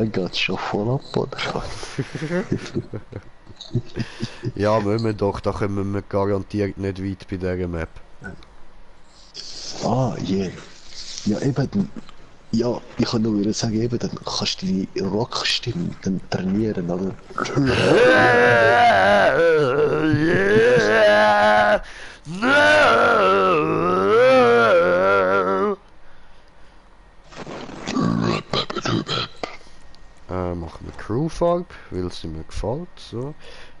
dann geht's schon voll ab, oder? Ja, müssen wir doch, da kommen wir garantiert nicht weit bei dieser Map. Ah, yeah. Ja, eben, ja, ich kann nur wieder sagen, eben, dann kannst du die Rockstimme dann trainieren, oder? Machen wir Crewfarbe, weil sie mir gefällt. So.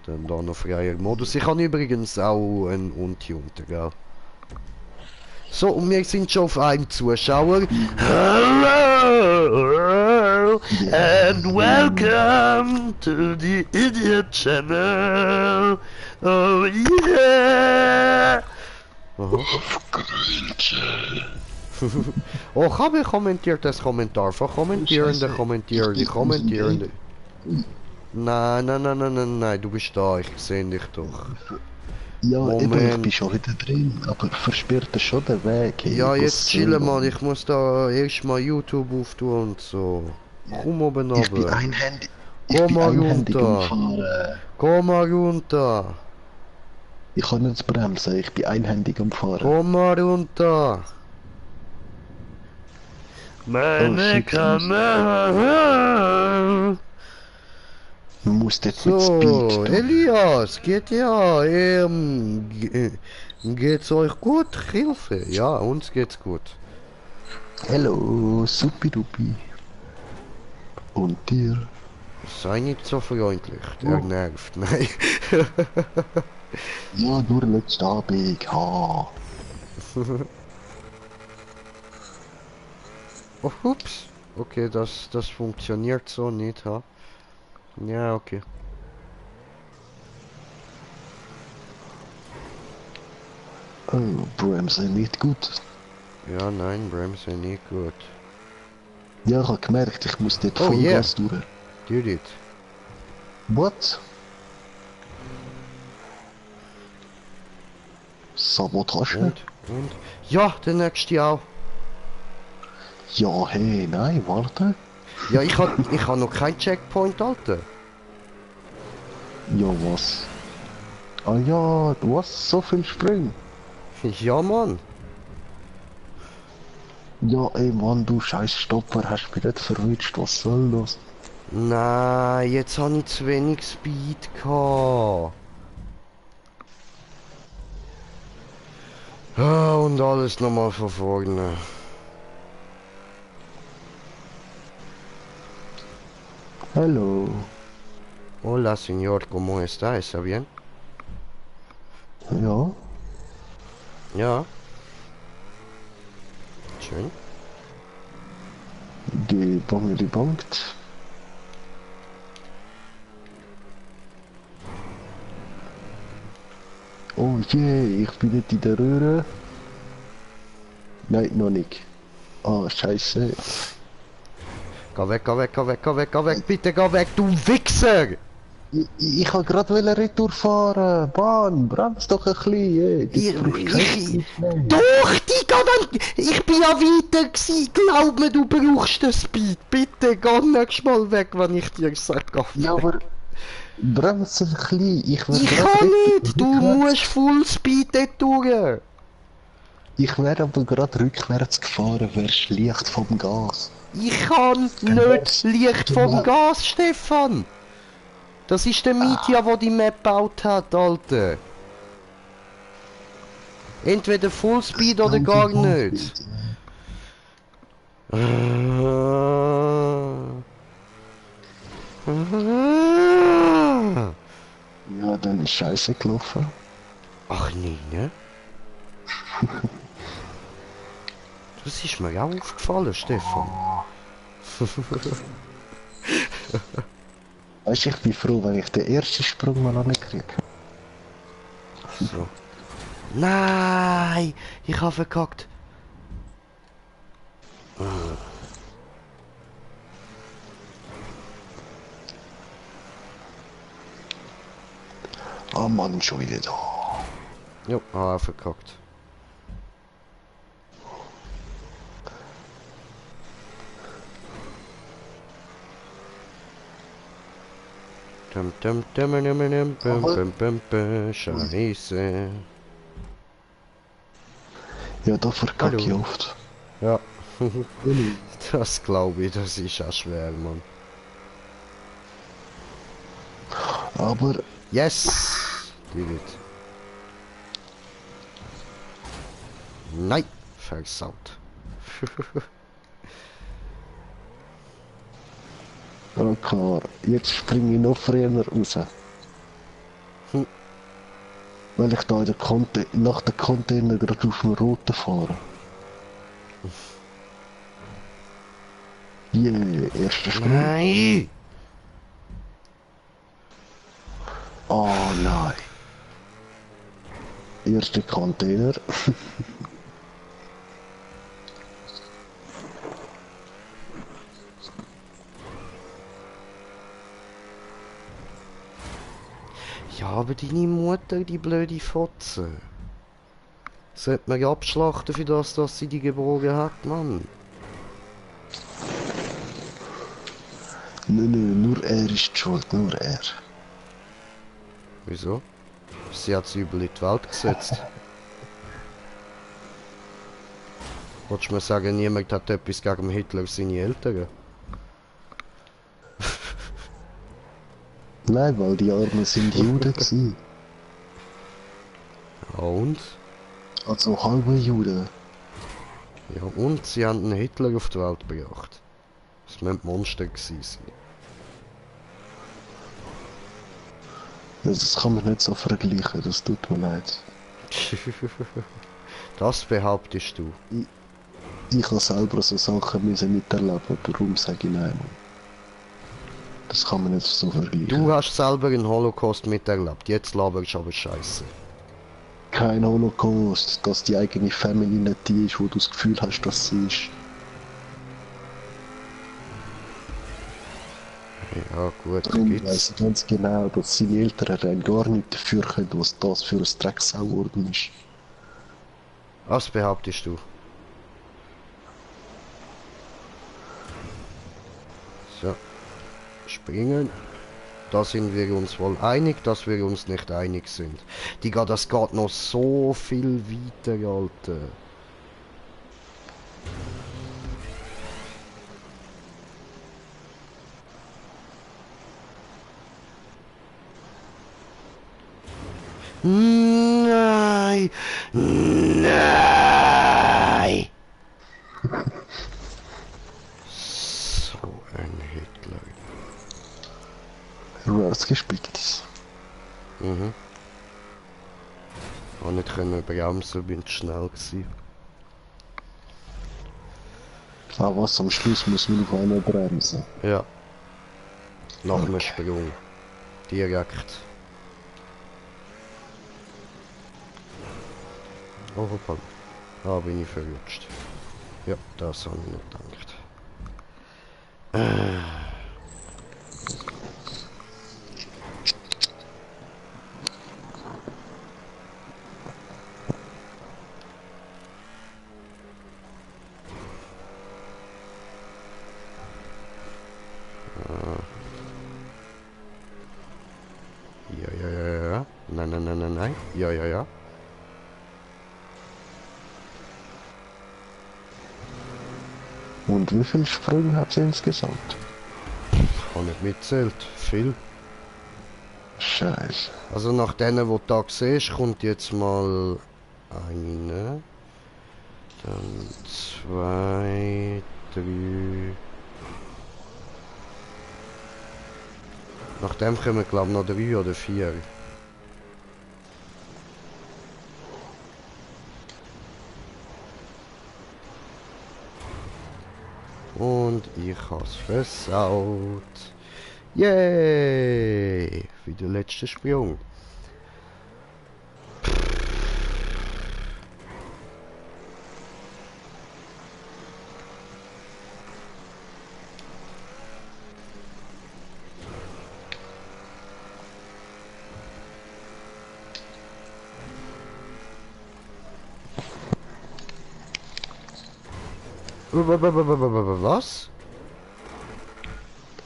Dann da noch freier Modus. Ich habe übrigens auch einen Untunter, gell? So, und wir sind schon auf einem Zuschauer. Hello and welcome to the Idiot Channel. Oh yeah! Aha. Oh, ga weer commenteert das Kommentar. Van commenterende, commenterende, commenterende. Nein, nein, nein, nein, nein, nein, du bist da, ich sehe dich doch. Ja, eben, ich Moment. bin schon wieder drin, aber versperrt das schon den Weg. Hey, Ja, was jetzt soll chillen das? mal, ich muss da erstmal YouTube auftun und so. Komm oben Ich bin runter. einhändig. Komm mal Einhändig am runter. Fahren. Komm mal runter. Ich kann nicht bremsen, ich bin einhändig am Fahren. Komm mal runter. Meine shit, Kamera. Man muss dort mit So, Speed tun. Elias, geht ja, geht's euch gut? Hilfe? Ja, uns geht's gut. Hello, supidupi. Und dir? Sei nicht so freundlich, der nervt, nein. Ja, nur letzte Abend, ha. Oh, ups. Okay, das funktioniert so nicht, ha? Ja, okay. Oh, Bremse nicht gut. Ja, nein, Bremse nicht gut. Ja, ich habe gemerkt, ich muss dort Oh, Vollgas durch. Did it. What? Sabotage? Und? Ja, der nächste auch. Ja, hey, nein, warte. Ja, ich hab noch kein Checkpoint, Alter. Ja, was? Ah ja, du hast so viel Sprung. Ja, Mann. Ja, ey Mann, du scheiß Stopper, hast mich nicht verwünscht, was soll das? Nein, jetzt habe ich zu wenig Speed gehabt. Ah, und alles nochmal von vorne. Hallo. Hola, señor, ¿cómo está? ¿Está bien? Ja, Ja. Schön. gebankt. Oh je, ich bin nicht in der Röhre. Nein, noch nicht. Ah, scheiße. Geh weg, geh weg, geh weg, geh weg, geh weg, bitte geh weg, du Wichser! Ich kann gerade Retour fahren. Bahn, bremst doch ein bisschen. Doch, Digga, ich bin ja weiter gewesen. Glaub mir, du brauchst den Speed. Bitte geh nächstes Mal weg, wenn ich dir sage. Ja, aber bremst ein bisschen. Ich kann nicht, du musst Full Speed dort durch. Ich wäre aber gerade rückwärts gefahren, wärst leicht vom Gas. Ich kann nicht leicht vom Gas, Stefan. Das ist der Mietja, der die Map gebaut hat, Alter. Entweder Full Speed oder gar nicht. Ja, dann ist scheiße gelaufen. Ach nee, ne? Das ist mir auch aufgefallen, Stefan. Weißt du, ich bin froh, wenn ich den ersten Sprung mal ankriege. So. Nein! Ich habe verkackt. Ah Mann, schon wieder da. Jo, verkackt. Scheiße. Ja, da verkacke ich Hallo. oft. Ja. Das glaube ich, das ist auch schwer, Mann. Aber Yes! Die wird. Nein! Versaut. ja, klar, jetzt springe ich noch früher raus. Hm. Weil ich da in der nach dem Container gerade auf dem Roten fahre. Yeah, erster Sprung. Nein! Oh nein. Erster Container. Ja, aber deine Mutter, die blöde Fotze. Sollte man ja abschlachten für das, dass sie die geboren hat, Mann. Nein, nur er ist die schuld, nur er. Wieso? Sie hat sie übel in die Welt gesetzt. Wolltest du mir sagen, niemand hat etwas gegen Hitler und seine Eltern? Nein, weil die Armen sind Juden gewesen. Ja, und? Also halbe Juden. Ja, und sie haben einen Hitler auf die Welt gebracht. Das müssen Monster gewesen sein. Das kann man nicht so vergleichen, das tut mir leid. Das behauptest du. Ich habe selber so Sachen müssen miterleben, darum sage ich nein. Das kann man nicht so vergleichen. Du hast selber einen Holocaust miterlebt, jetzt laberst du aber Scheiße. Kein Holocaust, dass die eigene Family nicht die ist, wo du das Gefühl hast, dass sie ist. Ja gut, Darum gibt's. weiss ich ganz genau, dass seine Eltern rein gar nicht dafür können, was das für ein Drecksauorden ist. Was behauptest du? So. Springen. Da sind wir uns wohl einig, dass wir uns nicht einig sind. Digga, das geht noch so viel weiter, Alter. Nein! Nein! So ein Hitler. Rausgespickt. Mhm. Ich konnte nicht bremsen, bin zu schnell gewesen. Ah, was, am Schluss muss man auf einmal bremsen. Ja. Nach dem Sprung. Direkt. Oh, hoppala. Ah, bin ich verrutscht. Ja, das habe ich nicht gedacht. Ja. Nein. Ja. Und wie viele Sprünge hat sie insgesamt? Ich habe nicht mitzählt. Viel. Scheiße. Also nach denen, wo du da siehst, kommt jetzt mal eine. Dann 2, 3. Nach dem kommen glaube ich noch 3 oder 4. Und ich hab's versaut. Yay! Wie der letzte Sprung. Was?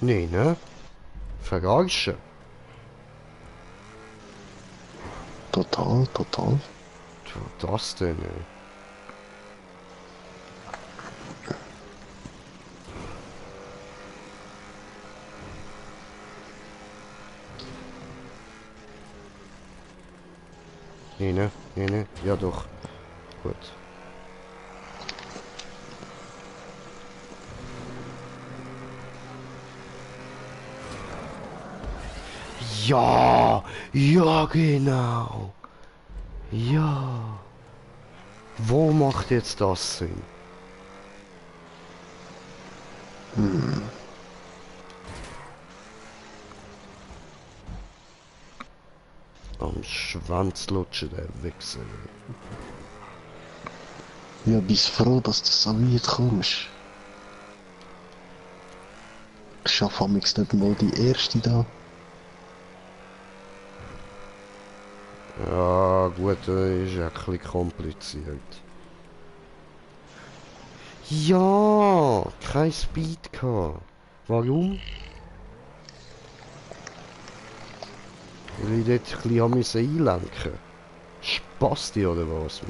Nee, ne? Verarschen. Total, total. Das denn, ey? Nee, ne? Nee, ne? Ja doch. Gut. Ja! Ja, genau! Ja! Wo macht jetzt das Sinn? Am Schwanz lutschen, der Wichser. Ja, bist froh, dass du so weit kommst. Ich schaffe amigs nicht mal die erste da. Ja, gut, ist ja ein bisschen kompliziert. Ja, kein Speed gehabt. Warum? Weil ich dort ein bisschen musste einlenken. Spasti oder was?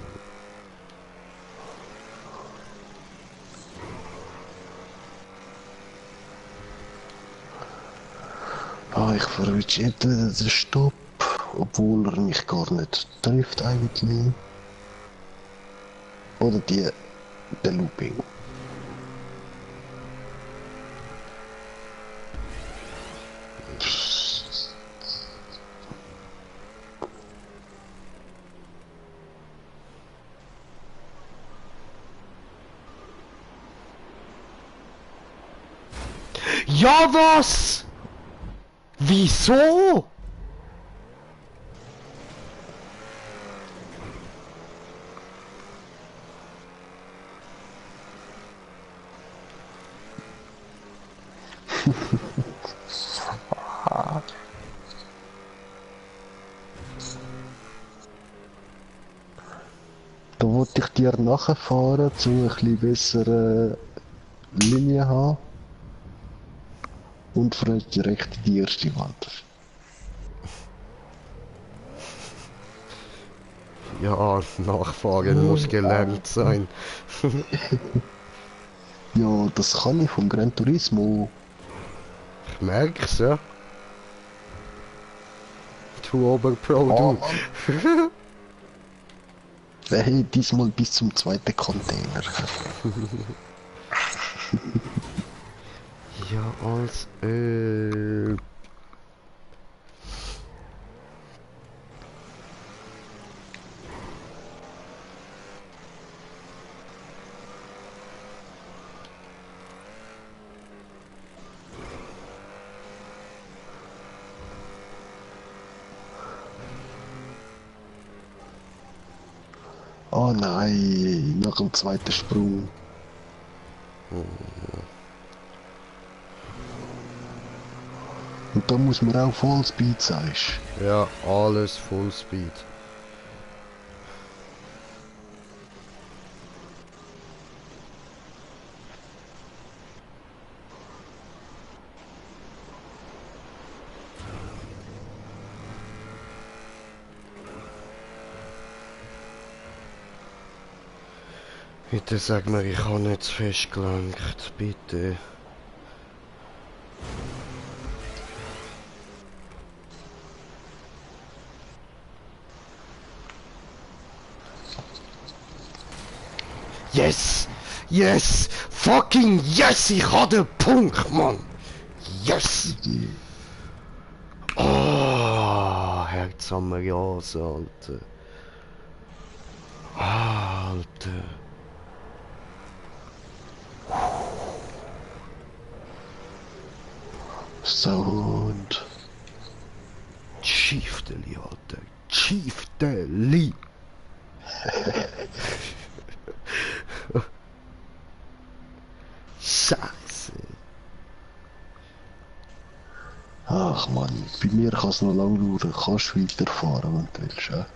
Ah, ich verwünsche entweder den Stopp, obwohl er mich gar nicht trifft eigentlich. Oder der Looping. Ja, was? Wieso? Da wollte ich dir nachfahren, um ein bisschen bessere Linie zu haben. Und vielleicht direkt in die erste Wand. Ja, nachfahren muss gelernt sein. Ja, das kann ich vom Gran Turismo. Ich merk's, ja. Du Oberpro, du. Hey, diesmal bis zum zweiten Container. Ja, als Oh nein, nach dem zweiten Sprung. Und da muss man auch Vollspeed sein. Ja, alles Fullspeed. Bitte sag mir, ich habe nicht zu fest gelenkt, bitte. Yes! Yes! Fucking yes! Ich habe den Punkt, Mann! Yes! Oh, Herz am Jase, Alter. Alter. Sound. Chieftainly, Alter. Chieftainly. Scheiße. Ach man, bei mir kann es noch lange dauern. Kannst du weiterfahren, wenn du willst. Ja?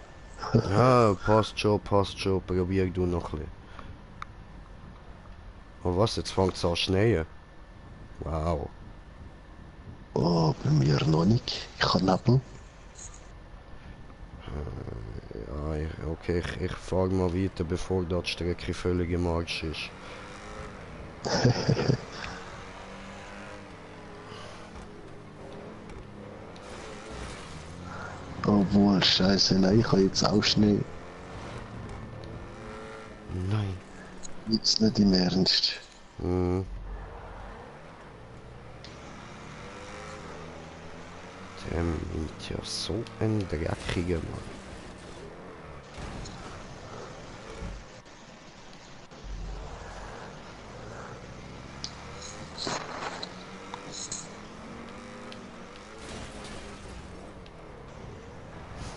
Ja, passt schon, passt schon. Probier du noch ein bisschen. Oh was, jetzt fängt es an zu schneien. Wow. Oh, bei mir noch nicht. Ich habe Nebel. Ja, okay, ich fahre mal weiter, bevor dort die Strecke völlig im Arsch ist. Obwohl, scheiße, nein, ich habe jetzt auch Schnee. Nein. Jetzt nicht im Ernst. Mhm. Der ist ja so ein dreckiger Mann.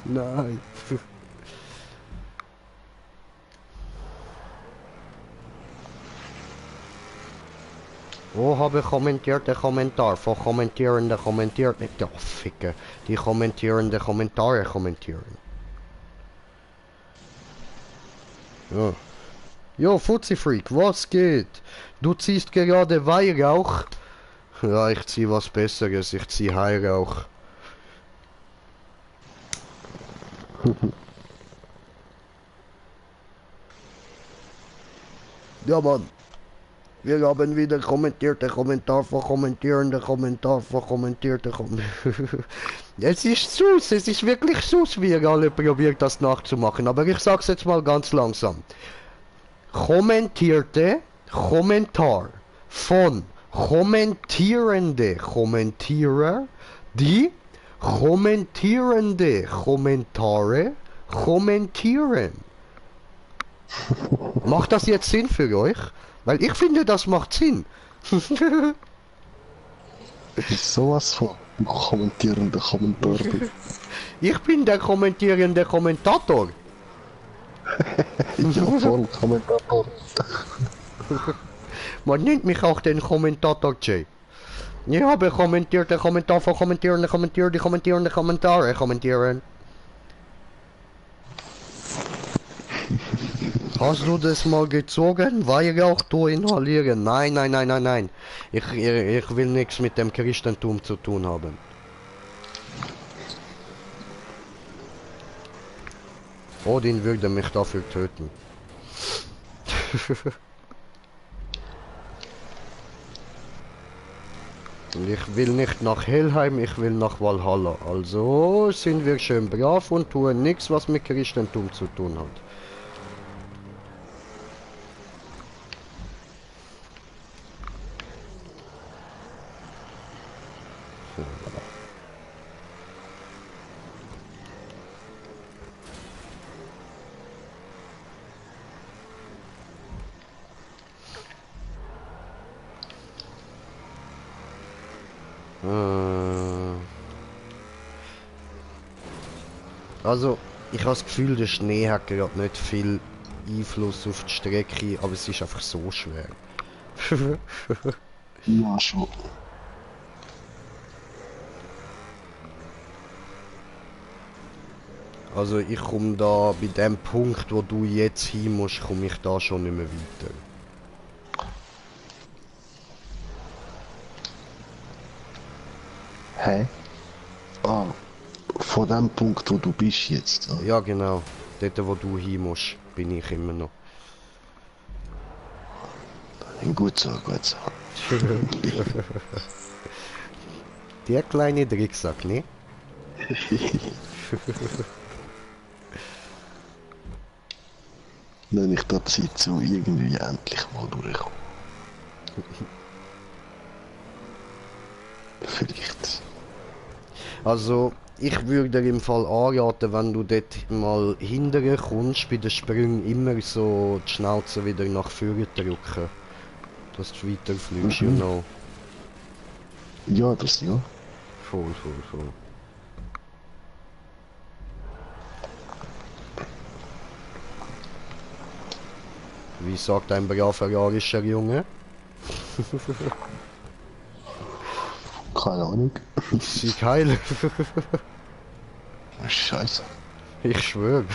Nein. Oh, habe kommentiert der Kommentar von Kommentierende kommentiert nicht. Oh, Ficke. Die kommentierende Kommentare kommentieren. Ja. Jo, Fuzzi Freak, was geht? Du ziehst gerade Weihrauch? Ja, ich zieh was Besseres. Ich zieh Heihrauch. Ja, Mann. Wir haben wieder kommentierte Kommentar von kommentierende Kommentar von kommentierte Kommentar. Es ist süß, es ist wirklich süß, wie ihr alle probiert das nachzumachen. Aber ich sag's jetzt mal ganz langsam. Kommentierte Kommentar von kommentierende Kommentierer, die kommentierende Kommentare kommentieren. Macht das jetzt Sinn für euch? Weil ich finde, das macht Sinn. Sowas von kommentierender Kommentar. Ich bin der kommentierende Kommentator. Ja, voll Kommentator. Man nennt mich auch den Kommentator J. Ich habe kommentierte Kommentar von kommentierende Kommentare kommentieren. Hast du das mal gezogen? Weihrauch du inhalieren? Nein, nein, nein, nein, nein. Ich will nichts mit dem Christentum zu tun haben. Odin würde mich dafür töten. Ich will nicht nach Helheim, ich will nach Valhalla. Also sind wir schön brav und tun nichts, was mit Christentum zu tun hat. Also, ich habe das Gefühl, der Schnee hat gerade nicht viel Einfluss auf die Strecke, aber es ist einfach so schwer. Ja, schon. Also ich komme da bei dem Punkt, wo du jetzt hin musst, komme ich da schon nicht mehr weiter. Hä? Ah, von dem Punkt, wo du bist jetzt. Ah. Ja genau, dort wo du hin musst, bin ich immer noch. Gut so, gut so. Der kleine Drecksack, ne? Wenn ich da Zeit so irgendwie endlich mal durchkomme. Vielleicht. Also, ich würde dir im Fall anraten, wenn du dort mal hinterher kommst, bei den Sprüngen immer so die Schnauze wieder nach vorne drücken. Dass du weiter fliegst, you know. Ja, das ja. Voll. Wie sagt ein braver arischer Junge? Keine Ahnung. Sieg heil. Scheiße. Ich schwöre.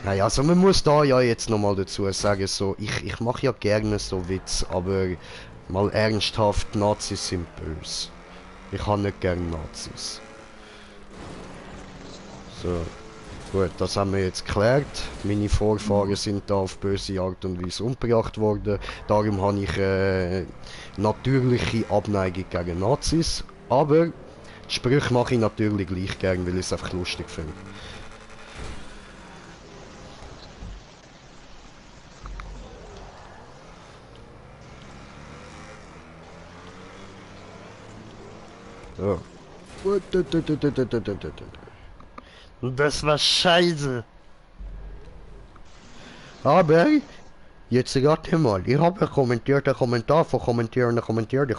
Naja, also man muss da ja jetzt nochmal dazu sagen, so, ich mache ja gerne so Witz, aber Mal ernsthaft, Nazis sind böse. Ich habe nicht gern Nazis. So. Gut, das haben wir jetzt geklärt. Meine Vorfahren sind da auf böse Art und Weise umgebracht worden. Darum habe ich natürliche Abneigung gegen Nazis. Aber die Sprüche mache ich natürlich gleich gern, weil ich es einfach lustig finde. So. Das war scheiße. Aber, jetzt rate mal, ich habe kommentiert, einen Kommentar von kommentieren, kommentieren.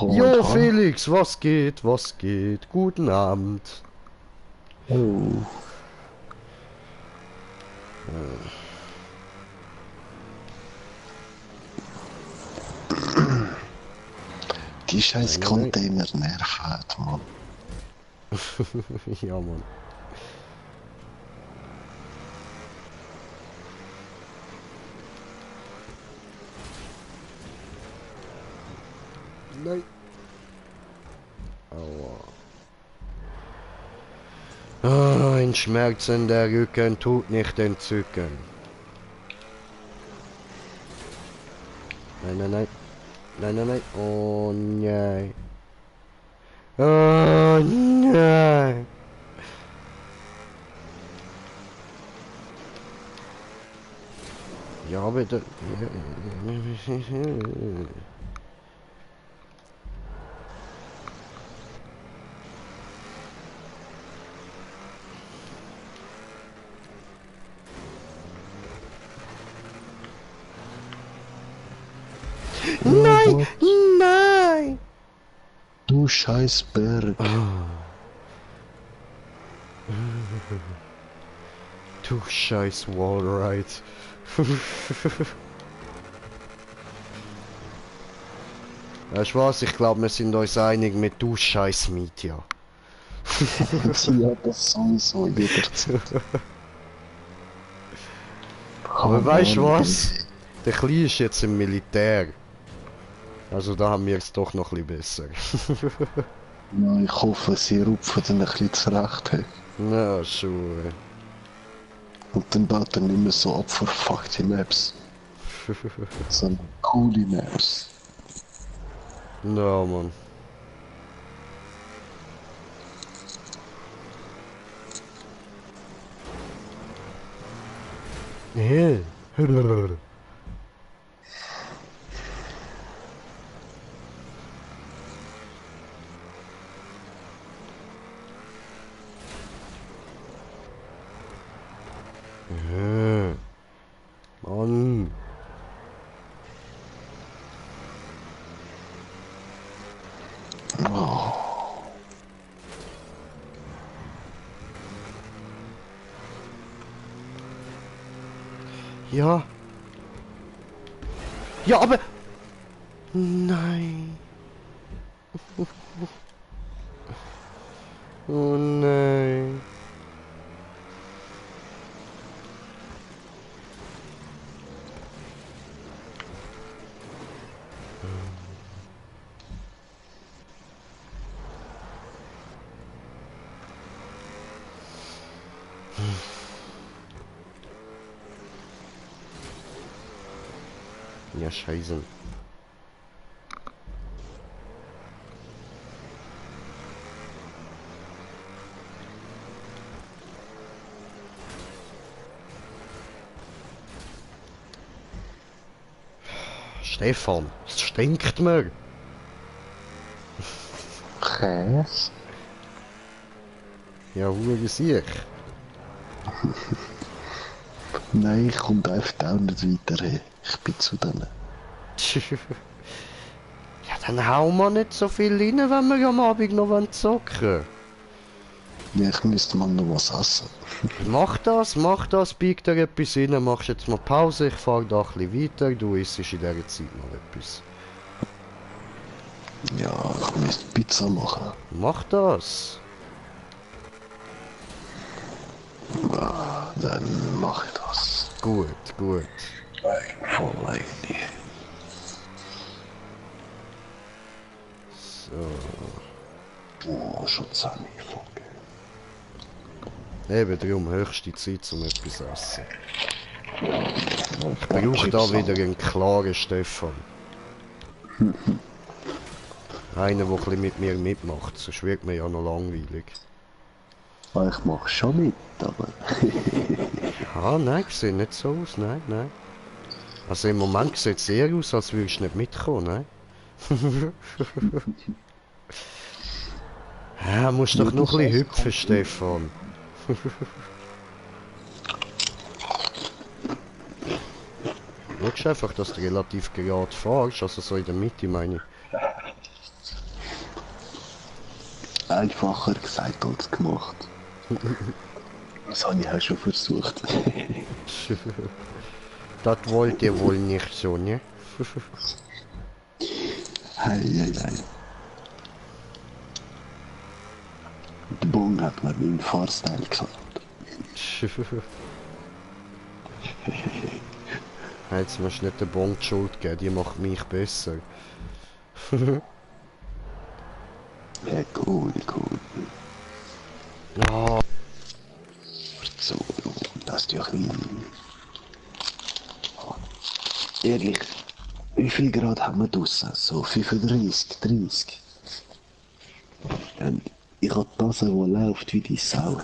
Jo, Felix, was geht, was geht? Guten Abend. Oh. Die scheiß Container nerven, Mann. Ja, Mann. Nein. Aua. Ah, ein schmerzender Rücken tut nicht entzücken. Nein, nein, nein. Nein, nein, nein. Oh nein. Oh nein. Ja, bitte. Nein! Nein! Du scheiß Berg. Du scheiß Wallride. Weißt du was? Ich glaube, wir sind uns einig mit du scheiß Media. Sie hat das sowieso jederzeit. Aber weißt du was? Der Kleine ist jetzt im Militär. Also da haben wir es doch noch ein bisschen besser. Ja, ich hoffe, sie rupfen dann ein bisschen zurecht. Na, schon. Und dann baut er nicht mehr so abverfuckte Maps. Sondern coole Maps. Ja, Mann. Hey. Mann. Oh. Ja. Ja, aber... Nein. Oh nein. Ja, scheiße. Stefan, es stinkt mir. Käse? Ja, wo sicher. Nein, ich komme einfach auch nicht weiter hin. Ich bin zu denen. Ja, dann hauen wir nicht so viel rein, wenn wir am Abend noch zocken wollen. Ja, ich müsste mal noch was essen. Mach das, bieg dir etwas rein, machst jetzt mal Pause, ich fahr da ein bisschen weiter, du isst in dieser Zeit noch etwas. Ja, ich müsste Pizza machen. Mach das. Ja, dann mache ich das. Gut, gut. Bye. voll eigentlich. So. Oh, schon 10 Folge. Eben darum höchste Zeit um etwas zu essen. Ich brauche da wieder einen klaren Stefan. Einer, der ein bisschen mit mir mitmacht, sonst wird mir ja noch langweilig. Ich mach schon mit, aber... Ah, nein, sieht nicht so aus, nein, nein. Also im Moment sieht es eher aus, als würdest du nicht mitkommen, nein? Ja, musst doch noch ein bisschen hüpfen, Stefan. Schaust einfach, dass du relativ gerade fahrst, also so in der Mitte meine ich. Einfacher gesagt als gemacht. Das habe ich auch schon versucht. Das wollt ihr wohl nicht so, ne? Hey, hey, hey. Der Bong hat mir meinen Fahrstyle gesagt. Jetzt musst du nicht den Bon die Schuld geben, die macht mich besser. Ja, cool, cool. Ja. So, das ist ja klein. Ehrlich, wie viel Grad haben wir draussen? So 35, 30. Und ich habe das, wo läuft wie die Sau.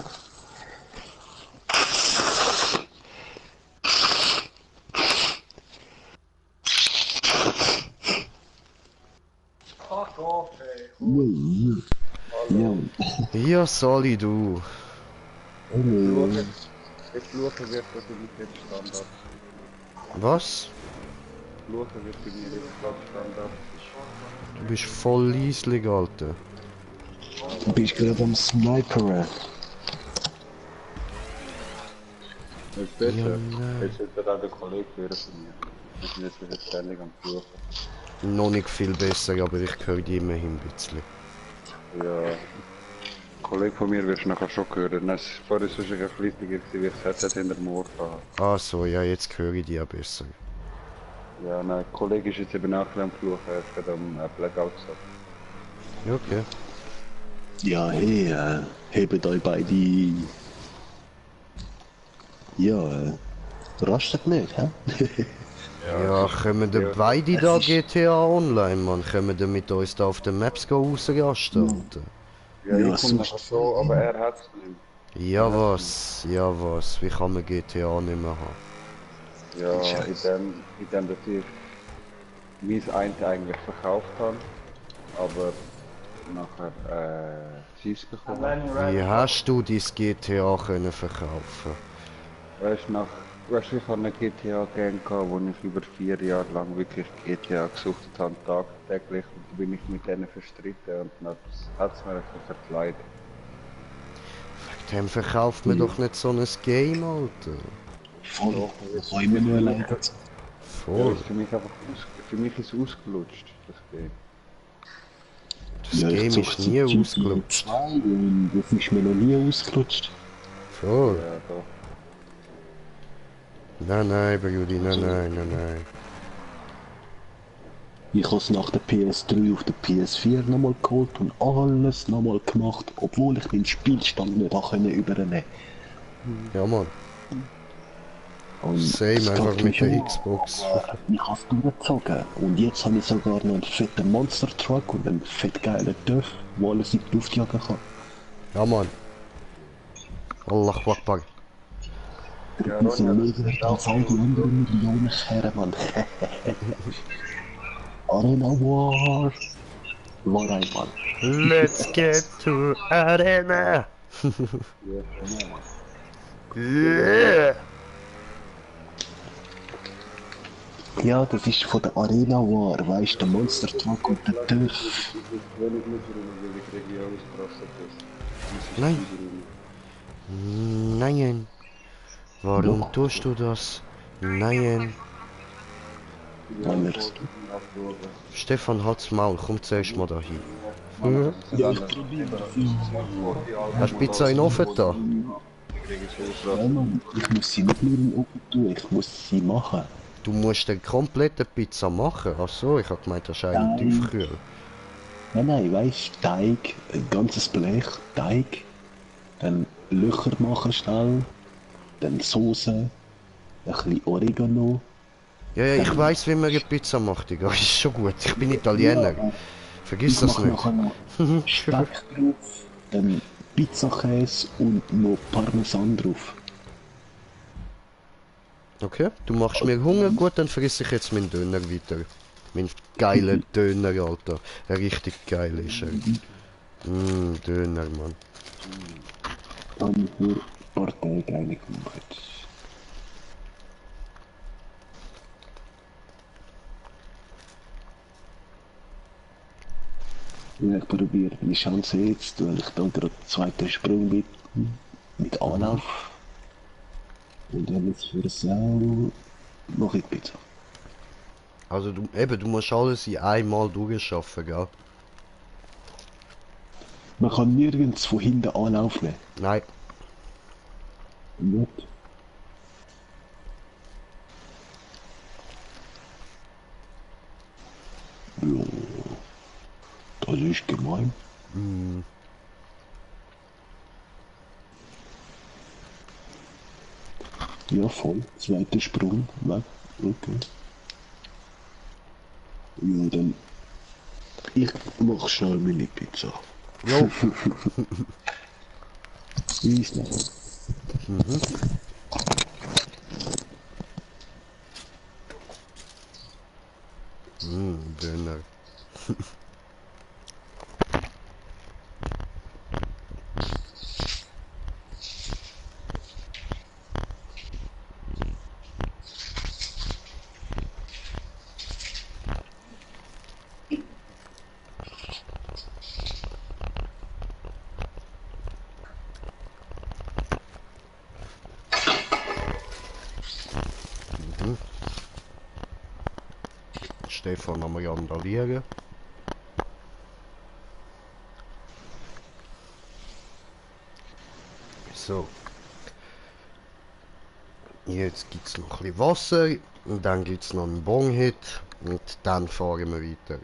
Ja. Ja, Sali, du. Hallo. Jetzt schauen wird das für mich jetzt Standard. Was? Schauen wird für mich jetzt gerade Standard. Du bist voll leislich, Alter. Du bist gerade am Sniperen. Das ist besser. Ja, nein. Jetzt wird gerade ein Kollege hören von mir. Wir sind jetzt wieder ständig am Fluchen. Noch nicht viel besser, aber ich höre die immerhin ein bisschen. Ja. Ein Kollege von mir wirst du nachher schon hören. Vorher war ich ein fleissiger, wie ich das Headset in der Moor hatte. Ah so, ja, jetzt höre ich die auch besser. Ja, nein, der Kollege ist jetzt eben auch ein bisschen am Fluchen. Er ist gerade am Blackout gesagt. Ja, okay. Ja, hey, hebt euch beide. Ja, rastet nicht, hä? Ja, können wir beide da GTA Online, Mann? Können wir mit uns da auf den Maps rausrasten, Alter? Ja, Ja, ich komme nachher schon, aber er hat es nicht. Ja was, wie kann man GTA nicht mehr haben? Ja, in dem, dass ich mein eins eigentlich verkauft habe, aber nachher Cheese bekommen. Wie hast du dein GTA können verkaufen? Weißt du, ich habe eine GTA-Gang gehabt, wo ich über 4 Jahre lang wirklich GTA gesucht habe, tagtäglich, und dann bin ich mit denen verstritten und dann hat es mir einfach verkleidet. Wegen dem verkauft man doch nicht so ein Game, Alter. Voll. Das kann ich mir nur leiden. Ja, Voll. ist für mich einfach für mich ist ausgelutscht, das Game. Das Game ist nie ausgelutscht. Und das ist mir noch nie ausgelutscht. Voll. Ja, doch. Nein, Brudi, nein. Ich habe es nach der PS3 auf der PS4 nochmal geholt und alles nochmal gemacht, obwohl ich den Spielstand nicht übernehmen konnte. Ja, Mann. Und Same, das einfach packt mit mich der schon. Xbox. Ich habe es durchgezogen. Und jetzt habe ich sogar noch einen fetten Monster Truck und einen fett geilen Dörf, wo alles in die Luft jagen kann. Ja, Mann. Allahu Akbar. Ja, Die sind Ronja, mega als all die anderen Millionen Herren, Mann. Arena War. War einmal. Let's get to Arena. Yeah. Ja, das ist von der Arena War, weißt du, der Monster Truck und der Dörf. wenn ich nicht rum, weil ich Region ausgerastet ist. Nein. Nein. Warum tust du das? Nein. Anders. Stefan, halt's Maul, komm zuerst mal da hin. Ja, ich probiere. Hast du Pizza in den Ofen da? Ja, Mann, ich muss sie nicht nur im Ofen tun, ich muss sie machen. Du musst eine komplette Pizza machen. Ach so, ich hab gemeint, das ist eine Nein. Tiefkühl. Nein, weißt Teig, ein ganzes Blech, Teig, dann Löcher machen schnell, dann Soße, ein bisschen Oregano. Ja, ja, ich Dann, weiß, wie man eine Pizza macht, Digga. Ist schon gut. Ich bin Italiener. ja, Vergiss ich das mache nicht. nachher noch Speck drauf, dann Pizzakäse und noch Parmesan drauf. Okay, du machst mir Hunger, gut, dann vergiss ich jetzt meinen Döner weiter. Mein geiler Döner, Alter. Richtig geil ist er. Döner, Mann. Dann für ein paar Tage eigentlich gemacht. Ja, ich probiere meine Chance jetzt, weil ich da gerade zweiten Sprung mit Anlauf. Und dann jetzt für Sau mache ich Pizza. Also du musst alles in einmal durchschaffen, gell? Man kann nirgends von hinten Anlauf nehmen. Nein. Nicht? Ja, das ist gemein. Ja, voll. Zweiter Sprung. Weg. Okay. Ja, dann. Ich mach schnell meine Pizza. Jo. Wie ist noch? Döner. Stefan am Randalieren. So. Jetzt gibt es noch ein bisschen Wasser und dann gibt es noch einen Bonhit und dann fahren wir weiter.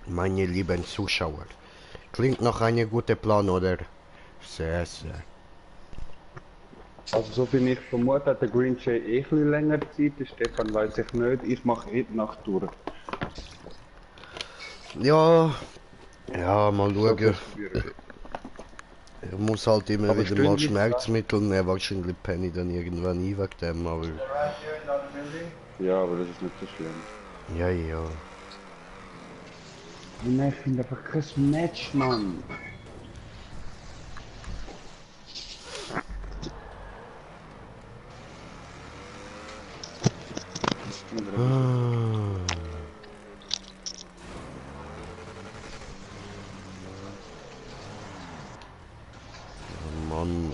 Meine lieben Zuschauer, klingt nach einem guten Plan, oder? Sehr, sehr. Also so bin ich vermutet, hat der Green Jay eh ein bisschen länger Zeit, der Stefan weiß ich nicht, ich mache eh die Nacht durch. Ja, ja, mal So schauen. verspüre Er muss halt immer Aber wieder mal Stündlich- Schmerzmittel nehmen, wahrscheinlich penne ich dann irgendwann ein wegen dem, aber Ja, aber das ist nicht so schlimm. ja, ja. Nein, ich finde einfach kein Match, Mann. Mann.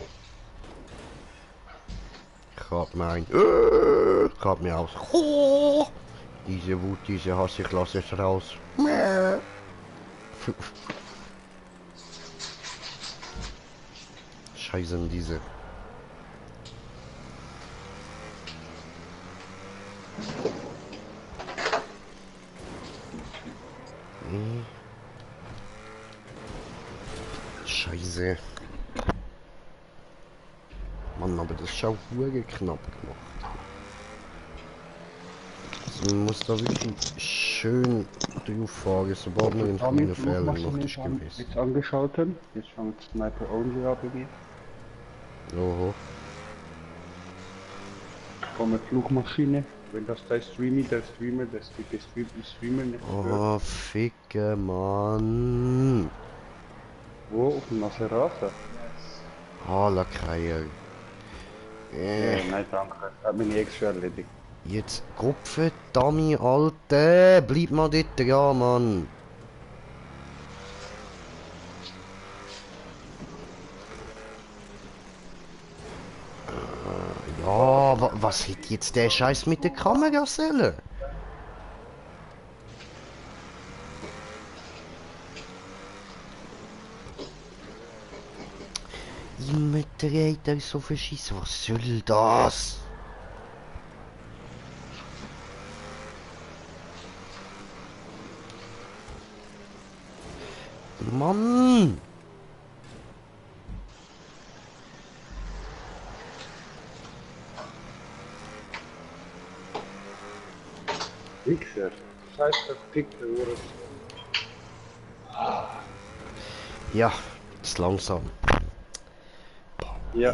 Ich hab mein... Ich hab mir aus... Oh, diese Wut, diese Hass, ich lasse es raus. Scheiße, diese. Scheiße. Mann, aber das ist auch wirklich knapp gemacht. Also man muss da wirklich schön drauf fahren, sobald man einen kleinen Fehler macht, ist gewiss. Jetzt angeschaltet, jetzt fängt Sniper Only an bei mir. Oho. Von der Flugmaschine, wenn das der Streamer, der Streamer nicht hört. Oh, ficke Mann. Wo? Auf dem Maserati? Ah, Lakreier. Nein, danke. Hat meine Ex schon erledigt. Jetzt Kopfe, Dummy, Alter. Bleib mal dort dran, Mann. Ja, was hat jetzt der Scheiß mit der Kamera sollen? Immer dreht er so verschissen. Was soll das? Mann! Wichser. Scheiß verfickte Uhr. Ja, ist langsam. Ja.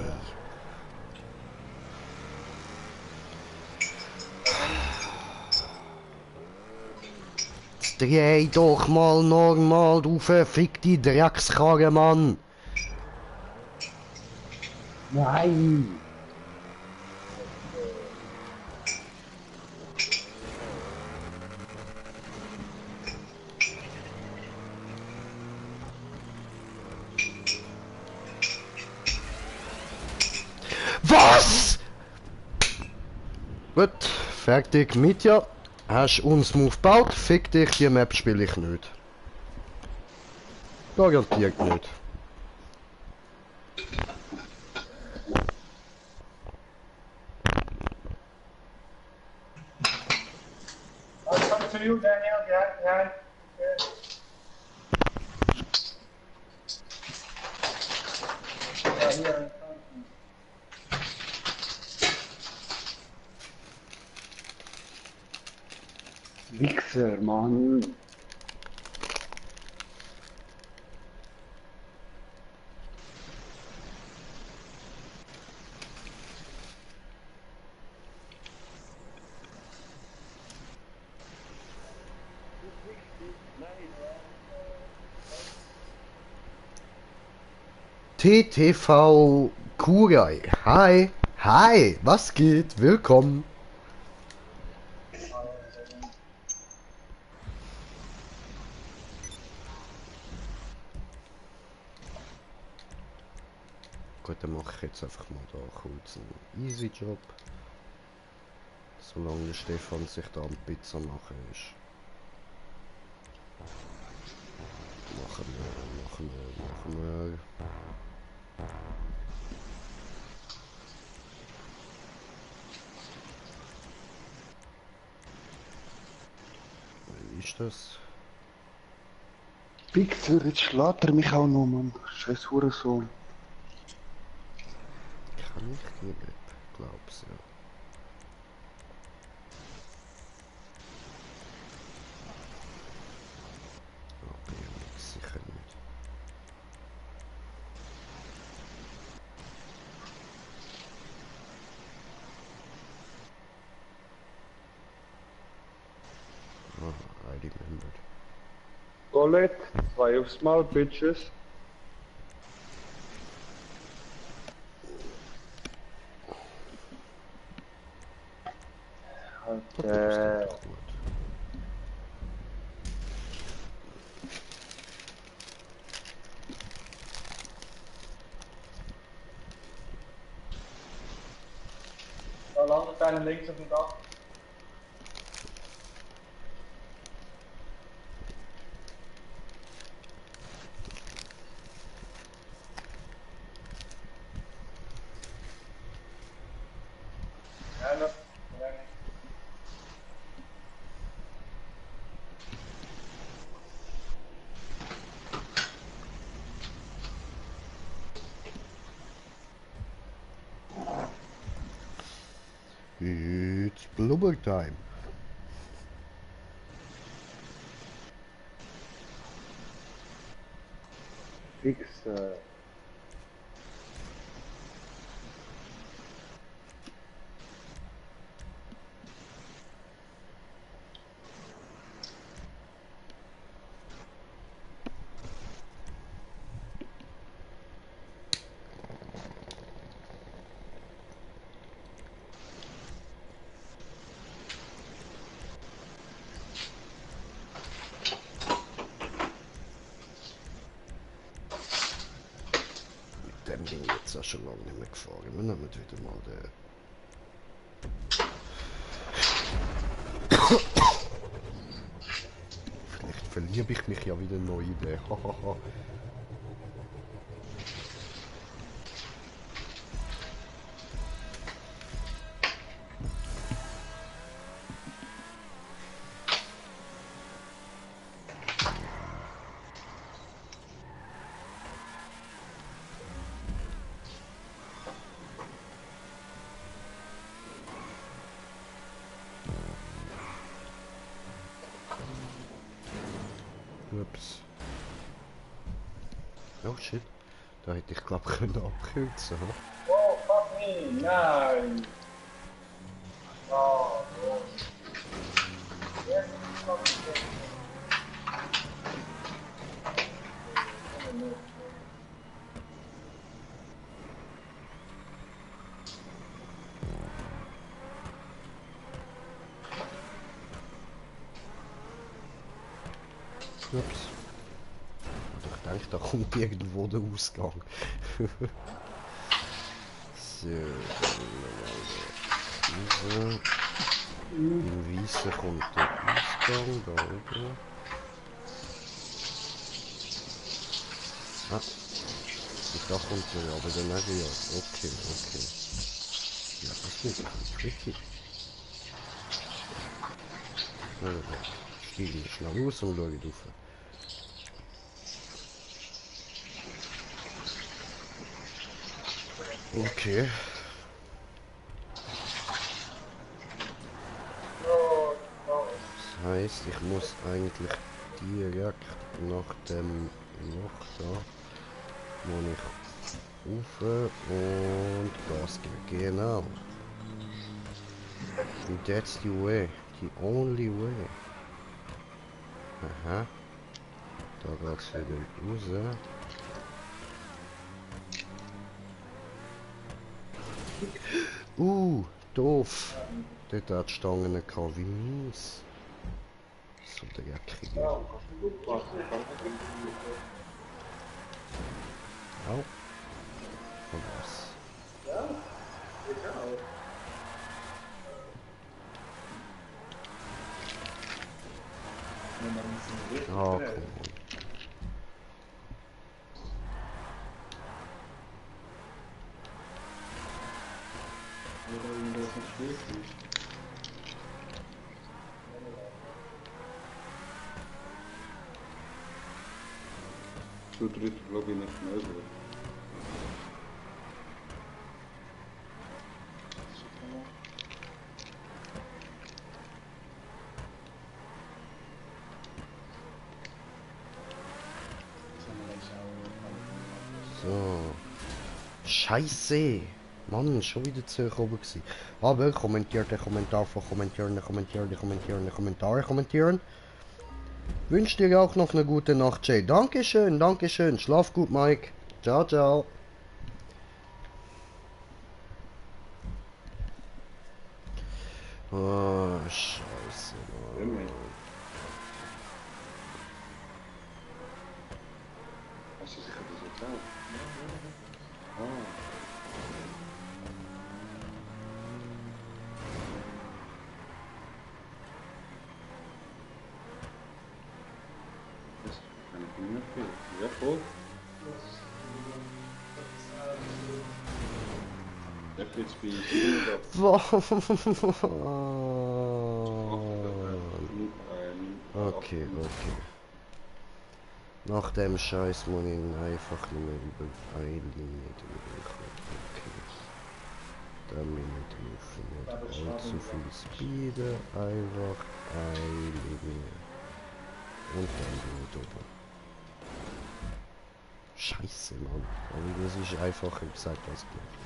Dreh doch mal normal, du verfickte Dreckskarre, Mann! Nein! Was? Gut, fertig mit ja. Hast uns Move gebaut? Fick dich, die Map spiele ich nicht. Garantiert nicht. I'll come to you, Daniel. Yeah. Here. Wichser, Mann. TTV Kurai. Hi. Hi. Was geht? Willkommen. Gut, dann mache ich jetzt einfach mal da kurz einen Easy Job. Solange Stefan sich da am Pizza machen ist. Machen wir. Wie ist das? Wichser, jetzt schlägt er mich auch noch, Mann. Scheiß Hurensohn. Kann ich die Map? Glaub's ja. BMX sicher nicht. Ah, I remembered. Colette, 2 aufs Mal, Bitches. Das ist doch gut. Da landet einer links auf dem Dach. Ja, noch. It's blubber time. Wichser. Mit dem bin ich jetzt auch schon lange nicht mehr gefahren. Wir nehmen wieder mal den. Vielleicht verliebe ich mich ja wieder neu in den. Hahaha. Ups. Oh shit. Da hätte ich glaube können abkürzen. Hm? Oh, fuck me, nein. Oh, Gott. Yes, fucking yes. Ups. Ich denke, da kommt irgendwo der Ausgang. So, dann im Weißen kommt der Ausgang, da oben. Ah, und da kommt er aber dann auch wieder. Okay, okay. Ja, das wird ein bisschen tricky. Steige ich schnell aus und schaue rauf. Okay. Das heisst, ich muss eigentlich direkt nach dem Loch da, muss ich rauf und Gas geben. Genau. And that's the way. The only way. Aha. Da geht's wieder raus. Doof. Dort hat die Stangen gehabt, wie mies. So der Jackige. Au. Und was? Oh, come on. So dritt glaube ich nicht möglich. So. Scheiße. Mann, schon wieder zu hoch oben gewesen. Aber kommentiert den Kommentar von kommentieren. Wünsche dir auch noch eine gute Nacht, Jay. Dankeschön, Dankeschön. Schlaf gut, Mike. Ciao, ciao. Oh, Scheiße, Mann. Hast du sicher das getan? Das kann ich nicht mehr viel. Ja, voll. That fits me. Okay, okay. Nach dem Scheiß muss ich ihn einfach nicht mehr übereilen. Okay. Dann bin ich nicht allzu viel Speed. Einfach eine Linie. Und dann bin ich oben. Scheiße, Mann. Aber das ist einfacher gesagt als gemacht.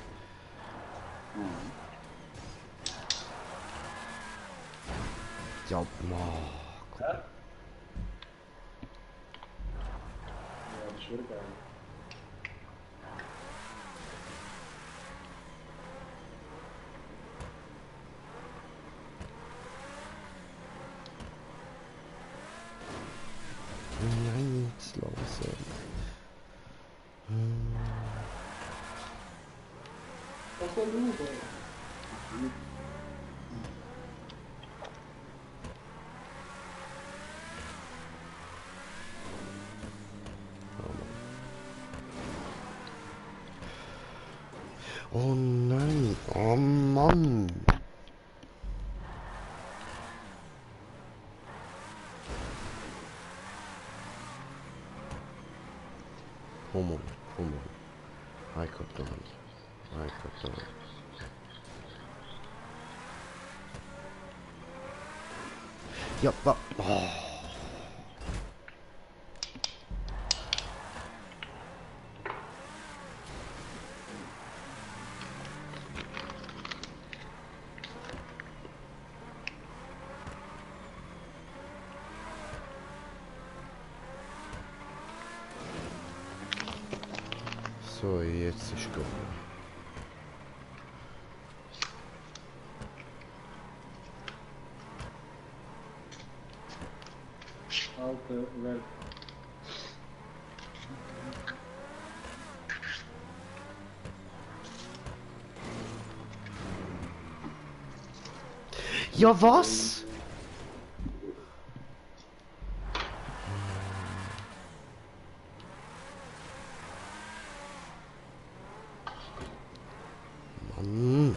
Ja, Mann. Ja, das würde geil. Nein, jetzt langsam. Was soll du sein? Oh nein, oh Mann. Come on, come on. I got done. I got done. Ja, oh. So, jetzt ist gut. Alter, Welt. Ja, was? Mann.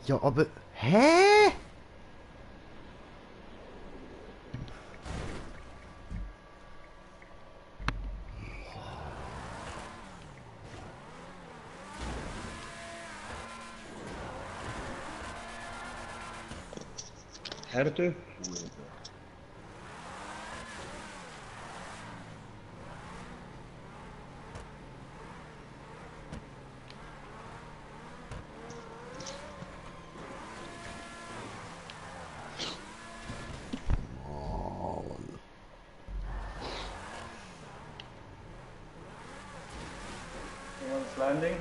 Ja, aber... Hä? Härte? Anyone's landing?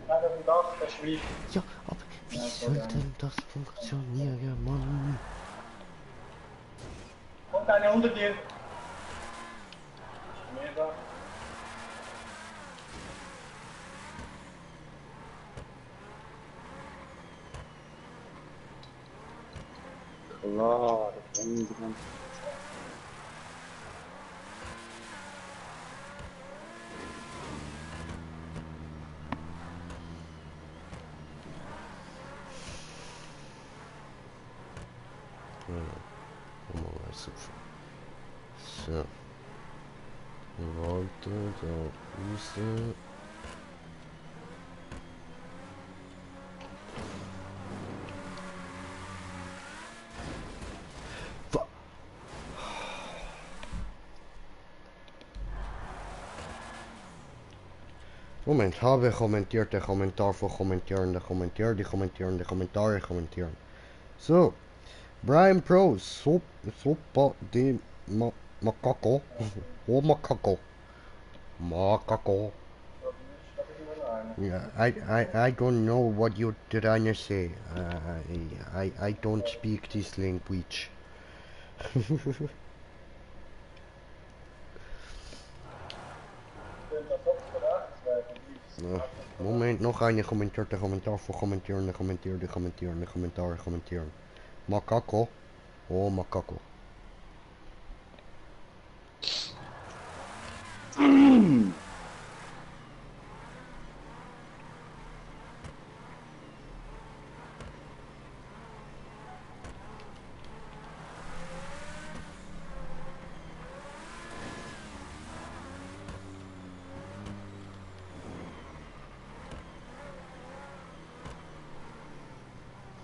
Nein, auf dem Dach, der schweigt. Ja, aber wie Ja, soll dann. denn das funktionieren, Mann? Kommt einer unter dir. Mehr da. Klar, das kann ich dran. Mal so. So. Warte, da ist er. Wa- Moment, habe kommentiert, der Kommentar von Kommentierende, kommentiert, die kommentieren, die Kommentare kommentieren. So, Brian Pro, Sopa de Macaco. Oh, Macaco. Macaco. Da ist immer noch einer. Yeah, I don't know what you're trying to say. I don't speak this language. Könnt das Kopf rechts werden, links. Ja, Moment, noch eine kommentierte Kommentar voor kommenterende, kommenteerde, kommenterende, Kommentare kommenteren. Macaco. Oh, Macaco.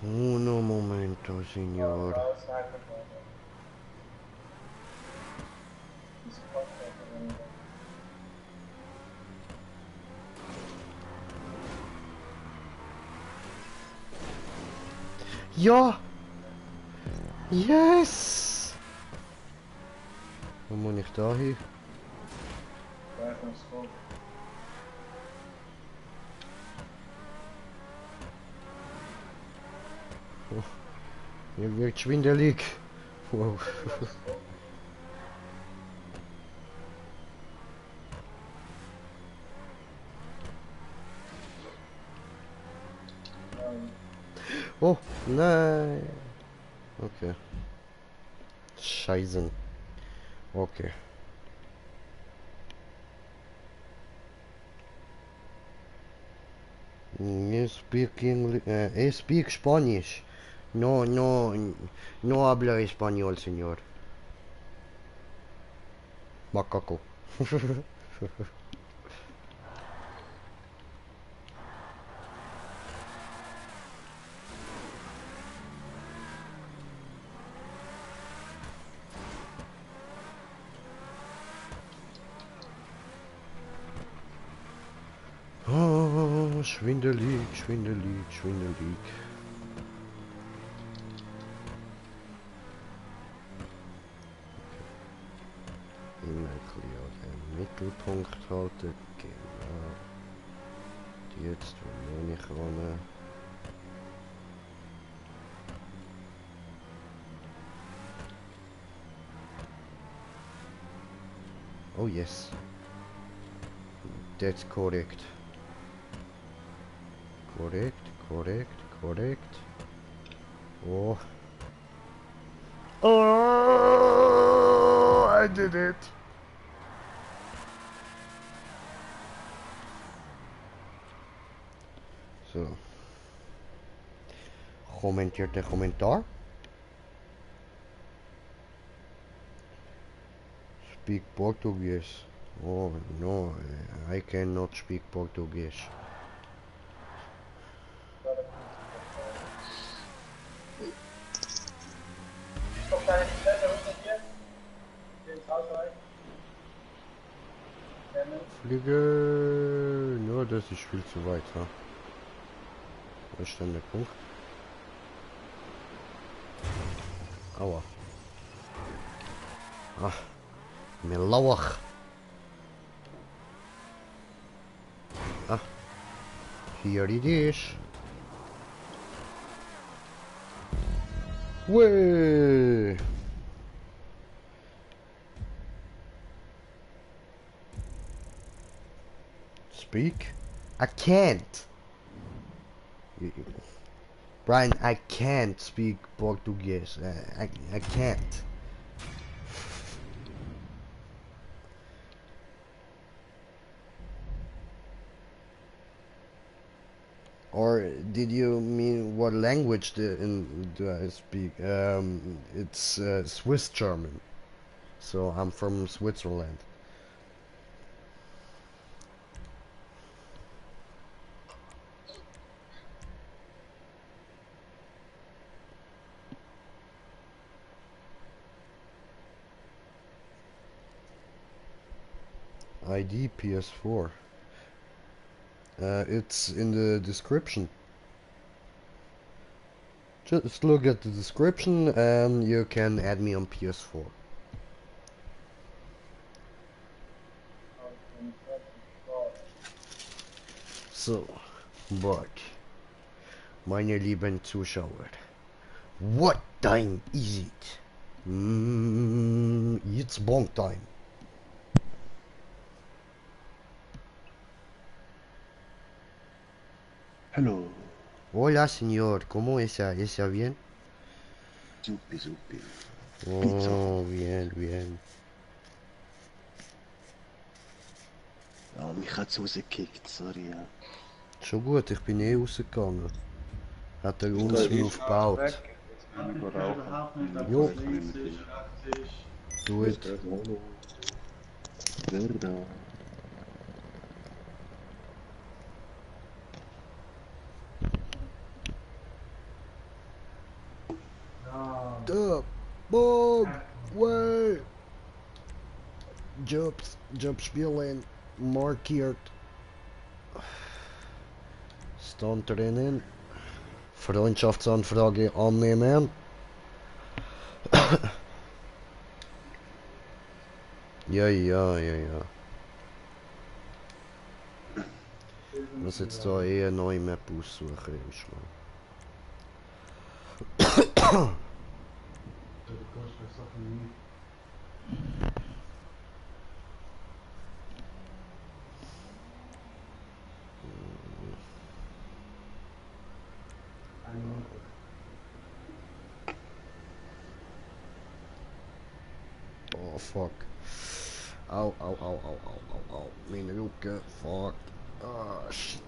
Uno momento, signor. Außerhalb von der. Diese Kopf. Ja! Yes! Wo muss ich da hin? Gleich noch das Kopf. Mir wird schwindelig. Wow. Oh, nein. Okay. Scheißen. Okay. You speak English? I speak Spanish. No, no, no habla español, señor. Macaco. Oh, schwindelig, schwindelig, schwindelig. Immer clear den Mittelpunkt halten, genau. Die jetzt noch nicht ran. Oh yes. That's correct. Correct, correct, correct. Oh. Oh, I did it. So. Commenteert de commentaar. Speak Portuguese. Oh no, I cannot speak Portuguese. Doch deine Städte unter dir? Hier ins Haus rein? Fliege. No, das ist viel zu weit, ha? Was ist denn der Punkt? Aua. Ach, mir lauach. Ah, here it is. Way. Speak? I can't. Brian, I can't speak Portuguese. I can't. Or did you mean what language do I speak? It's Swiss German. So I'm from Switzerland. ID PS4. It's in the description. Just look at the description and you can add me on PS4. So, but, meine lieben Zuschauer, what time is it? It's bonk time. Hello. Hola, señor, ¿cómo está? ¿Está bien? Supi, supi. Oh, bien, bien. Ja, mich hat's rausgekickt, sorry. Ja. Schon gut, ich bin eh rausgegangen. Hat er uns Move gebaut. Jetzt kann ich rauchen. Jo. Jetzt kann ich mit dir. Do it. Hallo. Wer da? The Bog Way. Job spielen markiert. Stand drinnen. Freundschaftsanfrage annehmen. Ja. Ich muss jetzt da eh eine neue Map aussuchen im Schlag. fuck. Au, au, au, au, au, au, au. Mein Rücken, fuck. Ah, shit.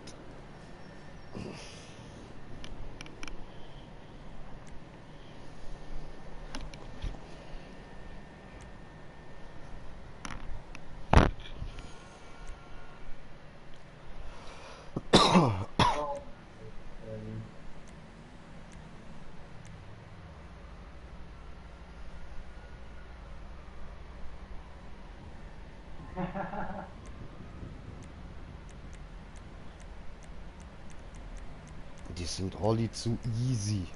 Die sind alle zu easy.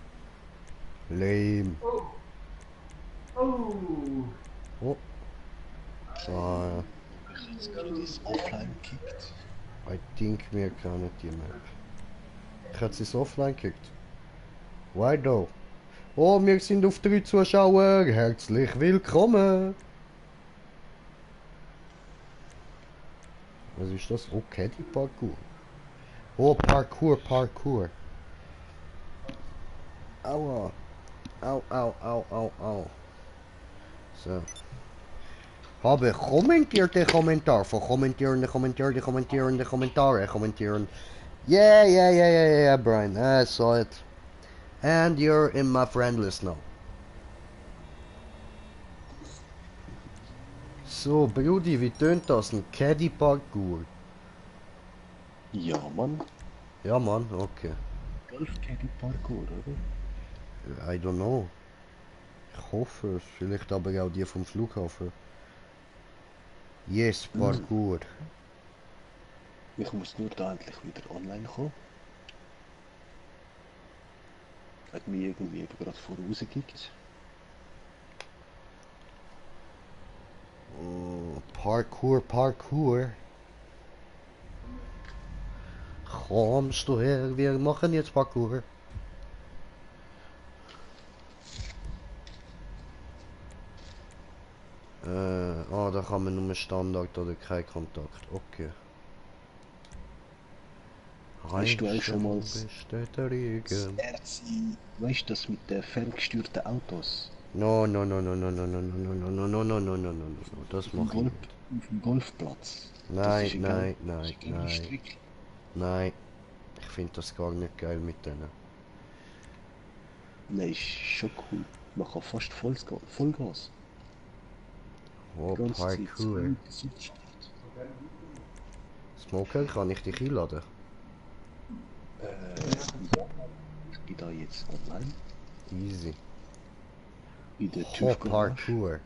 Lame. Oh. So, Jetzt gerade das offline gekickt. I think wir können die Map. Ich hätte es offline gekickt. Why though? Oh, wir sind auf 3 Zuschauer. Herzlich willkommen. Was ist das? Oh, Caddy Parkour. Oh, Parkour. Aua. Au, au, au, au, au. So. Habe kommentierte Kommentar. Von kommentierende Kommentare. Kommentieren. Yeah, Brian. I saw it. And you're in my friend list now. So, Brudi, wie tönt das? Ein Caddy Parkour? Ja, Mann. Ja, Mann, okay. Golf Caddy Parkour, oder? I don't know. Ich hoffe es. Vielleicht aber auch die vom Flughafen. Yes, Parkour. Ich muss nur da endlich wieder online kommen. Hat mich irgendwie eben gerade vorausgekickt. Oh, Parkour. Kommst du her, wir machen jetzt Parkour. Da kann man nur Standard oder kein Kontakt. Okay. Hast du auch schon mal bestätigen. Weißt du das mit den ferngesteuerten Autos? No. Das mach ich nicht. Auf dem Golfplatz. Nein. Strecke. Nein. Ich finde das gar nicht geil mit denen. Nein, ist schon cool. Man kann fast Vollgas. Oh, Die ganze Zeit. Parkour. Smoker, kann ich dich einladen? Ich bin da jetzt online. Easy. In der Oh, TÜV-Garage. Parkour.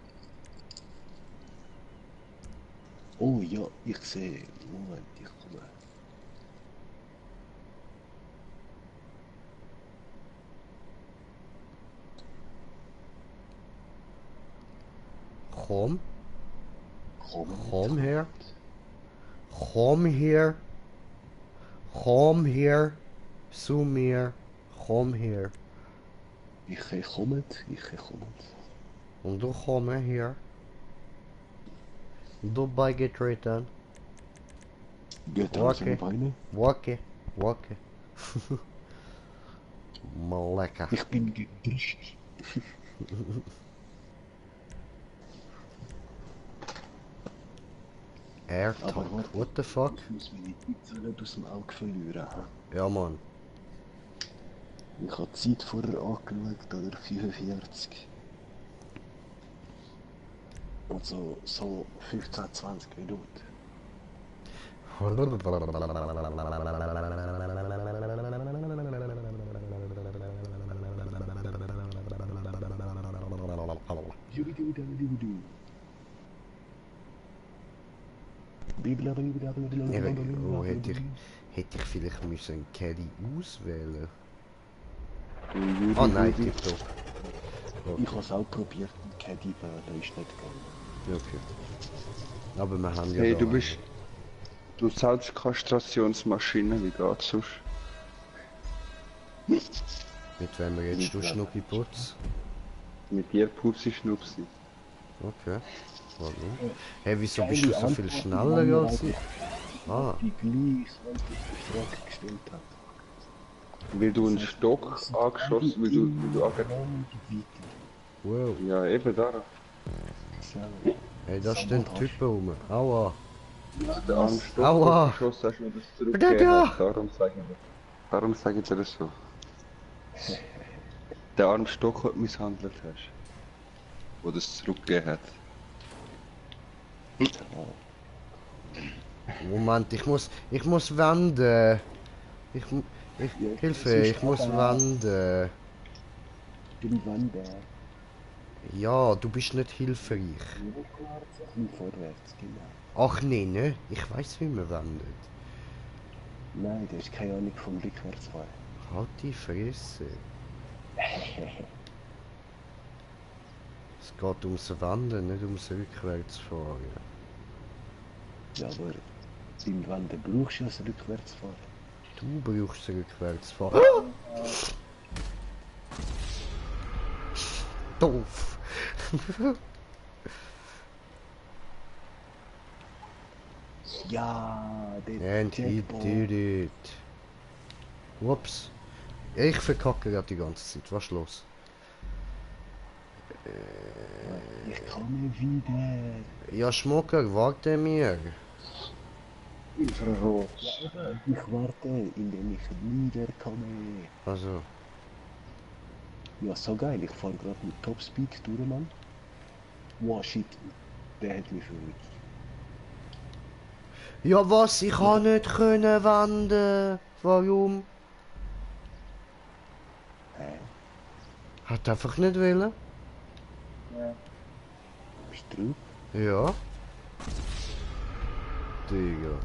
Oh ja, ich sehe. Moment, ich komme. Komm her. Komm her zu mir. Komm her. Ich komme. Und du komm her. Du beigetreten. Geht raus an die Beine. Wacke. Mal lecker. Ich bin gedrischt. Airtalk. warte, What the fuck? Ich muss meine Pizza nicht aus dem Auge verlieren. Ja, Mann. Ich habe die Zeit vorher angeschaut, oder 45. Also so 15-20 Minuten. Oh, hätte ich vielleicht müssen einen Caddy auswählen? Oh nein, TikTok. Ich habe es auch probiert, ein Caddy, aber das ist nicht gegangen. Okay. Aber wir haben ja Hey, da du Selbstkastrationsmaschine, wie geht's sonst? mit wem redest du, Schnuppiputz? Mit dir Pupsi Schnupsi. Okay. Warum? Hey, wieso bist du so viel schneller als ich? Ah, Die gleich Frage gestellt hat. Weil du einen Stock angeschossen, weil du wow. ja, eben da. Sau. Hey, da stehen Typen rum. Aua. Der Anstoß, Aua. den du geschossen hast, wo das Bleib zurückgegeben ja. hat. Darum sage ich dir das so. Der arme Stock, den du misshandelt hast. Wo das zurückgegeben hat. Moment, ich muss wenden. Ich, ich, Hilfe, ich muss wenden. Irgendwann der Ja, du bist nicht hilfreich. bisschen vorwärts, genau. Ach nee, ne? Ich weiß, wie man wendet. Nein, der ist keine Ahnung vom Rückwärtsfahren. Halt die Fresse. Es geht ums Wenden, nicht ums Rückwärtsfahren. Ja, aber beim Wandern brauchst du ja das Rückwärtsfahren. Du brauchst Rückwärtsfahren. Doof. Ja, And he did it. Ups. Ich verkacke gerade die ganze Zeit. Was ist los? Ich komme wieder. Ja, Schmucker, warte mir. Infrarot. Ich warte, indem ich wiederkomme. Also, Ja, so geil. Ich fahre gerade mit Topspeed durch, Mann. Wow, shit. Der hat mich verrückt. ja was? Ich kann nicht können wenden. Warum? Hä? Hat einfach nicht wollen. Ja. Bist du drauf? Ja. Digga.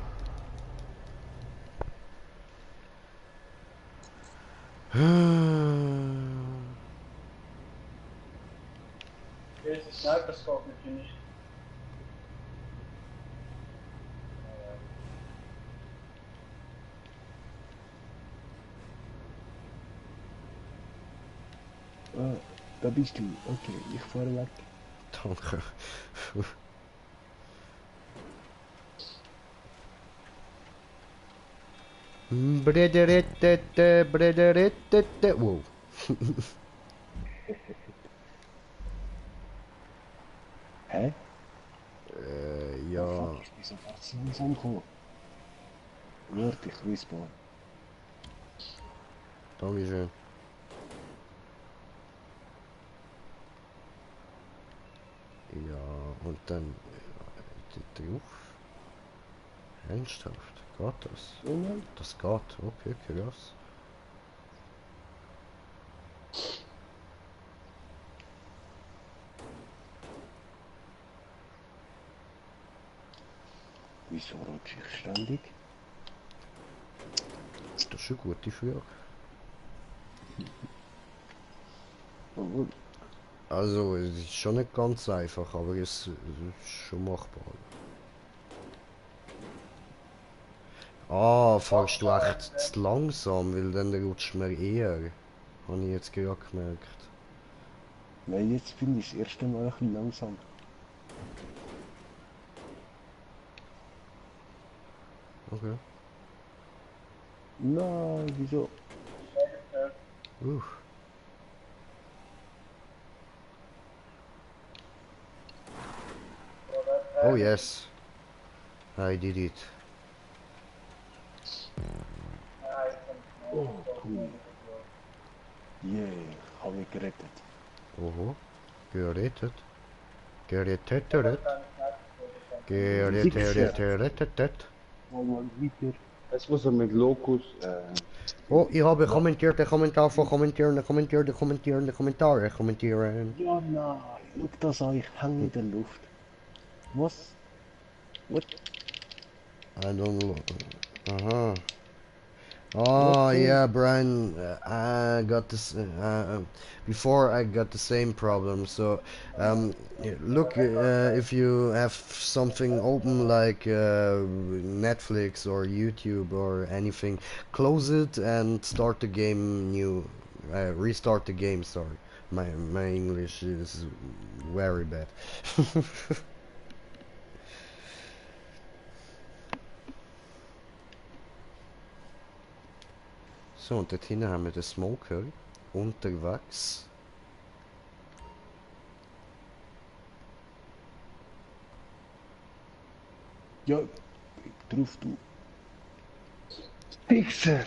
Hier ist das Sniper-Scope mit dir nicht. Ah, da bist du. Okay, ich fahre weg. Danke. Wow. Hä? Ja. Fuck, ich bin sofort zu langsam gekommen. Warte, ich respawn. Dankeschön. Ja, und dann drauf. Ernsthaft? Geht das? Oh nein. Das geht, okay, krass. Wieso rutsche ich ständig? Das ist eine gute Frage. Oh, Also, es ist schon nicht ganz einfach, aber es ist schon machbar. Ah, fahrst du echt zu langsam, weil dann rutscht man eher. Habe ich jetzt gerade gemerkt. nein, jetzt bin ich das erste Mal ein bisschen langsam. Okay. Nein, wieso? Uh. Oh yes. I did it. Oh, cool. Yeah, habe ich gerettet. Oho. Gerettet. Gerettet. Gerettet. Oh Mann, wieder. Es muss er mit Locus. Oh, ich habe kommentiert, Kommentar von kommentieren. Kommentieren. Ja, nein, schau das an, ich hänge in der Luft. Was? What? I don't know. Aha. Oh yeah, Brian. I got this before. I got the same problem. So, look, if you have something open like Netflix or YouTube or anything, close it and start the game new. Restart the game. Sorry, my English is very bad. So, und dort hinten haben wir den Smoker unterwegs. Ja, drauf du. Fixer!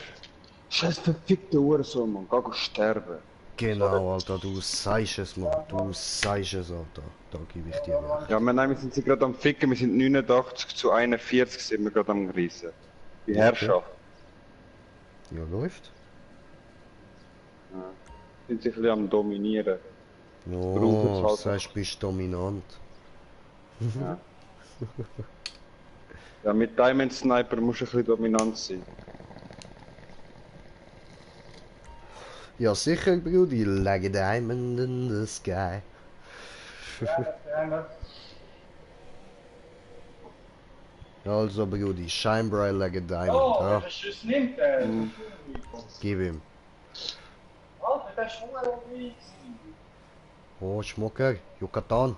Scheiß verfickte Uhrensohn, Mann. Geh sterben. Genau, Alter, du sagst es, Mann. Du sagst es, Alter. Da gebe ich dir recht. Ja, wir sind sie gerade am Ficken. Wir sind 89 zu 41 sind wir gerade am Riesen. Die Herrschaft. Ja, läuft. Ja. Sind sie ein bisschen am Dominieren. Oh, Brauchen du es halt. sagst, bist dominant. Ja. Ja, mit Diamond Sniper musst du ein bisschen dominant sein. Ja, sicher, Brudi. Like a diamond in the sky. Also, Brudi, shine bright like a diamond, Oh, ja? der Schuss nimmt Gib ihm. Alter, der ist schon mal unterwegs. Oh, Schmucker. Yucatan.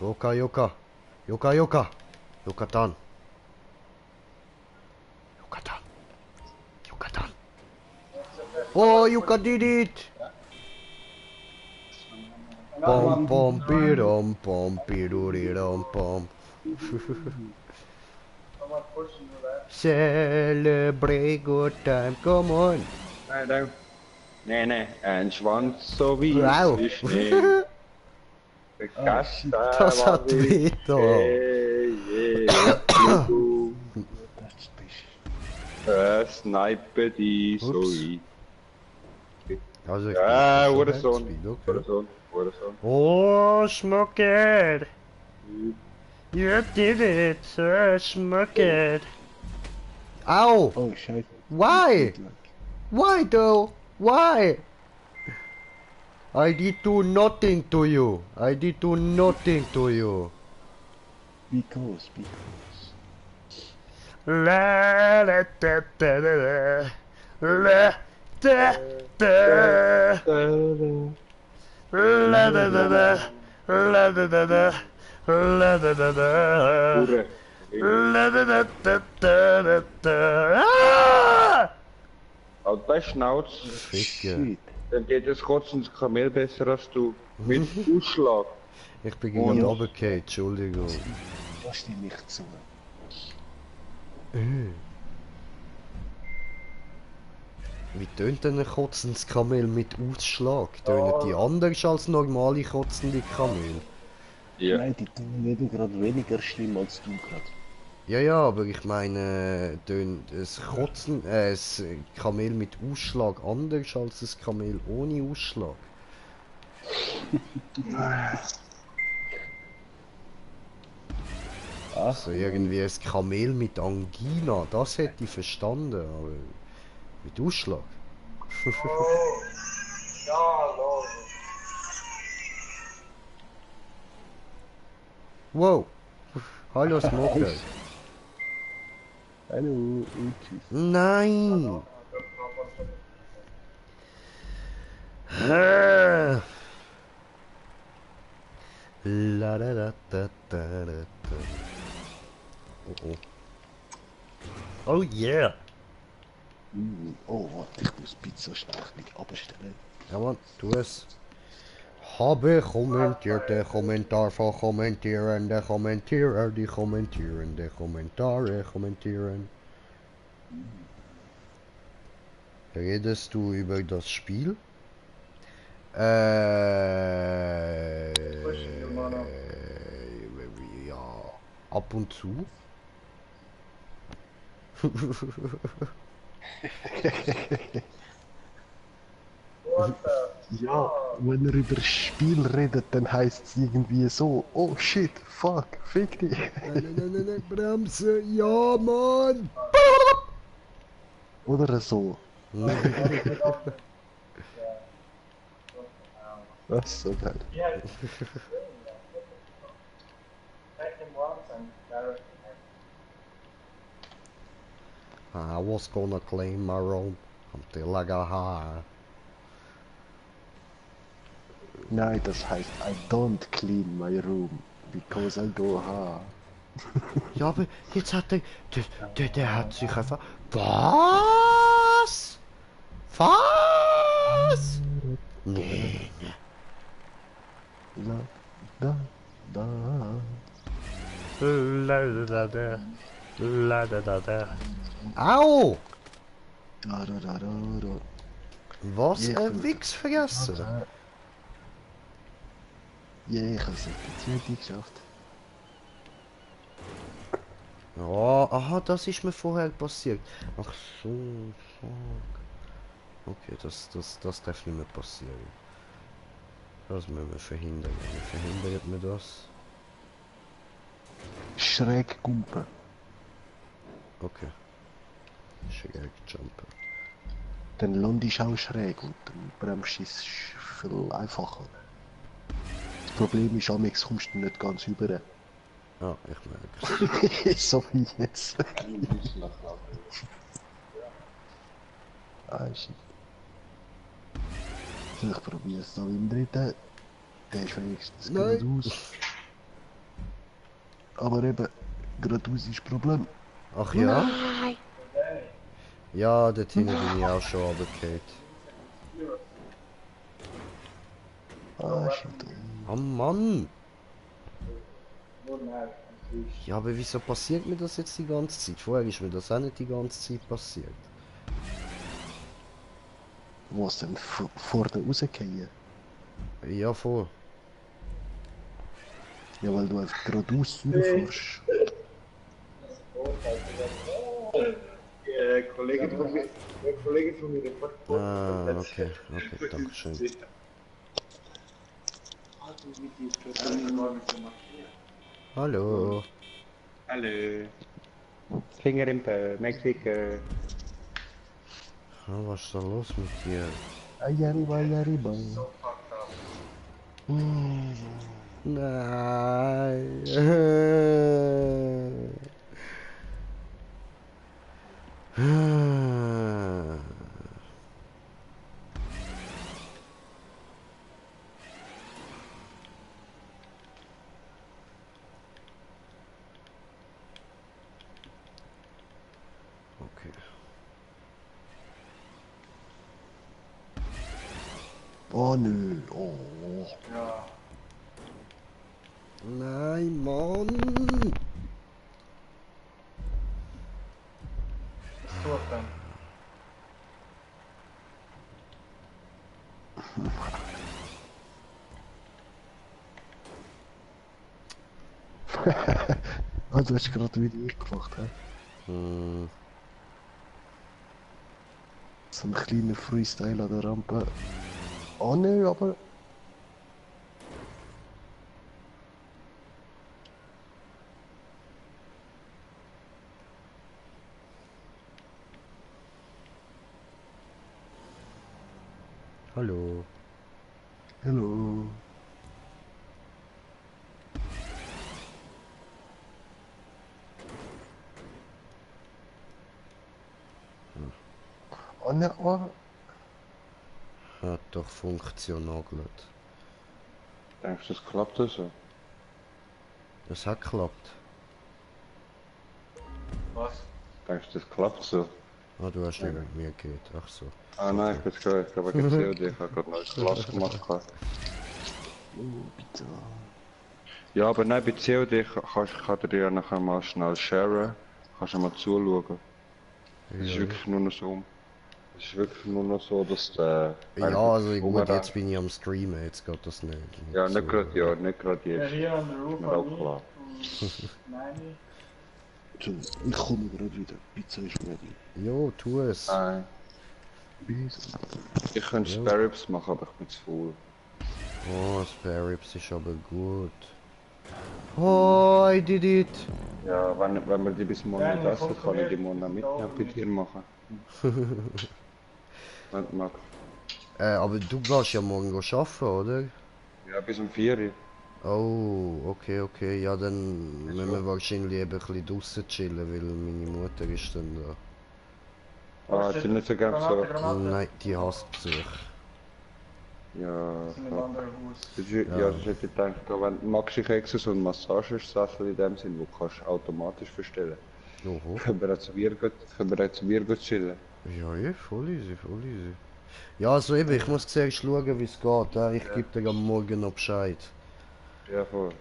Yucca, Yucca. Yucca, Yucca. Yucatan. Yucatan. Yucatan. Oh, Yucca did it! Pom pom pidom pom piduridom pom. Celebrate good time, come on. Nein, nein. Nee, nee. Ein Schwanz so wie Wow. ist nicht. Vergesst Das hat weh da. Sniper die so Ups. wie. Also, ich Ja, bin Uhrensohn. Speed, okay. Uhrensohn. Uhrensohn. Oh, Schmucker. You did it, Schmucker. Ow! Oh, scheiße. Why? Why though? Why? I did do nothing to you. I did do nothing to you. Because. La la da da da da. La da da. La da da da. La da da da. La da da da. Ure. La da da da da da da. Ah! Halt bei Schnauz. Ficke. Shit. Dann geht das Kotzen ins Kamel besser als du. Mit Ausschlag. Ich bin gerade Ja. runtergefallen, Entschuldigung. Lass dich nicht zu. Wie tönt denn ein kotzendes Kamel mit Ausschlag? Tönen die anders als normale kotzende Kamel? Ja. Nein, die tun nicht gerade weniger schlimm als du gerade. Ja, ja, aber ich meine, tönt ein Kamel mit Ausschlag anders als ein Kamel ohne Ausschlag? Also irgendwie ein Kamel mit Angina, das hätte ich verstanden, aber mit Ausschlag? Ja, Leute. Wow! Hallo Smoker! Hallo und tschüss. Nein! Ah. La da da da da da da. Oh oh. Oh yeah! Oh, warte, ich muss Pizza schnell nicht abstellen. Ja man, tu es. Habe kommentiert, der Kommentar von kommentierende Kommentierer, die kommentierende Kommentare kommentieren. Redest du über das Spiel? Ja, ab und zu. Ja, wenn er über das Spiel redet, dann heißt es irgendwie so, oh shit, fuck, fick dich. Nein, Bremse, ja Mann! Oder so. Das ist so geil. Ja. Back in one and direct. I was gonna claim my room until I got high. Nein, das heißt, I don't clean my room, because I go hard. Ja, aber jetzt hat der hat sich einfach... Was? Was? Nee. Da, da, da. Au! Da, da, da, da, da. Was Ja, ein Wichs vergessen. Ja, ich habe es auf die zweite geschafft. Ja, aha, das ist mir vorher passiert. Ach so, fuck. Okay, das darf nicht mehr passieren. Das müssen wir verhindern. Wie verhindert man das? Schräg gumpen. Okay. Schräg jumpen. Dann landest du auch schräg und dann bremst du es viel einfacher. Das Problem ist, amigs kommst du nicht ganz rüber. Ah, ich merke es. So wie jetzt. Ah, shit. So, ich probiere es noch im dritten. Der ist wenigstens Nein. geradeaus. Aber eben, geradeaus ist das Problem. Ach ja? Ja, dort hinten bin ich auch schon runtergefallen. Ah, shit. Oh Mann! Ja, aber wieso passiert mir das jetzt die ganze Zeit? Vorher ist mir das auch nicht die ganze Zeit passiert. Was denn vor der rausgehen? Ja, voll. Ja, weil du einfach geradeaus durchfährst. Kollegin von mir, Ah, okay, okay, danke schön. Hallo. Hallo. Finger im Po, Mexiko. Ah, was ist da los mit dir? Ayariba, ayariba. Nein. Okay. Oh nö, oh. Nein, Mann. So dann. Ah, du hast gerade wieder ich gemacht, hä? Hm. So ein kleiner Freestyle an der Rampe. Oh nö, aber... Hallo. Hallo. Oh ne, oh. Hat doch funktioniert. Denkst du, das klappt so? Das hat geklappt. Was? Denkst du, das klappt so? Ah, du hast nicht mit mir geredet. Ach so. Ah nein, ich bin's gehört. Ich habe gezählt, ich habe gerade ein neues Glas gemacht. Oh, bitte. Ja, aber nein, bei COD kann dir ja nachher mal schnell sharen. Kannst du mal zuschauen. Es ist Ja, wirklich nur noch so. Es ist wirklich nur noch so, dass der... ja, also gut, jetzt bin ich am Streamen, jetzt geht das nicht. Ja, nicht so. gerade, ja, nicht gerade Ja, jetzt. hier an der Roof Mir auch an klar. Nein. So, ich komme gerade wieder. Pizza ist ready. Jo, tu es. Nein, Bis. ich könnte Ja. Spare Ribs machen, aber ich bin zu faul. Oh, Spare Ribs ist aber gut. Oh, I did it. Ja, wenn wir die bis morgen Ja, nicht nee, essen, kann ich funktioniert. die morgen Mittag bei dir machen. Nicht mag. Aber du gehst ja morgen arbeiten, oder? Ja, bis um 4 Uhr. Oh, okay, okay. Ja, dann müssen wir wahrscheinlich eben ein bisschen draussen chillen, weil meine Mutter ist dann da. Ah, die nicht so gern so. Granate. Nein, die hasst Besuch. Ja, Das ist in einem anderen Haus. das ist, ja, das hätte ich gedacht, wenn magst du Kekse so ein Massagesessel in dem Sinn, wo du kannst automatisch verstellen. Oho. Können wir jetzt wir gut chillen. Ja, ja, voll easy, voll easy. Ja, also eben, ich muss zuerst schauen, wie es geht. Ja? Ich gebe dir am Morgen noch Bescheid. Ja, voll.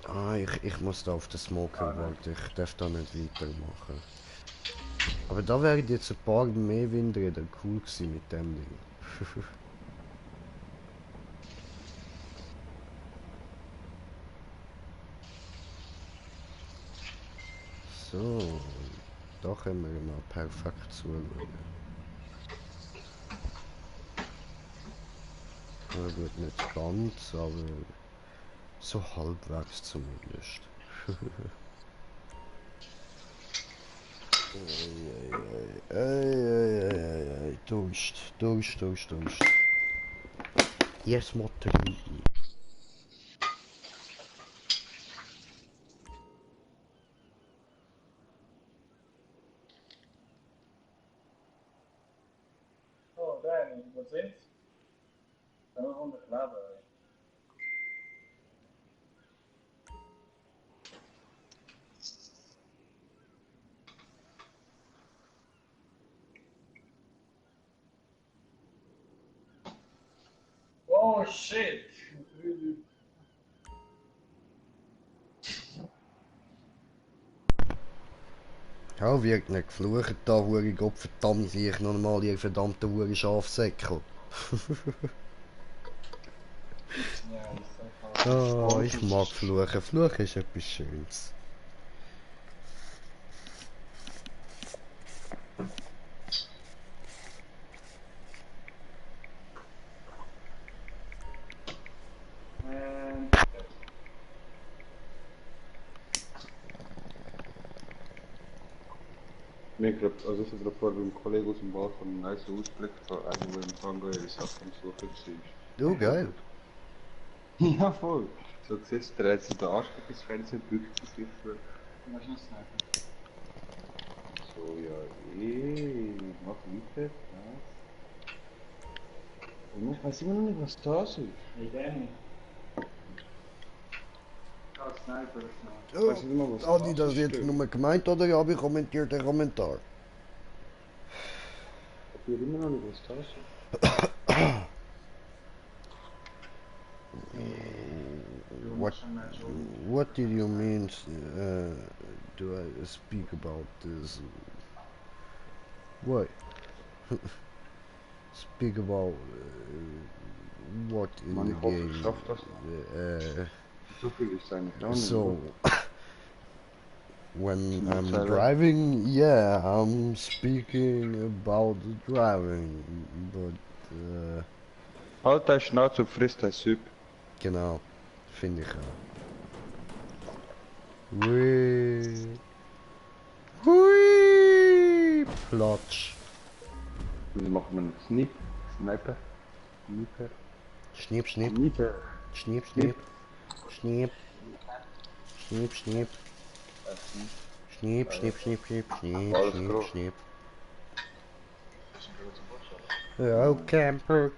Ah, ich muss da auf den Smoker warten. Ich darf da nicht weitermachen. Aber da wären jetzt ein paar mehr Windräder cool gewesen mit dem Ding. So, da können wir mal perfekt zuschauen. Na gut, nicht ganz, aber so halbwegs zumindest. Ey, Durst. Yes, Mutter. Oh, Danny, wo sind's? Da noch 100 Leben. Oh shit! Ja, wird nicht geflucht da, hure Gott verdammt, sehe ich noch einmal ihr verdammten hure Schafsäckel. Ja, ich sag Ah, ich mag Fluchen. Fluchen ist etwas Schönes. Also ich habe gerade vorhin mit einem Kollegen aus dem Balkon einen nice Ausblick von einem, der im Tango ihre Sachen am Suchen war. Oh, geil. Ja, voll. So siehst du, der hat sich den Arsch gegen das Fernsehen gebückt für sich. Was noch sagen? So, ja, mach weiter. Was? Und ich weiß immer noch nicht, was das ist. Hey Danny. Ah, Sniper ist noch. Oh, Weißt du nicht mal, was habe ich das ist, jetzt stimmt? nur gemeint oder habe ich kommentiert den Kommentar? Ich weiß immer noch nicht, was das ist. What did you mean do I speak about this? What? Speak about what in Man, the ich hoffe, game? ich schaff das noch. So viel ist eigentlich auch nicht. So, when Can you I'm tell that? driving, yeah, I'm speaking about driving, but Halt deine Schnauze und frisst dein Süpp. genau, finde ich auch. Hui, hui, Platsch. Dann machen wir einen Sniper. Schnipp, schnipp, Sniper. schnipp, schnipp, schnipp, schnipp, schnipp. Schnipp, schnipp, schnipp, schnipp, schnipp, Alles schnipp, klar. schnipp. Oh, camper.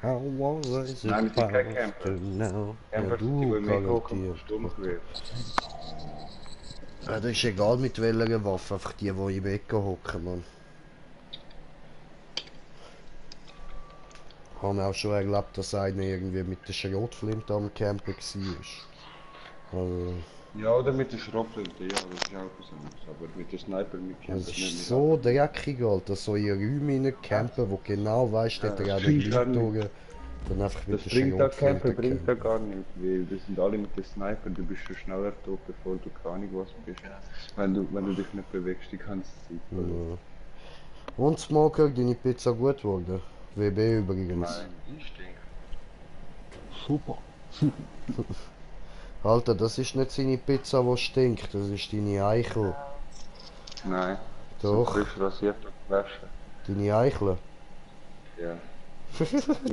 How was I Nein, wir sind kein supposed Camper. to know? Ja, Camper sind die, du die mehr hoch garantiert. stumm wird. Ja, das ist egal mit welcher Waffe, einfach die im Ecken hocken, Mann. Ich habe auch schon erlebt, dass einer irgendwie mit der Schrotflinte am Camper war. Also, Ja, oder mit der Schrotflinte, ja, das ist auch etwas anderes. Aber mit der Sniper, mit Camper es nicht ist mehr. so dreckig, Alter, so in Räume campen, wo genau weißt, dass der auch bringt nicht gar durch. Dann einfach mit Das der bringt da Camper, Schrotflinte bringt da campen. gar nicht, weil das sind alle mit der Sniper, du bist schon schneller tot, bevor du keine Ahnung was bist. Wenn du dich nicht bewegst die ganze Zeit. Oder? Ja. Und Smoker, deine Pizza gut geworden. WB übrigens. Nein, die stinkt. Super. Alter, das ist nicht seine Pizza, die stinkt, das ist deine Eichel. Nein. Doch. So frisch rasiert und gewaschen. Deine Eichel. Ja.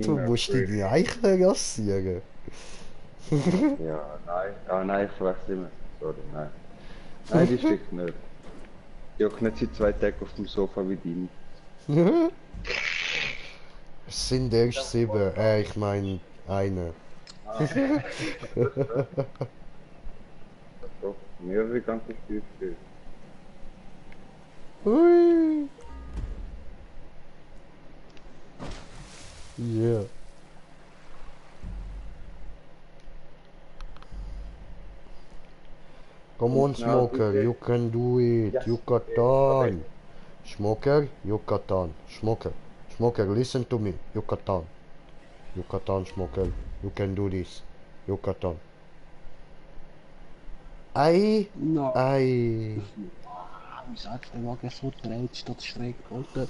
Du musst deine Eichel rasieren. Ja, nein. Ah nein, ich wechsle immer. Sorry, nein. Nein, die stinkt nicht. Ich hocke nicht seit 2 Tagen auf dem Sofa wie deine. Es sind erst 7, ich meine eine. Doch, mehrere ganze Stücke. Hui. Yeah. on, Smoker, you can do it. Yes. Yucatan. Smoker, Yucatan. Smoker, listen to me. Yucatan. Yucatan, Smoker. You can do this. Yucatan. Ei, No. ei. Wie sagst du, der Wagen so dreht statt schräg, Alter?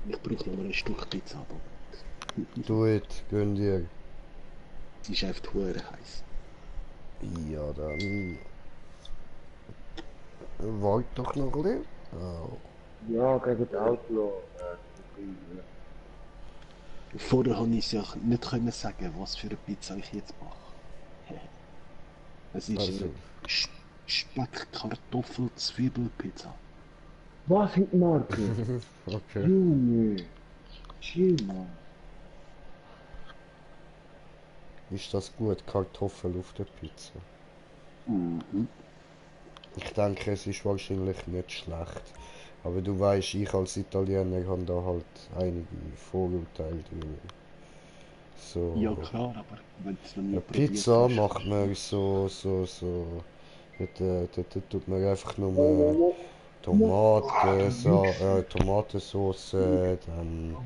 Ich brauche noch mal ein Stück Pizza, aber Do it, gönn dir. sie ist einfach hure heiß. Ja, dann. Wart doch noch ein bisschen. Oh. Ja, gegen das Outlaw. Vorher konnte ich ja nicht können sagen, was für eine Pizza ich jetzt mache. Es ist Also. eine Speck, Kartoffel, Zwiebelpizza. Was sind die Marke? Okay. Junge. Chill, Mann. Ist das gut, Kartoffel auf der Pizza? Mhm. Ich denke, es ist wahrscheinlich nicht schlecht. Aber du weißt, ich als Italiener habe da halt einige Vorurteile drüber. So. Ja klar, aber wenn es noch nie Eine probiert Pizza hast, macht man so. Dort tut man einfach nur Tomatensauce, dann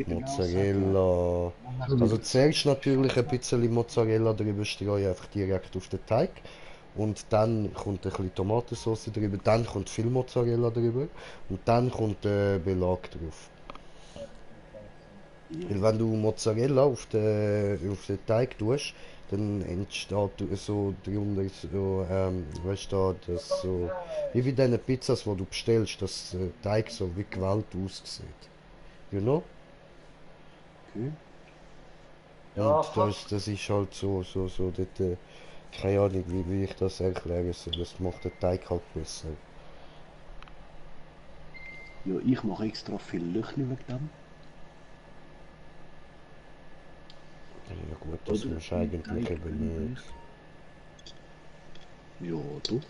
Mozzarella. Also zuerst natürlich ein bisschen Mozzarella drüber streuen, einfach direkt auf den Teig. Und dann kommt ein bisschen Tomatensauce drüber, dann kommt viel Mozzarella drüber und dann kommt der Belag drauf. Weil wenn du Mozzarella auf den Teig tust, dann entsteht so drunter so, weißt du, das so, wie bei diesen Pizzas, die du bestellst, dass der Teig so wie Gewalt aussieht. You know? Okay. Und das ist halt so dort, keine Ahnung, wie ich das erklären soll, das macht den Teig halt besser. Ja, ich mache extra viel Löchli wegen dem. Ja gut, das Oder musst du eigentlich Teig eben nicht. Ja, doch.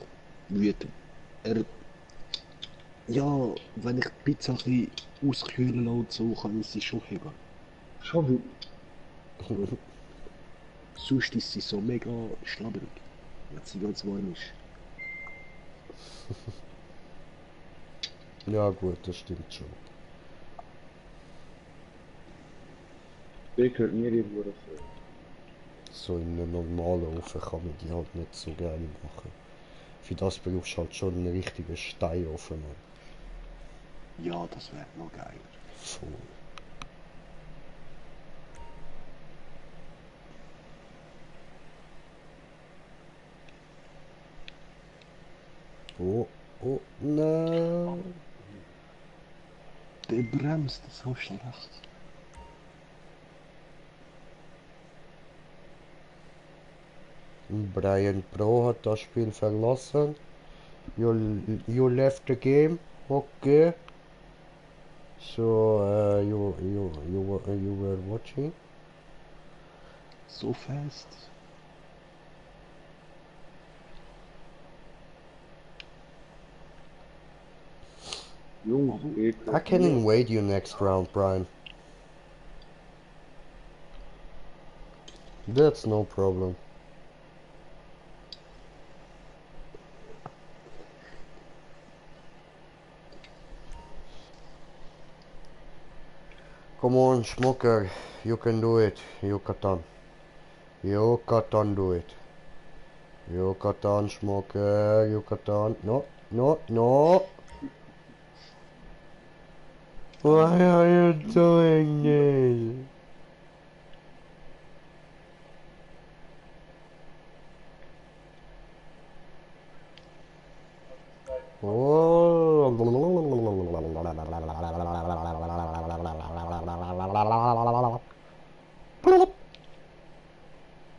Wird er. Ja, wenn ich die Pizza ein bisschen auskühlen lasse, und so, kann ich sie schon heben. Schon wie. Sonst ist sie so mega schlabberig, wenn sie ganz warm ist. Ja gut, das stimmt schon. Ich gehört mir irgendwo dafür. So in einem normalen Ofen kann man die halt nicht so geil machen. Für das brauchst du halt schon einen richtigen Steinofen. Mann. Ja, das wäre noch geiler. Voll. Oh, nein. Der bremst so schlecht. Brian Pro hat das Spiel verlassen. You left the game. Okay. So, you were watching. So fest. Junge, ich I can invade you next round, Brian. That's no problem. Come on, Smoker. You can do it. Yucatan. Yucatan, do it. Yucatan, Smoker. Yucatan. No, no, no. Why are you doing this?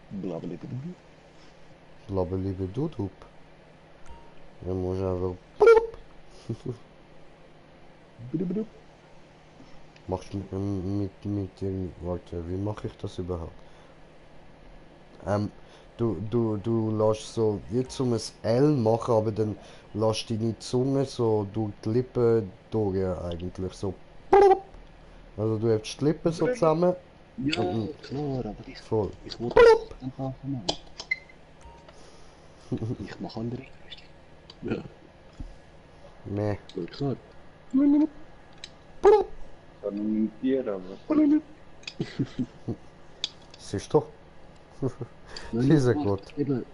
Blablabla. Blabbelibedoedoep. Dan moet je even... Blubblub. Machst du mit dem... Warte, wie mache ich das überhaupt? Du lässt so wie zum ein L machen, aber dann lässt deine Zunge so durch die Lippen durch eigentlich so. Also du hast die Lippen so zusammen. Ja, klar, aber Voll. ich wollte das dann machen. Ich mache andere. Ja, Nee. klar. Kann ich mit dir, aber. Siehst du? Nein, Dieser warte, Gott. eben,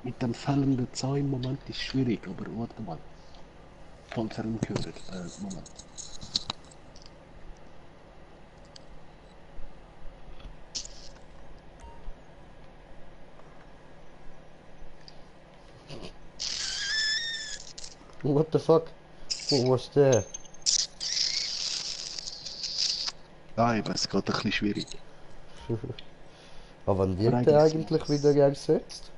mit dem fällenden Zahn im Moment ist schwierig, aber warte mal. Falls er ihn gehört, Moment. What the fuck? What was that? Ja, eben, es geht ein bisschen schwierig. Aber wann wird Aber der eigentlich eigentlich wieder ersetzt?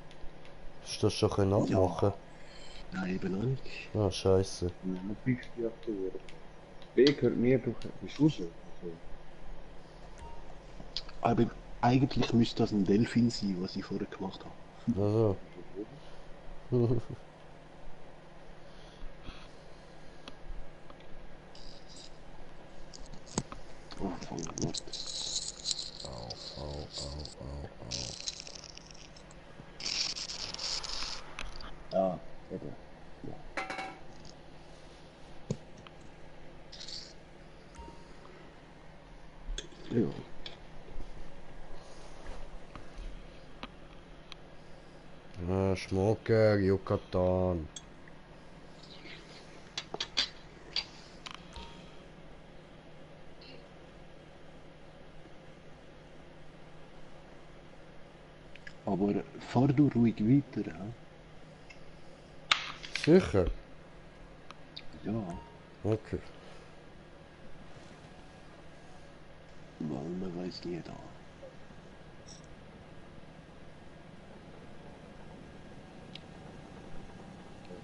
Hast du das schon können Ja, abmachen? nein, eben noch nicht. Ah, scheiße. Ja, dann bist du ja aktiviert. B gehört mir, du bist raus. Also, Aber eigentlich müsste das ein Delfin sein, was ich vorher gemacht habe. Also. Oh, fangen wir an. Au, au, au, au. Ja, eben. Ja. Ja. Ah, Schmucker, Yucatan. Aber fahr du ruhig weiter, hä? Sicher? Ja, Okay. weil man weiß nie da.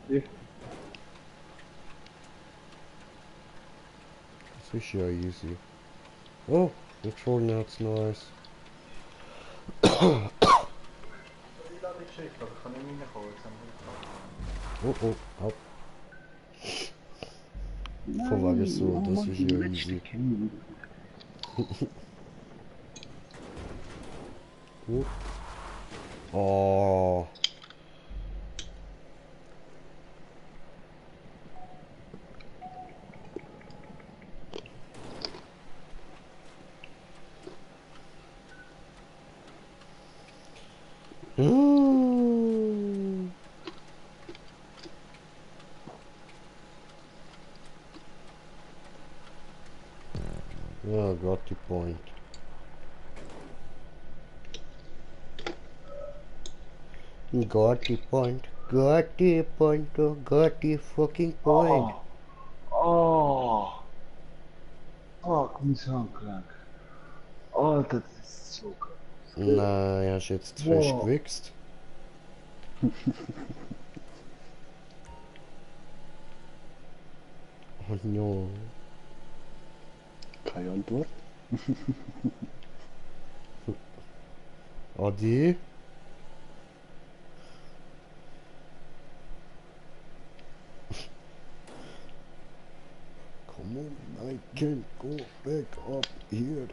ich, Das ist ja easy. Oh, jetzt vorne hat's noch eins. Die lade ich geschickt, aber ich kann nicht reinkommen. Jetzt haben wir Oh, oh, au. Von wegen so, das ist ja easy. Oh. Ja, got the point. Got the point. Got the point. Oh, got the fucking point. Oh! Fuck, mein Handgelenk. Alter, das ist so krass. Nein, hast jetzt zu fest Wow. gewichst. Oh no. Keine Antwort. Adi? Come on, I can't go back up here.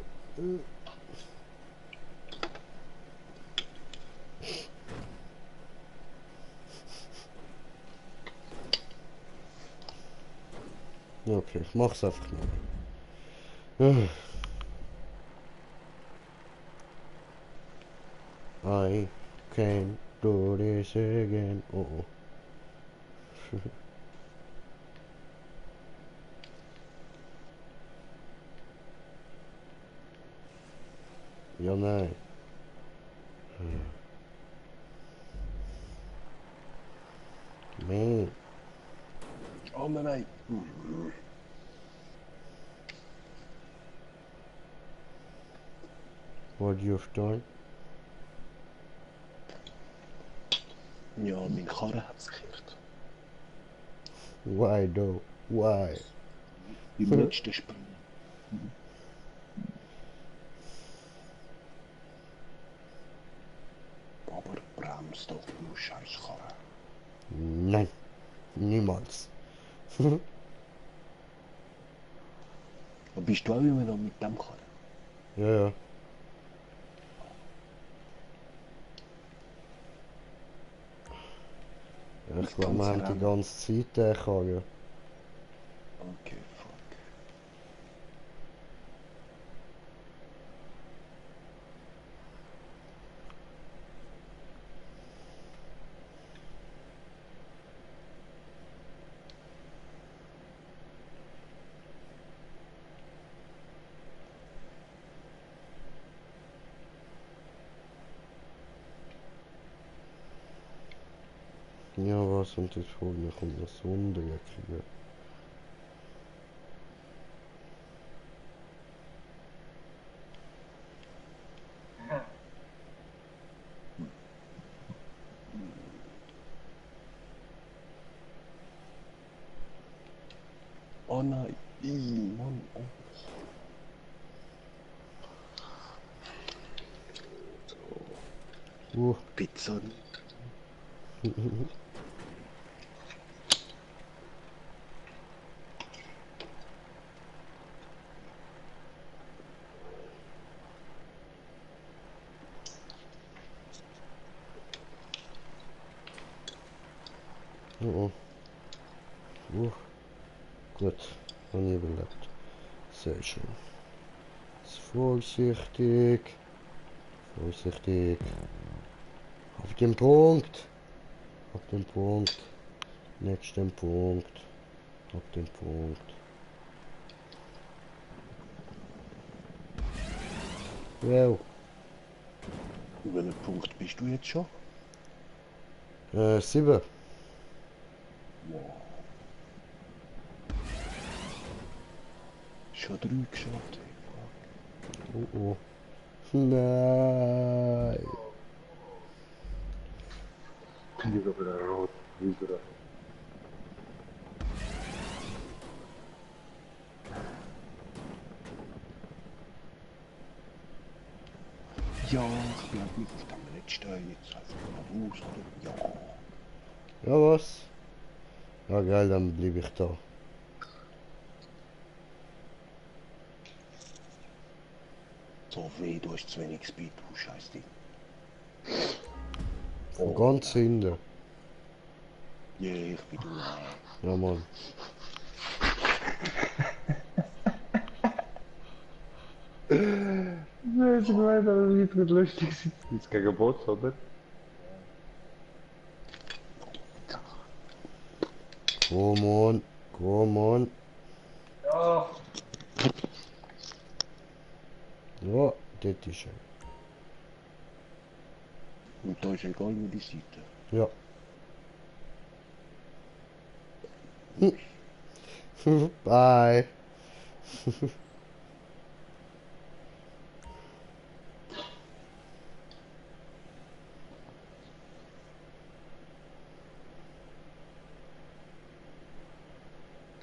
Okay, ich mach's einfach mal. I can't do this again. Oh, oh. Ja, nein. Man, Oh nein. what you've done? Ja, mein Karren hat es gekehrt. Why though? Why? Beim letzten Sprung. Aber bremst doch, du Scheißkarre. Nein, niemals. Und bist du auch immer noch mit dem Karren? Ja, ja. Ich glaube, wir haben die ganze Zeit den Karren. Okay, fuck. Ja, was? Und jetzt vorne kommt noch Sondereckige. Oh nein, Mann. So, Pizza. Oh, oh. Gut, habe ich überlebt. Sehr schön. Jetzt vorsichtig. Vorsichtig. Auf den Punkt. Auf den Punkt. Nächsten Punkt. Auf den Punkt. Wow. Welchen Punkt bist du jetzt schon? 7. Wow. Schon 3 geschafft. Ey, fuck. Oh oh. Nein. Ich bin wieder rot. Wieder. Ja, ich bleib nicht auf dem letzten jetzt einfach mal raus, oder? Ja. Ja, was? Ja, geil, dann blieb ich da. So weh, du hast zu wenig Speed, du Scheißding. Von ganz hinten. Ja, ich bin du. Ja, Mann. Nein, ich meine, das wird nicht lustig sein. Jetzt gegen Bots, oder? Come on. Come on. Ja, Ja, das ist er. Und da ist egal, wo die Seite. Ja. Bye.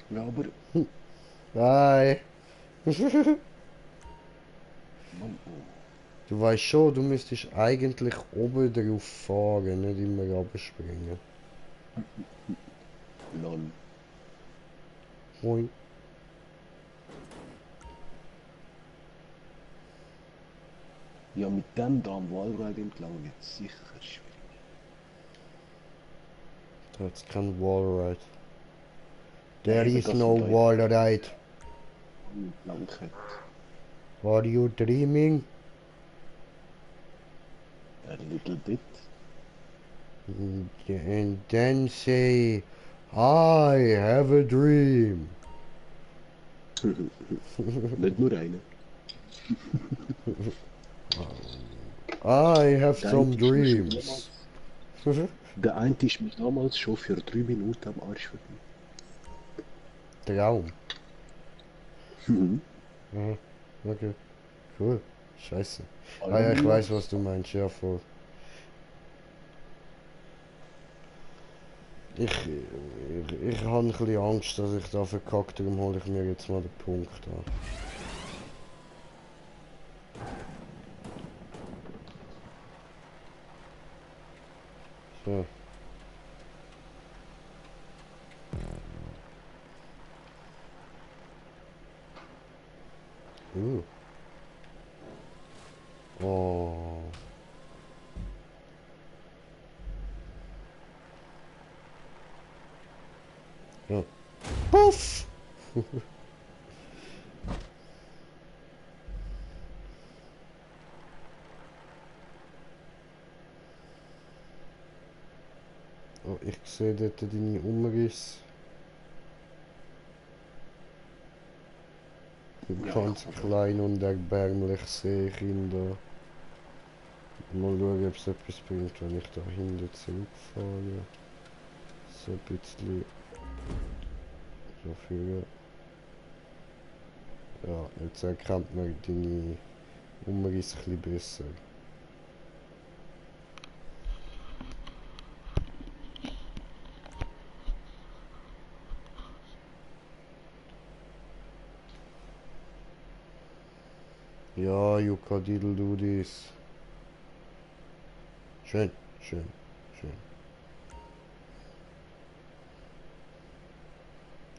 Ja, aber, Bye. Mann, oh. Du weißt schon, du müsstest eigentlich oben drauf fahren, nicht immer runterspringen. Lol. Moin. Ja, mit dem da am Wallride entlang wird sicher schwierig. Da hat's kein Wallride. There Eben, is das no sind da wallride. entlang hat. Are you dreaming? A little bit. And then say, I have a dream. Nicht nur eine. I have Der some eine ist mir schon dreams. damals- Der eine ist mir damals schon für 3 Minuten am Arsch verblieben. Traum. Mhm. Aha. Okay. Cool. Scheiße. Aber Ah ja, ich ja, weiß, was du meinst. Ja, voll. Ich habe ein bisschen Angst, dass ich da verkackt, darum hole ich mir jetzt mal den Punkt an. So. Oh. Puff! Oh, ich sehe dort deine Umriss. Ja, Ganz ja. klein und erbärmlich sehe ich ihn da. Mal schauen, ob es etwas bringt, wenn ich da hinten zurückfahre. So ein bisschen. So viel. Ja, jetzt erkennt man deine Umriss ein bisschen besser. Ja, you can diddle do this. Schön, schön, schön.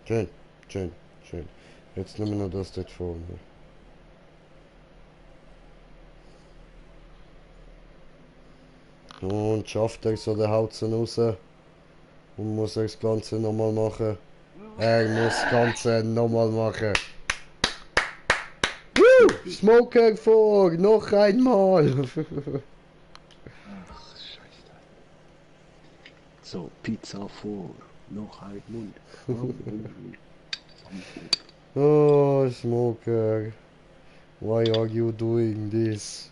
Schön, schön, schön. Jetzt nehmen wir noch das dort vorne. Und schafft er so, der haut sie raus. Und muss er das Ganze nochmal machen. Er muss das Ganze nochmal machen. Smoker vor, noch einmal. Ach, Scheiße. So, Pizza vor. Noch ein Mund. Oh, Smoker. Why are you doing this?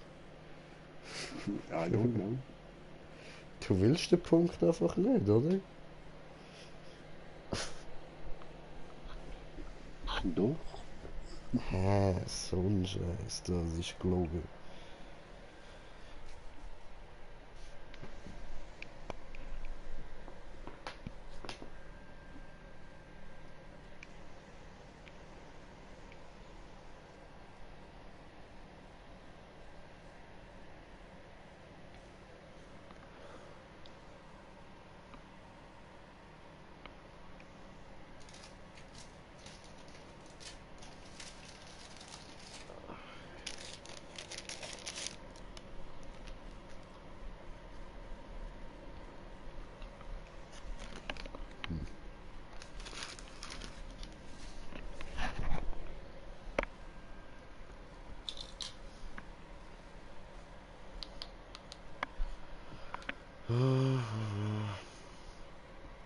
I don't know. Du willst den Punkt einfach nicht, oder? Doch. Hä, so ein Scheiß, das ist gelogen.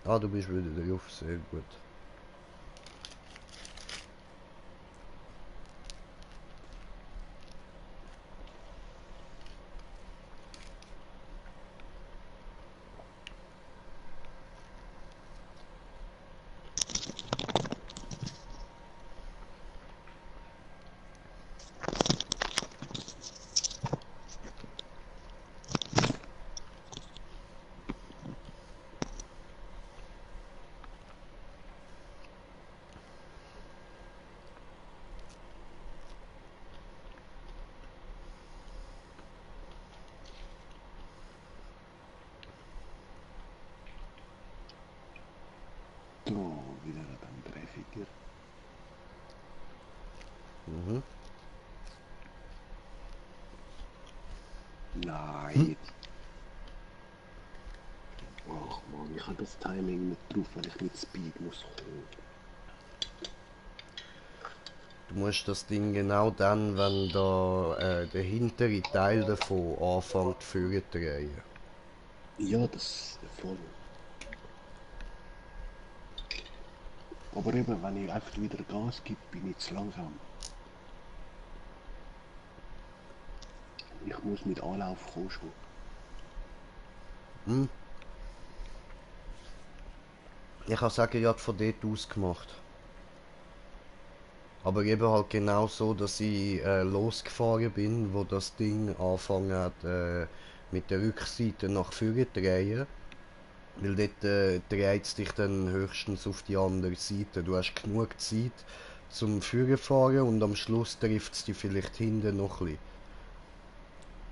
Ah, du bist wieder drauf, sehr gut. So, wieder beim Dreifinger. Mhm. Nein. Ach man, ich habe das Timing nicht drauf, wenn ich mit Speed muss kommen. Du musst das Ding genau dann, wenn da der hintere Teil davon anfängt zu drehen. Ja, das voll. Aber eben, wenn ich einfach wieder Gas gebe, bin ich zu langsam. Ich muss mit Anlauf kommen schon. Hm? Ich habe sagen, ich habe von dort aus gemacht. Aber eben halt genau so, dass ich losgefahren bin, wo das Ding angefangen hat mit der Rückseite nach vorne zu drehen. Weil dort dreht es dich dann höchstens auf die andere Seite. Du hast genug Zeit zum Führen fahren und am Schluss trifft es dich vielleicht hinten noch ein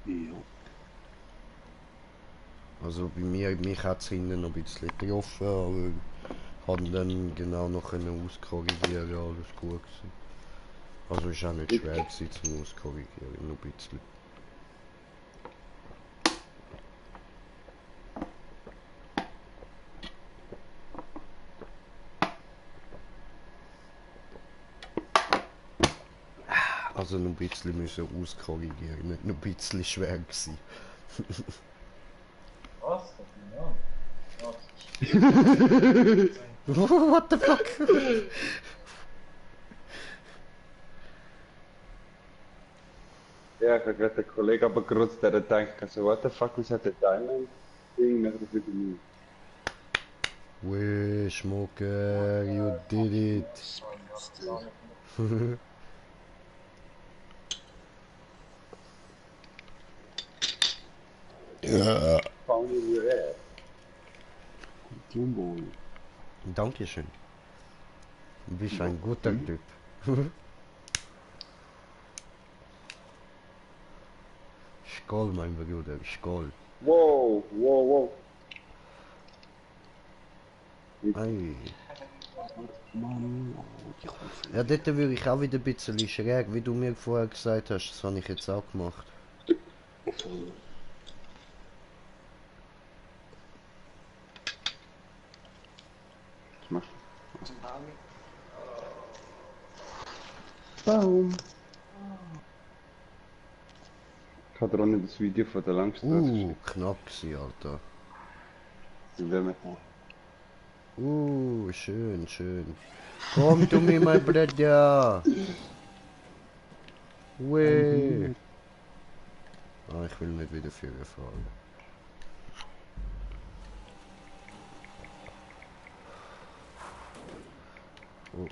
bisschen. Ja. Also bei mir, mich hat es hinten noch ein bisschen getroffen, aber kann dann genau noch auskorrigieren, alles gut gewesen. Also ist auch nicht schwer gewesen zum Auskorrigieren, nur ein bisschen. Also noch ein bisschen müssen auskorrigieren, nicht nur ein bisschen schwer gewesen. Was? Das ist ja. What the fuck? Ja, ich habe gerade den Kollegen aber gerutzt, der denkt, also, what the fuck, was hat der Diamond-Ding? Nachher wieder nicht. Wee, Schmucker, you did it. Ja. Found in your ass. Jumbo. Dankeschön. Du bist ein guter Typ. Skål, mein Bruder, skål. Wow, wow, wow. Ei. Mann, oh, ich hoffe. Ja, dort würde ich auch wieder ein bisschen schräg, wie du mir vorher gesagt hast. Das habe ich jetzt auch gemacht. Voll. Was machst du? Baum. Ich habe auch nicht das Video von der Langstraße Knapp gewesen, Alter. geschickt. Schön, schön. Komm to me, my brother. Wee. Ah, ich will nicht wieder Führer fahren. Oh.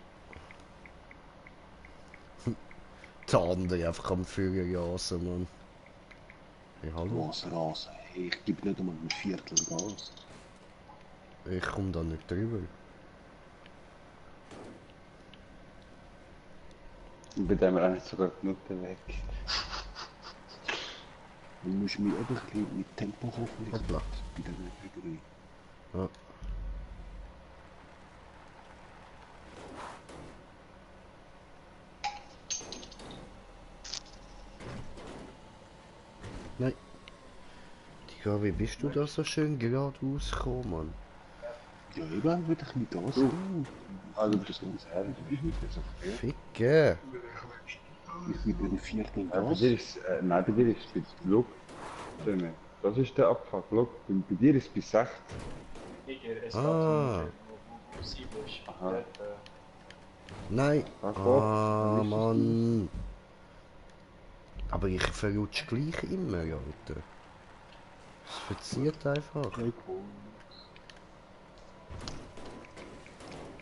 Der andere einfach am Führer jasen, Mann. Hey, hallo? Was Rasen. Hey, ich gebe nicht einmal ein Viertel Gas. Ich komm da nicht drüber. Und bei dem renne ich sogar genug weg. Du musst mich eben ein bisschen mit Tempo hoffentlich. Hoppla. Bei der Hügel. Ja. Nein. Digga, wie bist du da so schön geradeaus gekommen, Mann? Ja, eben, würde ich mit Gas tun. Also, du bist ganz ehrlich, du bist nicht so viel. Ficke! Ich gebe ein Viertel Bei Gas. dir ist, nein, bei dir ist es, look, das ist der Abfuck, look, bei dir ist es bis 60. Es Ah. wo sie ist. Aha. Dort, Nein! Ah, Ah, Gott, Mann! Aber ich verrutsche gleich immer, Alter. Es verzieht einfach.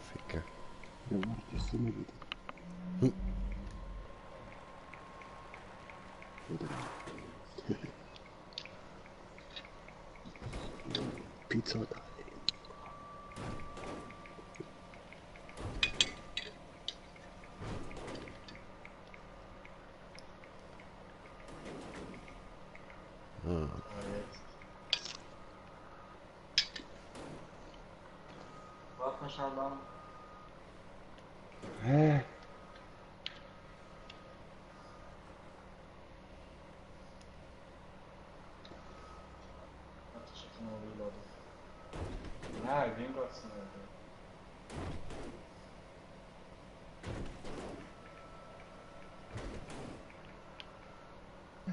Ficke. Ja, warte, das sind wir wieder. Hm. Oder Pizza da. warte mal schnell lang. Hä? Das ist jetzt noch reloaden. Nein, den geht's nicht.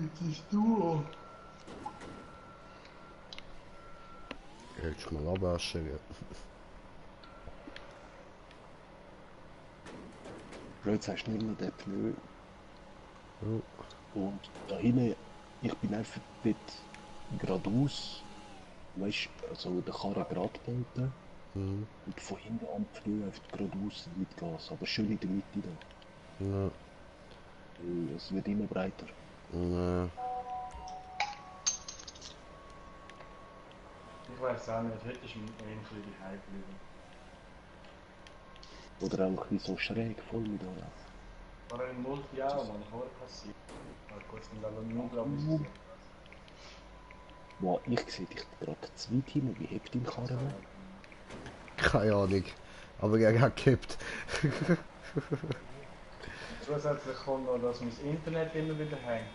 Jetzt ist du. Hältst du mal abwaschen, ja. Bro, jetzt hast du nur noch den Pneu. Oh. Und da hinten, ich bin einfach dort geradeaus. Weißt du, also der Karre gerade gehalten. Mhm. Und von hinten am Pneu einfach geradeaus mit Gas. Aber schön in der Mitte da. Ja. Es wird immer breiter. Ja. Ich weiß auch nicht, heute ist ein bisschen die Hype geblieben. Oder auch ein bisschen so schräg, voll mit Orange. War im Multi auch, man, ich habe passiert. Ich kurz mit einem nur glaube ich. Wow, ich sehe dich gerade zu weit hin, wie hebt dein Karre noch? Keine Ahnung. Aber er hat gekippt. Zusätzlich kommt noch, dass mein Internet immer wieder hängt.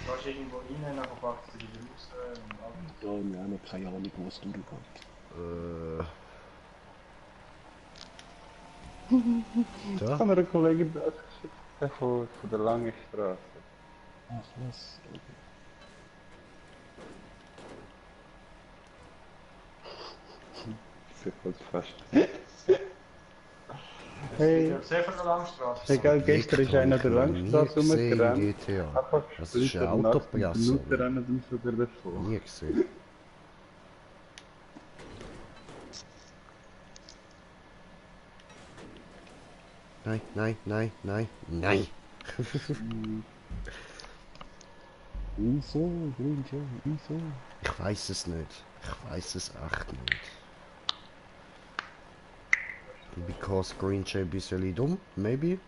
Du gehst irgendwo rein, dann packst du wieder raus und alles. Ja, wir haben noch keine Ahnung, wo es durchgeht. Da? Kann mir ein Kollege das geschickt? Der von der langen Straße. Ach was. Ich wollte fast. Hey. Hey, Ich sehr von der Langstraße. hey, gell, gestern ist einer der Langstraße rumgerannt. GTA. Einfach Das ist ein splitter nass und die Autopresse. Leute rennen ihm sogar davon. Nie gesehen. Nein, nein, nein, nein, nein. Wieso, Grünchen, wieso? Ich weiß es nicht. Ich weiß es echt nicht. Because Green Jay ein bisschen dumm, maybe?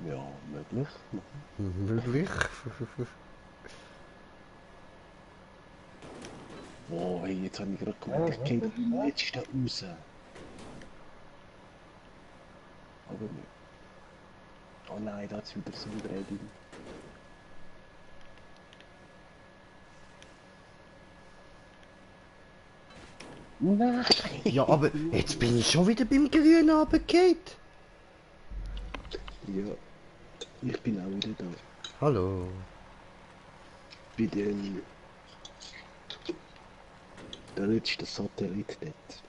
Ja, möglich. Möglich. Oh, hey, jetzt habe ich gerade gemeint, ich kenne den letzten raus. Aber nicht. Oh nein, da hat es wieder so ein Rädchen. Nein! Ja, aber jetzt bin ich schon wieder beim Grünen runtergefallen. Ja, ich bin auch wieder da. Hallo. Bei dem... Der letzte Satellit dort.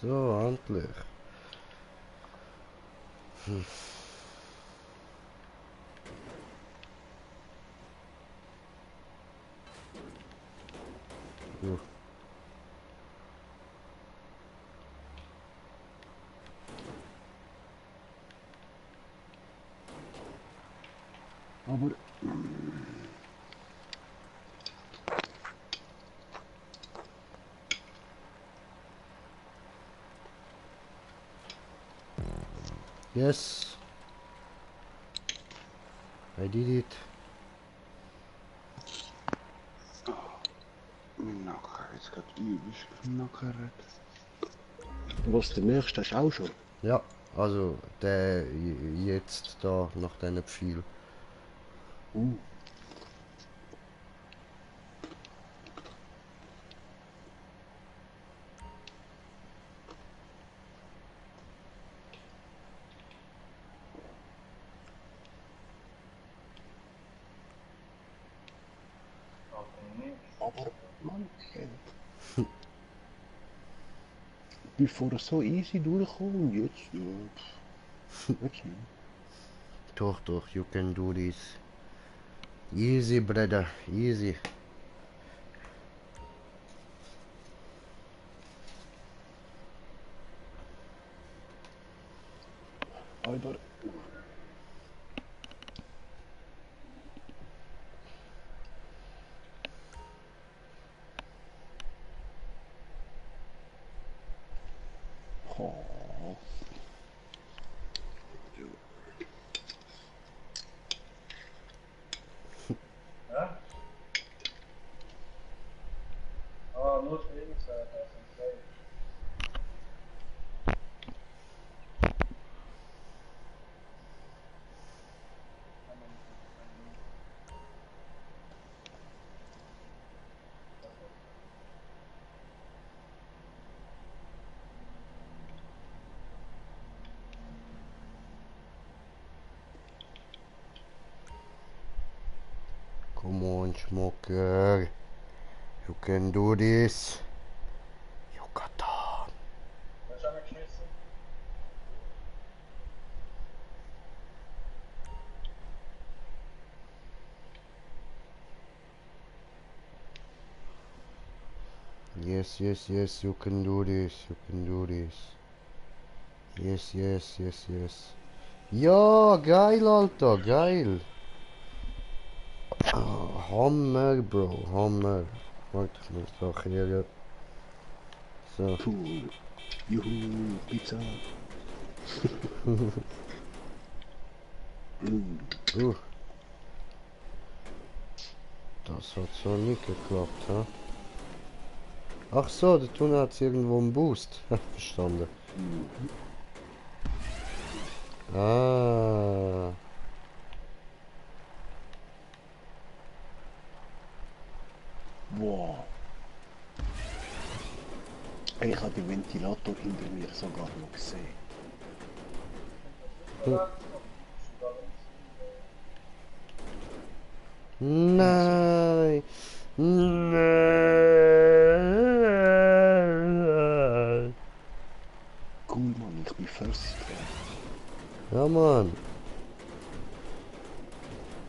So, endlich. Ja. Aber... Yes. I did it. Mein Nacken ist gerade übelst geknackert. Was, der nächste hast du auch schon? Ja, also der jetzt da nach deinem Pfeil. Aber, Mann, ich bin vorher so easy durchgekommen und jetzt, ja, jetzt nicht. Doch, you can do this. Easy, brother, easy. Aber, oh, Ja? Ah, nur für ihn gesagt, das ist okay. Come on, smoker. You can do this. You got that. Hast du auch geschmissen? Yes, you can do this. You can do this. Yes. Ja, geil, Alter, geil. Ah, Hammer, Bro, Hammer. Warte, ich muss da hier. So. puh, juhu, Pizza. Uh, das hat so nicht geklappt, ha? Ach so, der Tunnel hat irgendwo einen Boost. Verstanden. Ah. Wow. Ich habe den Ventilator hinter mir sogar noch gesehen. Nein. Nein. Cool, Mann, ich bin first. Ja, Mann.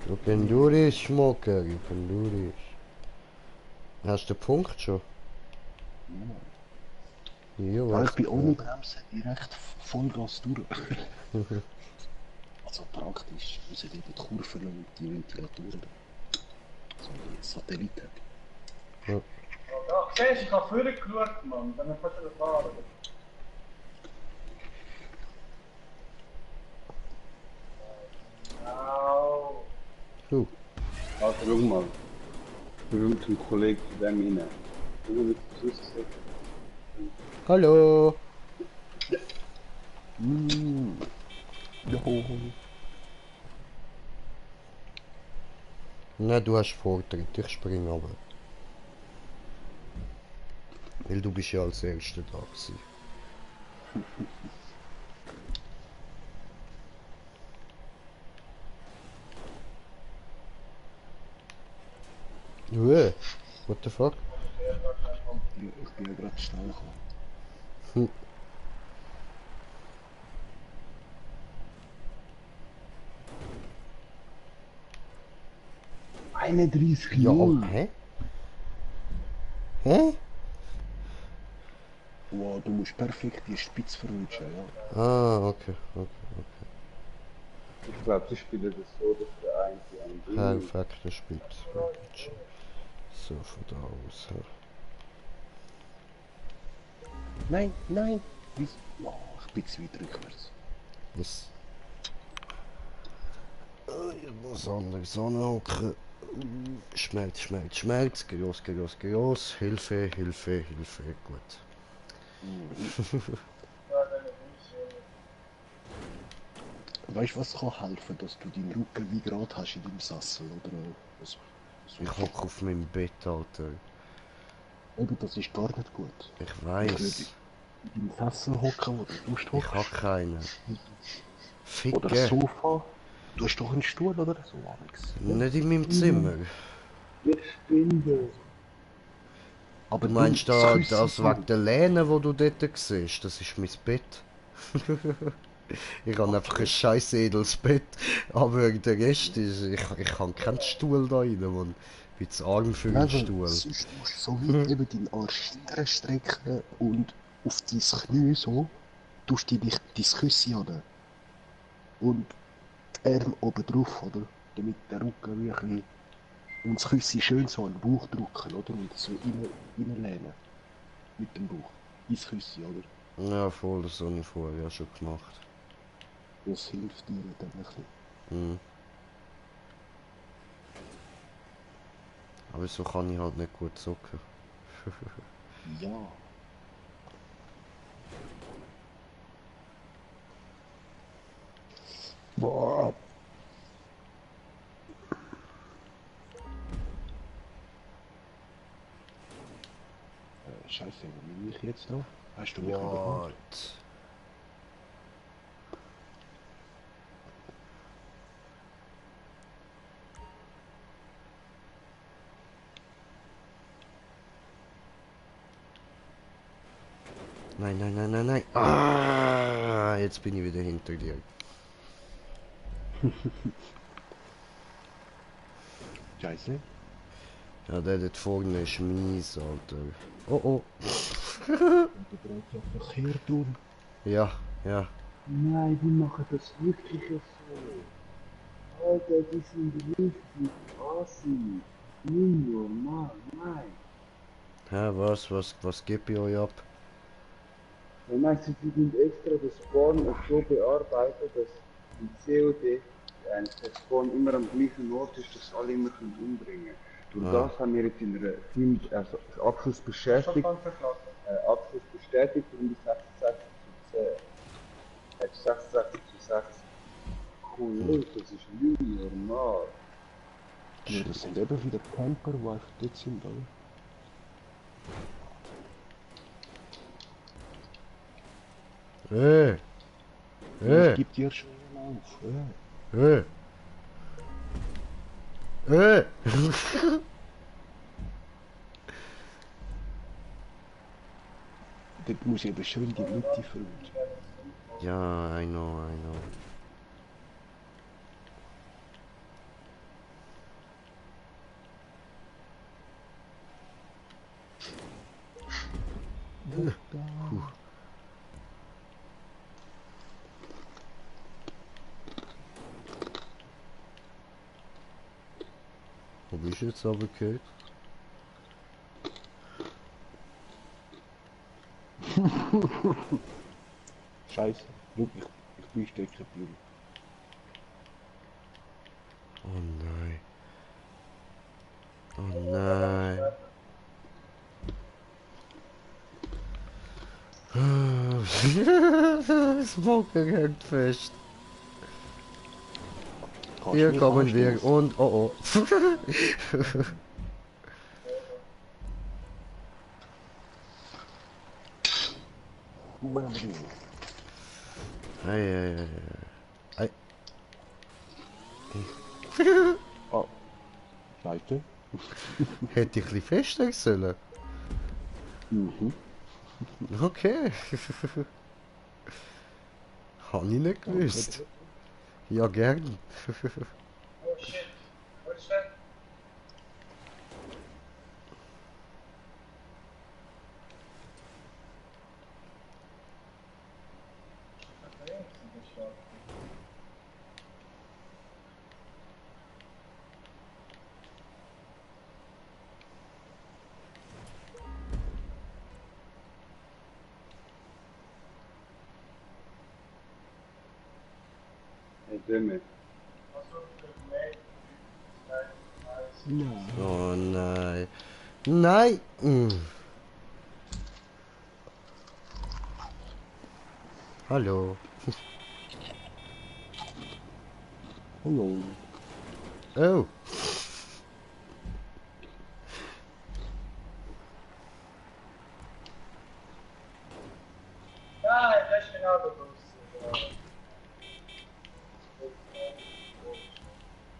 You can do this, Schmucker. You can do this. Hast du den Punkt schon? Ja, Ja, ich was? bin ohne Bremsen direkt Vollgas durch. Also praktisch, müssen die Kurven und die Ventilatoren. So die Satelliten. Ja, siehst du, ich habe vorher geschaut, Mann. Dann kannst du das fahren. Au. Du. Also schau mal. Ich bin mit einem Kollegen zu dem rein. Schau mal, wie das aussieht. Hallo. Jo. Nein, du hast Vortritt. Ich spring aber. Weil du bist ja als Erster da gewesen. What the fuck? Ich bin ja gerade schnell gekommen. Hm. Ja, hä? Hä? Wow, du musst perfekt die Spitze verwünschen, ja. Ah, okay. Ich glaube, sie spielen das so, dass der eine die andere Perfekter Spitz. So, von da aus. Ja. Nein, nein. Oh, ich bin zu weit rückwärts. Was? Ich muss anders anhocken. Schmelz. Groß. Hilfe. Gut. Weißt du, was kann helfen, dass du deinen Rücken wie gerade hast in deinem Sessel oder was? So Ich hocke auf meinem Bett, Alter. Eben, das ist gar nicht gut. Ich weiß. In deinem Sessel hocken, wo du Lust Ich hockst. hab keinen. Oder Ficke. Sofa. Du hast doch einen Stuhl oder so, Alex. Nicht in meinem Zimmer. Ich finde. Aber Du meinst das da, Küsschen das wegen der Lehne, wo du dort siehst? Das ist mein Bett. Ich habe einfach ein scheiß edles Bett, aber der Rest ist, ich habe keinen Stuhl da rein, Mann. Ich bin zu arm für einen Stuhl. Sonst musst du so weit eben deinen Arsch strecken und auf dein Knie so, tust du dein Küsschen an. Und die Arme oben drauf, oder? Damit der Rücken wie ein bisschen... Und das Küsschen schön so an den Bauch drücken, oder? Und so reinlehnen. Mit dem Bauch. Ins Küsschen, oder? Ja, voll, das habe ich vorher ja schon gemacht. Das hilft dir dann ein bisschen. Mhm. Aber so kann ich halt nicht gut zocken. Ja. Boah. Scheiße, wo bin ich jetzt noch? Hast du mich überholt? What? Nein. Ah, jetzt bin ich wieder hinter dir. Scheiße. Ja, der dort vorne ist mies, Alter. Oh. Du brauchst ja Verkehr tun. Ja. Nein, die machen das wirklich so. Alter, die sind richtig assi. Nicht normal, nein. Hä, was gibt ihr euch ab? Ja, nein, sie sind extra das Spawn so bearbeitet, dass im COD das Spawn immer am gleichen Ort ist, dass alle immer umbringen können. Durch Ah. das haben wir jetzt in einer also Abschluss bestätigt, Abschluss bestätigt und 66 zu 10. 66 zu 6. Cool, das ist nicht normal. Ja, das sind eben wieder Camper, die einfach dort sind, oder? Hey! Ich Hey! geb dir schon auf. Hey! Hey! Dort muss ich eben schön in die Mitte verrutschen. Ja, I know, I know. Wo bist du jetzt aber gehört? Scheiße, wirklich, ich bin stecken geblieben. Oh nein. Oh nein. Das Smoker hängt fest. Kannst Hier mich kommen wir anstoßen? und oh oh. Ei, ei, ei, ei. Ah, Scheiße. Hätte ich ein bisschen fester sollen. Mhm. Okay. Hab ich nicht gewusst. Ja, gern. Oh shit, what is that? Hey, Demi, Ja. Oh nein. Nein. Hallo. Hallo. Oh. Ah, das ist genau das.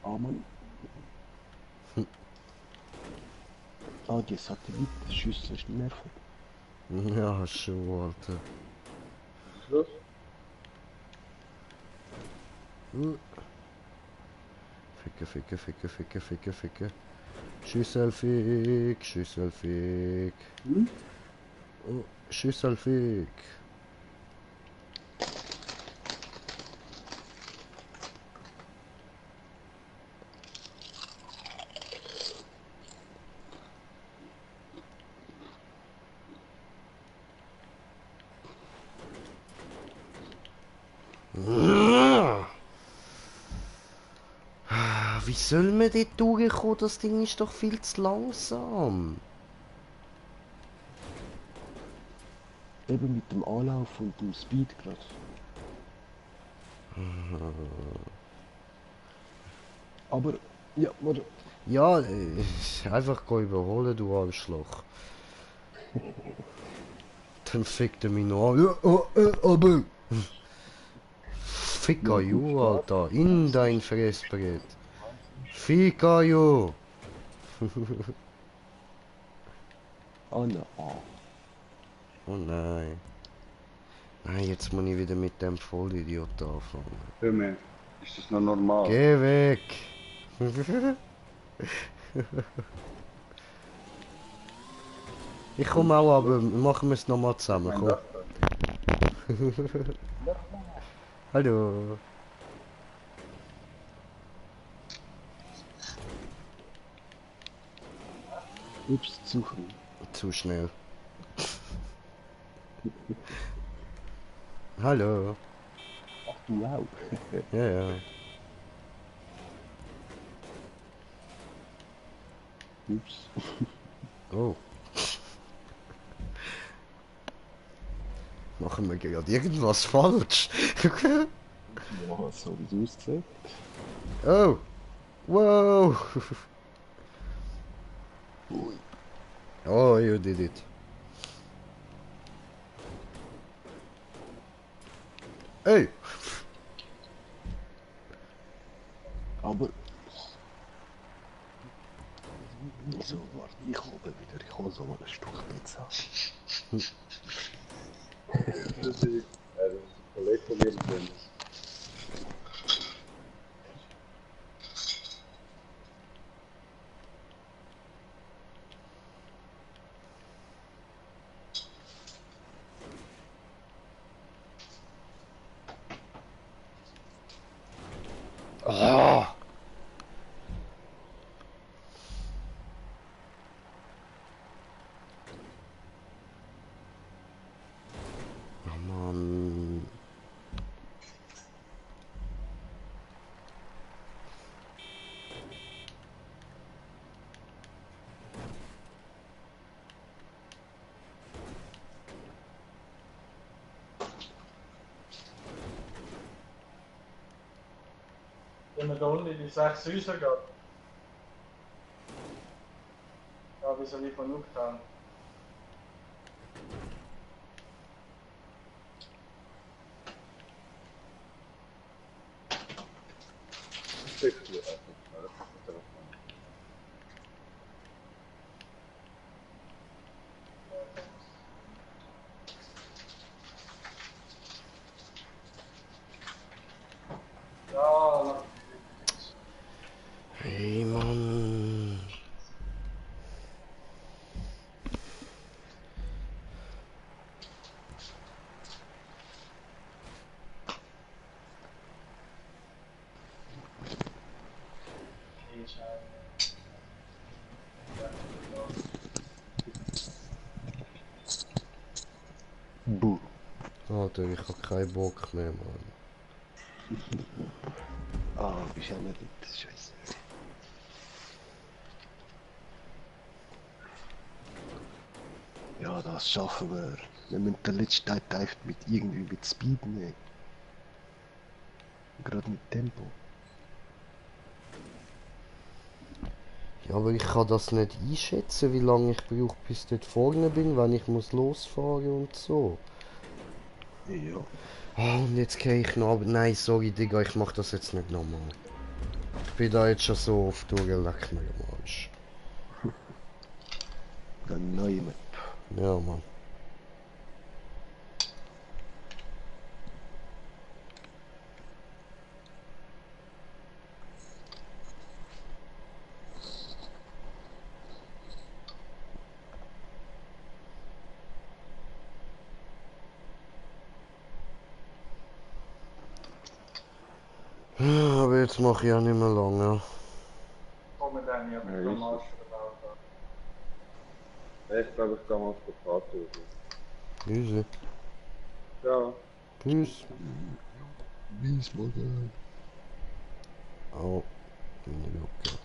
Ah, Mann. Ah, die Satellitenschüsse ist nervig. Ja, schon, Alter. was ist los? Ficke, ficke, ficke, ficke, ficke, ficke. Schüsselfick, Schüsselfick. Hm? Oh, Schüsselfick. Wie soll man dort durchkommen? Das Ding ist doch viel zu langsam. Eben mit dem Anlauf und dem Speedglas. Aber, ja, warte. Ja, einfach gehen überholen, du Arschloch. Dann fickt er mich noch an. Ja, aber... Ficker Ja, gut, you, Alter. In dein Fressbrett. Ficker you. Ah, na, ah. Oh nein. Nein, jetzt muss ich wieder mit dem Vollidiot anfangen. Demi, ist das noch normal? Geh weg! Ich komme auch, aber machen wir es nochmal zusammen, Mein komm. das da? Hallo. Ups, zu früh. Zu schnell. Hallo. Ach du auch. Ja, ja. Ups. Oh. Machen wir gerade irgendwas falsch? Ja, so wie es aussieht. Oh. Wow. Ui. Oh, you did it. Hey. Aber... Wieso? Warte, ich komme wieder. Ich hole so mal ein Stück Pizza. Das ist ein Kollege von mir, der Oh. Oh Mann. Wenn wir da unten in die 6 Häuser gehen. Ja, wie soll ich von Nuketown? schickst du einfach. Ja, das ist der Telefon. Ja, na, Hey Mann. ich habe. Buh. Alter, ich hab keinen Bock mehr, Mann. Ah, bist ja nicht mit. Scheiße. Ja, das schaffen wir. Wir müssen den letzten Teil einfach mit irgendwie mit Speed nehmen. Gerade mit Tempo. Ja, aber ich kann das nicht einschätzen, wie lange ich brauche, bis ich dort vorne bin, wenn ich muss losfahren und so. Ja. Ah, und jetzt gehe ich noch, aber nein, sorry, Digga, ich mach das jetzt nicht nochmal. Ich bin da jetzt schon so oft durchgelegt, mir am Arsch. Dann neu Map. Ja, Mann. Ja, aber jetzt mache ich auch nicht mehr lange. Kommen dann ja Ja, vom ist Arsch der Auto. Ich glaube, ich gehe mal auf die Karte raus. Easy. Ja. Tschüss. Bis morgen. Oh, meine Lucke.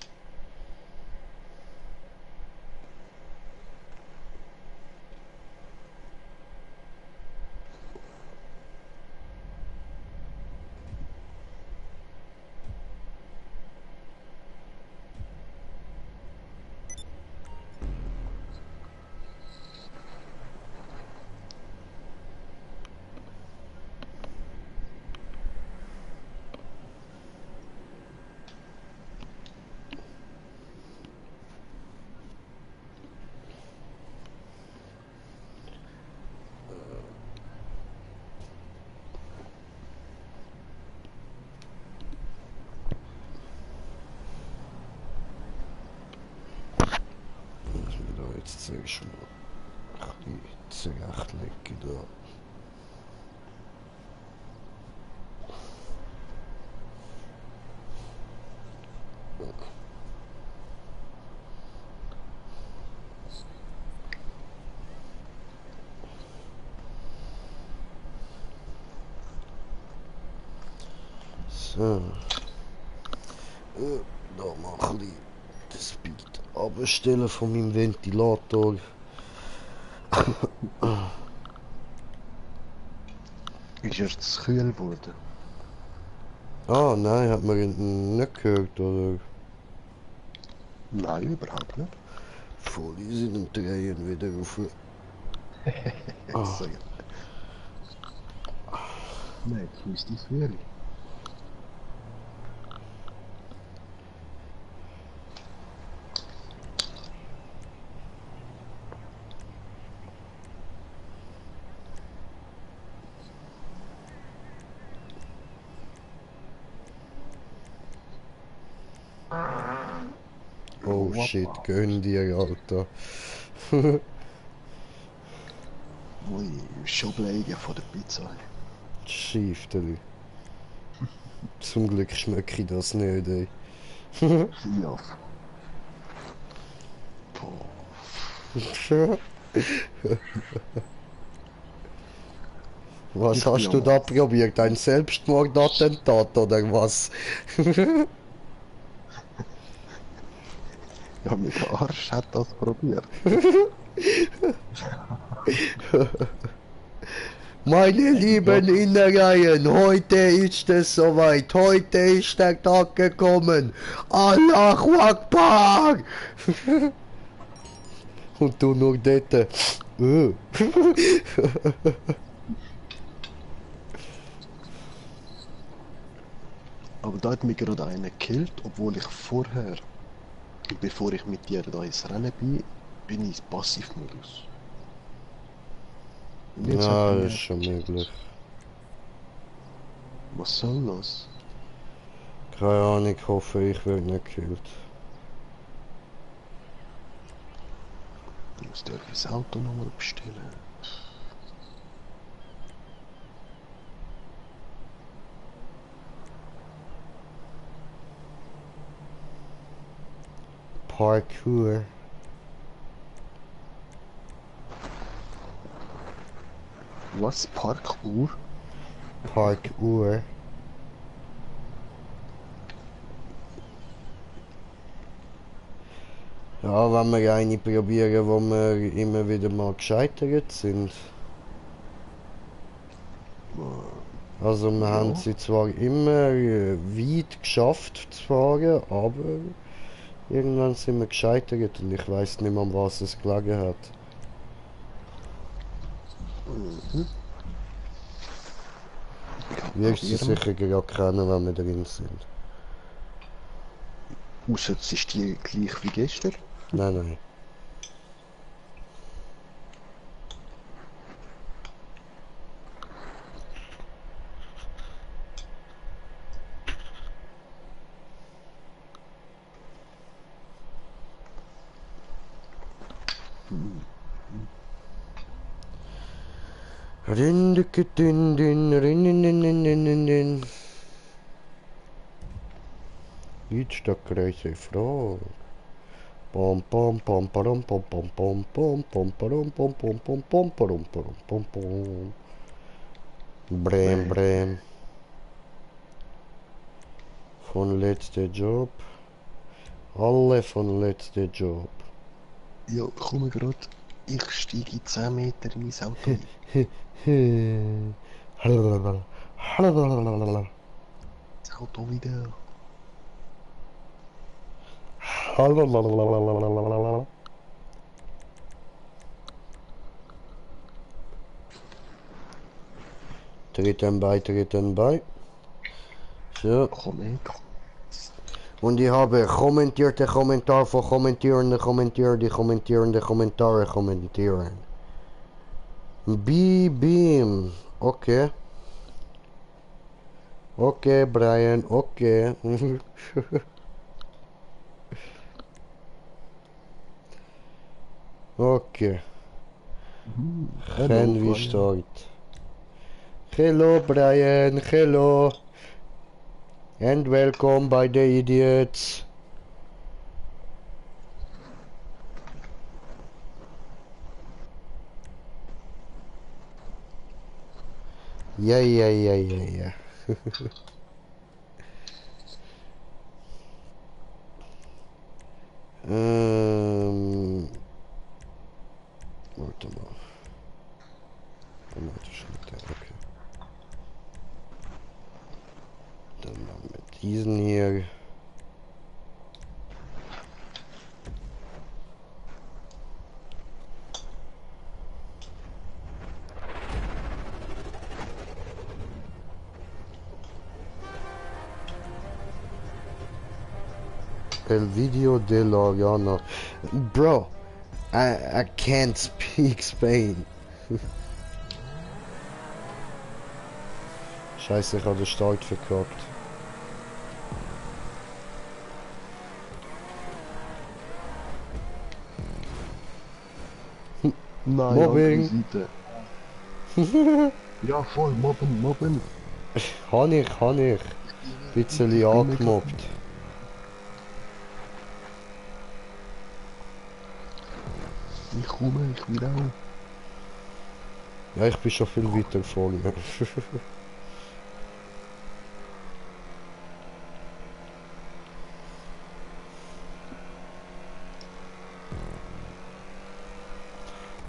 Muss mir da jetzt zuerst mal ein bisschen zurechtlegen da. So. Da mal ein bisschen den Speed abstellen von meinem Ventilator. Ist er zu kühl geworden? Ah, nein, hat man nicht gehört, oder? Nein, überhaupt nicht. Voll easy, dann drehen wieder auf. So, ja. Nein, das ist die kühl. Oh shit, gönn dir, Alter. Ui, Schubladen von der Pizza. Schiefteli. Zum Glück schmecke ich das nicht, ey. Ja. Boah. Was Ich hast du bin da probiert? Ein Selbstmordattentat oder was? Ja, mit Arsch hat das probiert. Meine lieben Innereien, heute ist es soweit. Heute ist der Tag gekommen. Allahu Akbar! Und du nur dort. Aber da hat mich gerade einer gekillt, obwohl ich vorher, bevor ich mit dir da ins Rennen bin ich im Passivmodus. Und jetzt Ja, hat er das mir, ist schon möglich. was soll das? Keine Ahnung, ich hoffe, ich werde nicht gekillt. Ich muss dir das Auto nochmal bestellen. Parkour. Was? Parkour? Parkour. Ja, wenn wir eine probieren, wo wir immer wieder mal gescheitert sind. Also wir Ja. haben sie zwar immer weit geschafft zu fahren, aber irgendwann sind wir gescheitert und ich weiß nicht mehr, an was es gelegen hat. Mhm. Wirst du Probieren. sicher gerade kennen, wenn wir drin sind. Ausser es ist die gleich wie gestern. Nein, nein. Jetzt der große Frage. Pom pom pom pom pom pom pom pom pom pom pom pom pom pom pom pom pom pom. Brem brem. Von letzter Job. Alle von letzter Job. Ja, komme gerade. Ich steige 10 Meter in mein Auto ein. Das Auto wieder. Treten bei, treten bei. So. Komm her. Und ich habe kommentierte Kommentar von kommentierende Kommentier, die kommentierende Kommentare kommentieren. Beam. Okay. Okay, Brian, okay. Okay. Can we start? Hello, Brian, hello. And welcome by the idiots. Yeah. Oh nein, das ist nicht der, okay. Dann machen wir diesen hier. El video de la Llana. Bro, I can't speak Spain. Scheiße, ich habe den Start verkackt. Nein, Mobbing. andere Seite. Ja, voll, mobben. Kann ich. Bisschen bin angemobbt. Ich komme, ich will auch. Ja, ich bin schon viel weiter vorne.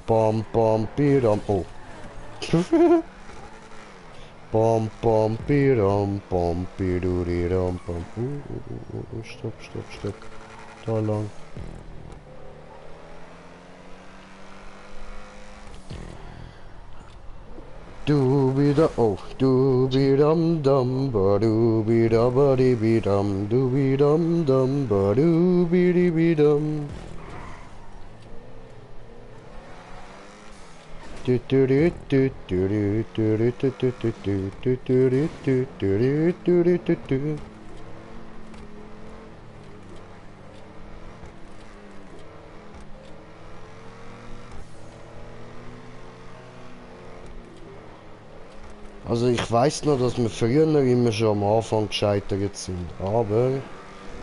Bam, bam, biram. Oh. Bam, bam, biram, bam, biduriram, bam. Stopp. Da lang. Doobida, oh, doobidam dum, ba doobida ba dibidam, doobidam dum, ba doobidibidam. Also ich weiß noch, dass wir früher immer schon am Anfang gescheitert sind, aber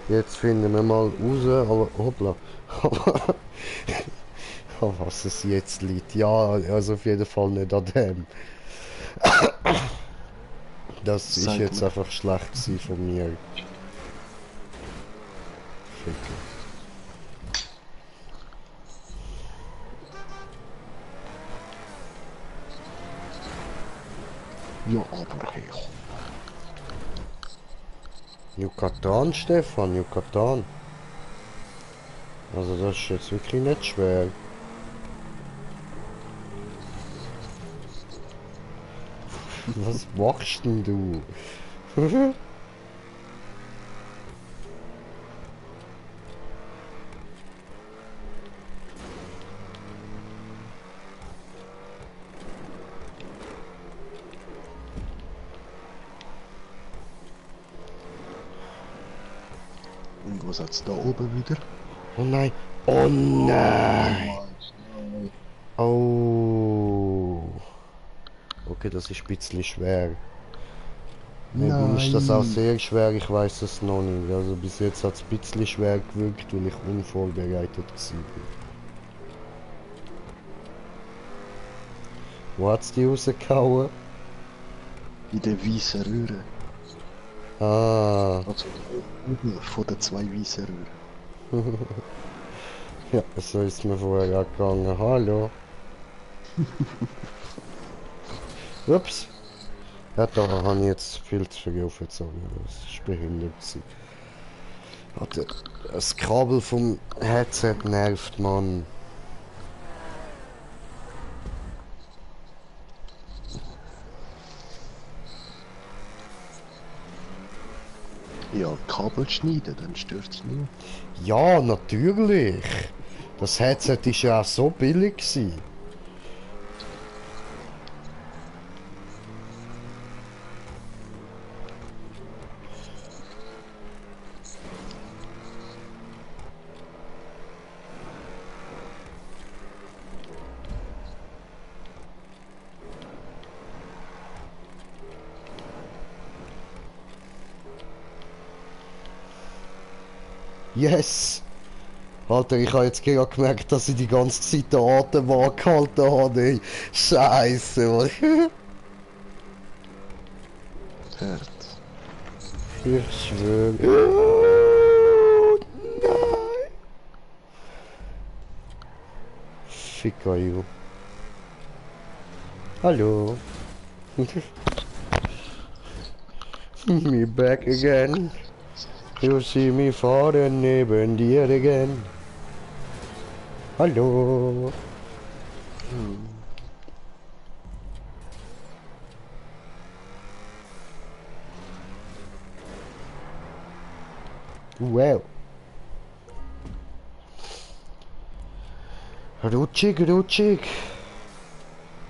jetzt finden wir mal raus, aber hoppla, an was es jetzt liegt. Ja, also auf jeden Fall nicht an dem. Das ist Sag jetzt mir. einfach schlecht gewesen von mir. Ficker. Ja, aber hey. Yucatan, Stefan, Yucatan. Also das ist jetzt wirklich nicht schwer. Was machst denn du? Und was hat's da oben wieder? Oh nein. Oh nein. Oh. Okay, das ist ein bisschen schwer. Maybe ist das auch sehr schwer, ich weiß es noch nicht. Also bis jetzt hat es ein bisschen schwer gewirkt, weil ich unvorbereitet war. Wo hat's die rausgehauen? In der weißen Röhre. Ah, Also oben von den zwei weißen Röhren. ja, so ist mir vorher auch gegangen. Hallo. Ups. Ja, da habe ich jetzt viel zu viel aufgezogen. Das ist behindert gewesen. Warte, das Kabel vom Headset nervt, Mann. Ja, Kabel schneiden, dann stört's nicht. Ja, natürlich. Das Headset ist ja auch so billig gewesen. Yes! Alter, ich habe jetzt gerade gemerkt, dass ich die ganze Zeit den Atem angehalten habe. Ey. Scheiße, Mann. Hört. Ich schwöre. Oh, nein! Ficker, you. Hallo. Me back again. You see me fahren neben dir again. Hallo. Wow. Rutschig, rutschig.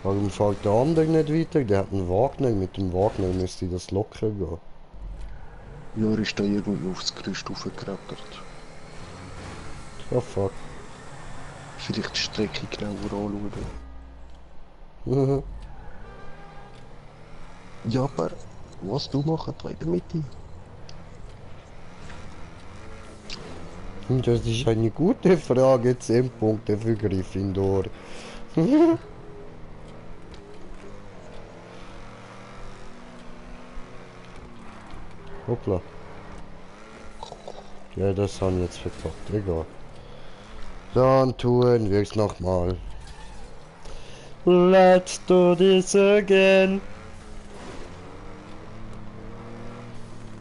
Warum fährt der andere nicht weiter? Der hat einen Wagner. Mit dem Wagner müsste das locker gehen. Ja, er ist da irgendwie aufs Gerüst aufgeklettert. Oh fuck. Vielleicht die Strecke genauer anschauen. Mhm. Ja, aber was du machst da in der Mitte? Das ist eine gute Frage. 10 Punkte für Gryffindor. Hoppla. Ja, das haben wir jetzt verpackt. Egal. Dann tun wir es nochmal. Let's do this again.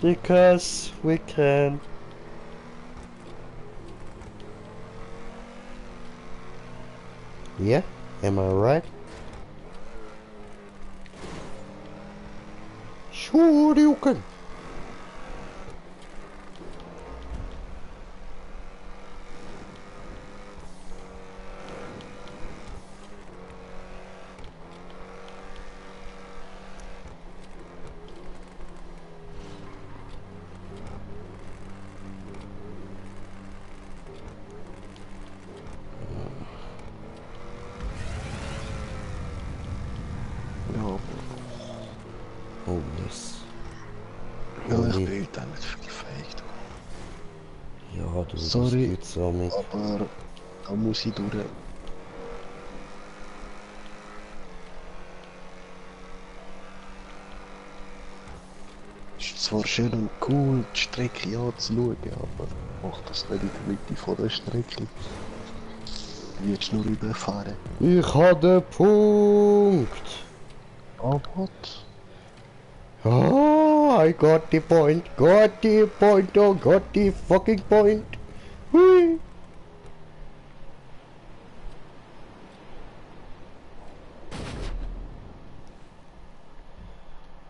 Because we can. Yeah, am I right? Sure you can. Ja, Oh yes. ja Oh, ich nee. bin heute nicht viel fähig. Ja, du Sorry. bist gut Sammy. Aber da muss ich durch. Ist zwar schön und cool, die Strecke anzuschauen, aber mach das nicht in der Mitte von der Strecke. Du willst nur überfahren. Ich habe den Punkt. Oh, what? Oh, I got the point. Got the point. Oh, got the fucking point. Hui.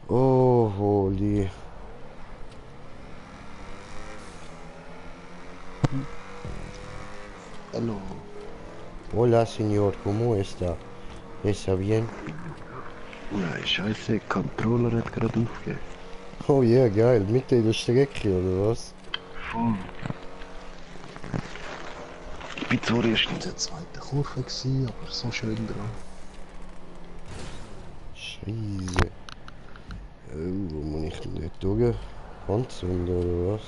Oh, holy. Hallo. Hola, señor. ¿Cómo está? ¿Está bien? Nein, scheiße, Controller hat gerade aufgegeben. Oh yeah, geil. Mitten in der Strecke, oder was? Ich bin zwar erst in der zweiten Kurve gewesen, aber so schön dran. Scheiße. Oh, wo muss ich denn dort durch? Handzünder, oder was?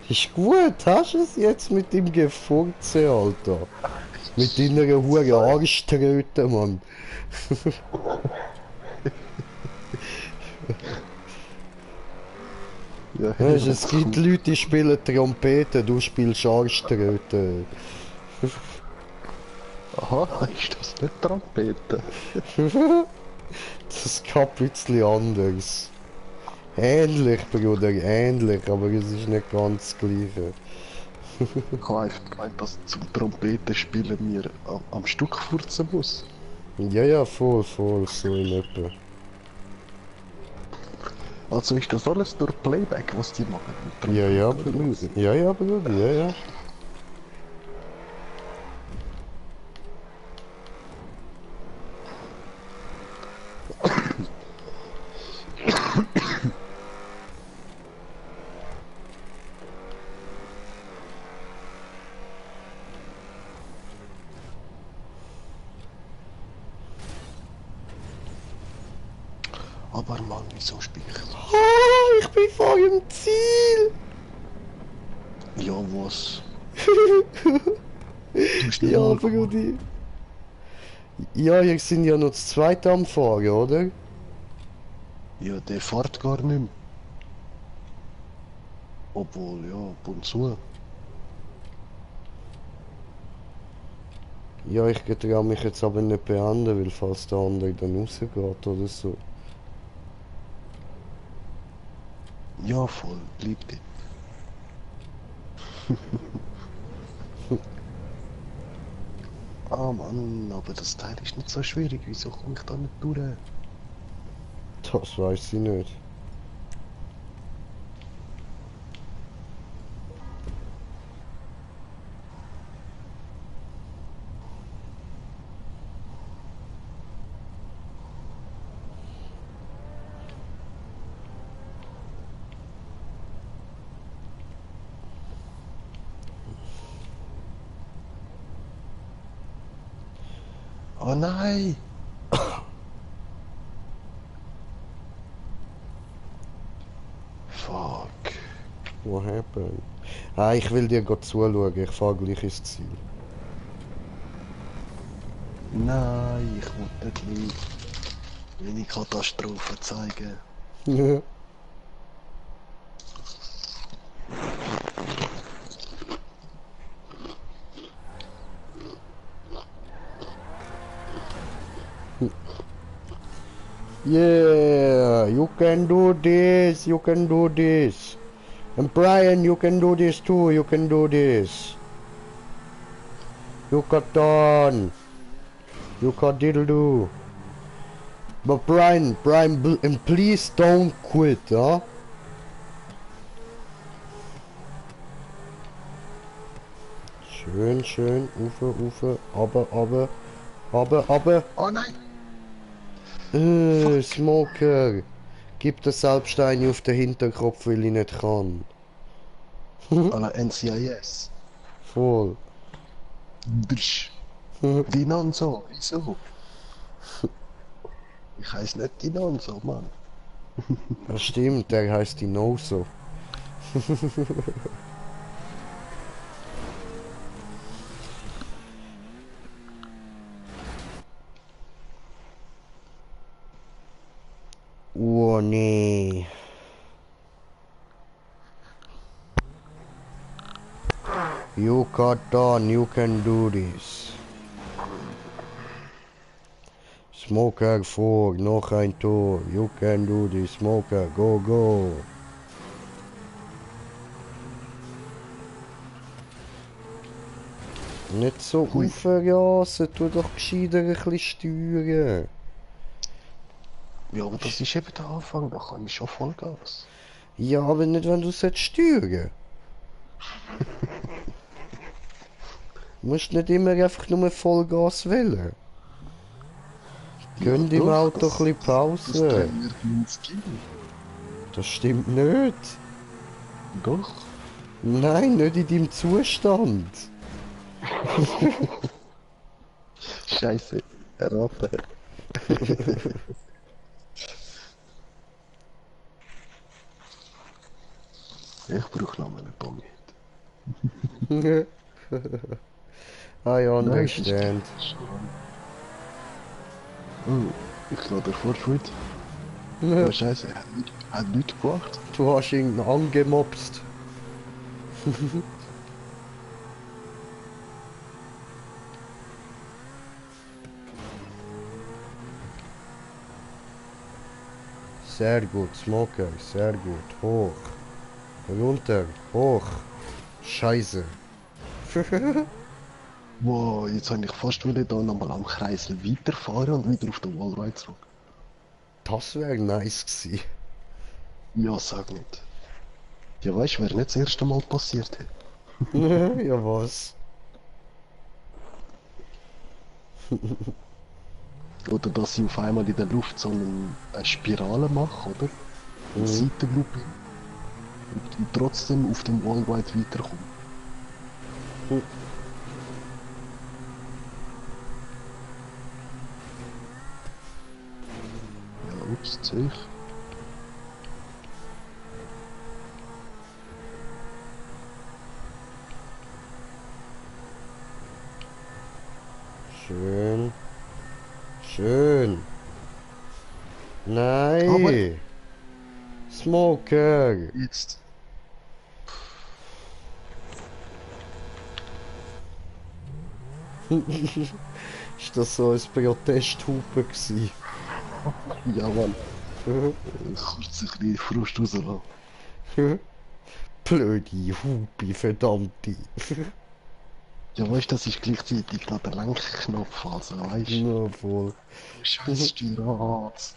Ist gut, hast du es jetzt mit dem Gefurze, Alter? Mit deiner hohen Arschtröte, Mann. Ja, Weißt, es gibt Leute, die spielen Trompete, du spielst Arschtröte. Aha, ist das nicht Trompete? Das ist kein bisschen anders. Ähnlich, Bruder, ähnlich, aber es ist nicht ganz das Gleiche. Ich habe einfach gemeint, dass zum Trompetenspielen mir am Stück furzen muss. Ja, ja, voll, so in etwa. Also ist das alles durch Playback, was die machen? mit Ja, ja, Trompete, oder Bruder, was? ja, Bruder, ja. Aber Mann, wieso spiele ich so? Ah, ich bin vor dem Ziel! Ja, was? Ja, Bruder. Ja, ihr sind ja noch das zweite am Fahren, oder? Ja, der fährt gar nicht mehr. Obwohl, ja, ab und zu. Ja, ich traue mich jetzt aber nicht beenden, weil falls der andere dann rausgeht oder so. Ja, voll, bleib dort. Ah Mann, aber das Teil ist nicht so schwierig, wieso komme ich da nicht durch? Das weiß ich nicht. Oh nein! Fuck. What happened? Ah, ich will dir gerade zuschauen, ich fahre gleich ins Ziel. Nein, ich wollte nicht meine Katastrophe zeigen. Yeah, you can do this, you can do this. And Brian, you can do this too, you can do this. You got done. You got diddle do. But Brian, and please don't quit, huh? Schön, schön, Ufer, aber. Oh nein! Smoker. Gib den Salbstein auf den Hinterkopf, weil ich nicht kann. À la NCIS. Voll. Drsch. Dinonzo, wieso? Ich heiß nicht Dinonzo, Mann. Das stimmt, der heißt Dinoso. Oh nee. You got done, you can do this. Smoker vor, noch ein Tor. You can do this, Smoker, go, go. Nicht so aufrasen, tu doch gescheiter ein bisschen steuern. Ja, aber das ist eben der Anfang, da kann ich schon Vollgas. Ja, aber nicht, wenn du steuern. Du musst nicht immer einfach nur Vollgas wählen. Gönn dem Auto ein bisschen Das Pause. trainiert mein Skill. Das stimmt nicht. Doch. Nein, nicht in deinem Zustand. Scheiße, erraten. Ich brauche noch mal einen Pommet. I understand. Oh, ich lade Fortschritt. Oh Scheiße, hat nichts gebracht. Du hast ihn angemobst. Sehr gut, Smoker, sehr gut. Hoch. Runter, hoch. Scheiße. Wow, jetzt habe ich fast wieder da nochmal am Kreisel weiterfahren und wieder auf den Wallride zurück. Das wäre nice gewesen. Ja, sag nicht. Ja, weißt du, wäre nicht das erste Mal passiert. Ja, was? Oder dass ich auf einmal in der Luft so eine Spirale mache, oder? Eine Seitenlupe. Und trotzdem auf dem Wallride weiterkomme. Ja, ups, sehe ich. Schön. Schön. Nein. Aber- Smoker. Jetzt. Ist das so ein Protesthupe gsi? Ja, Mann. Kurz ein bisschen Frust rauslassen. Blöde Hupe, verdammte. Ja, weißt du, das ist gleichzeitig noch der Lenkknopf, also, weißt du? Na voll. Scheiß Steuerrad.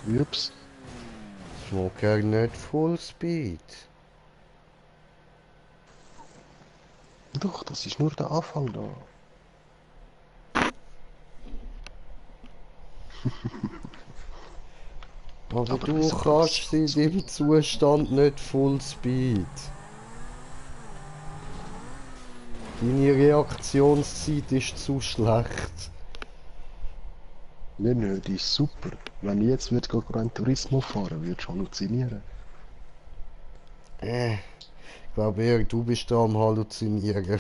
Ups. Smoker nicht Full Speed. Doch, das ist nur der Anfang da. Aber du wieso kannst in das- dem Zustand nicht Full Speed. Deine Reaktionszeit ist zu schlecht. Nö, die ist super. Wenn ich jetzt würde Gran Turismo fahren, würde ich halluzinieren. Ich glaube eher, du bist da am Halluzinieren.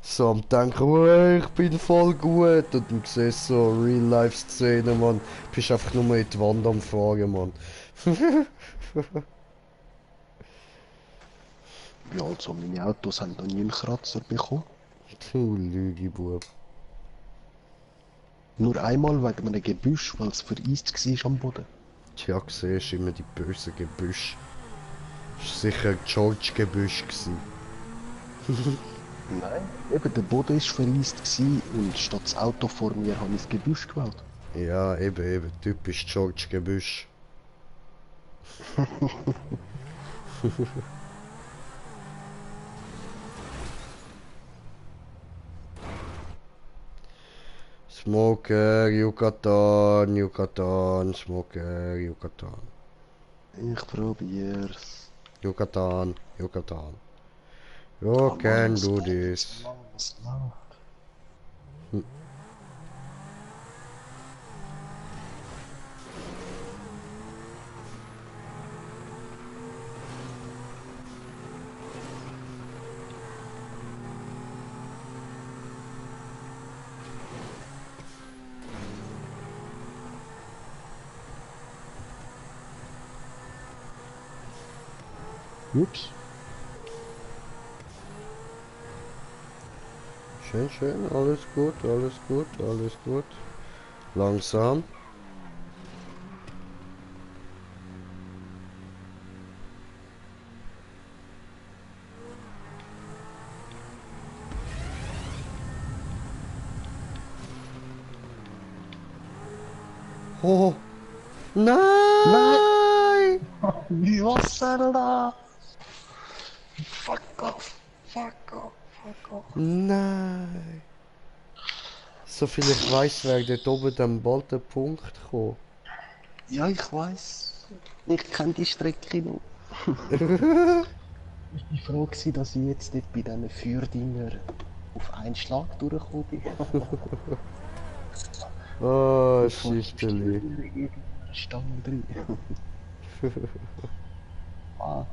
So am denken, oh, ich bin voll gut. Und du siehst so Real-Life-Szenen, Mann. Bist einfach nur in die Wand am Fahren, Mann. Ja, also meine Autos haben noch nie einen Kratzer bekommen. Du Lügibub. Nur einmal wegen einem Gebüsch, weil es vereist war am Boden. Tja, siehst immer die bösen Gebüsch. Das war sicher George Gebüsch gsi. Nein. Eben, der Boden war vereist und statt das Auto vor mir habe ich das Gebüsch gewählt. Ja, eben, typisch George Gebüsch. Smoker, Yucatan, Smoker, Yucatan. Ich probier's. Yucatan. You Oh can Mann, do this. was läuft? Ups. Schön, alles gut. Langsam. Oh, nein! Wie was soll das? Fuck off. Nein! Soviel ich weiß, wäre dort oben dann bald der Punkt gekommen. Ja, ich weiß. Ich kenne die Strecke noch. Ich war froh, dass ich jetzt nicht bei diesen Feuerdinger auf einen Schlag durchgekommen bin. Oh, Schichteli. Stange drin. Ah.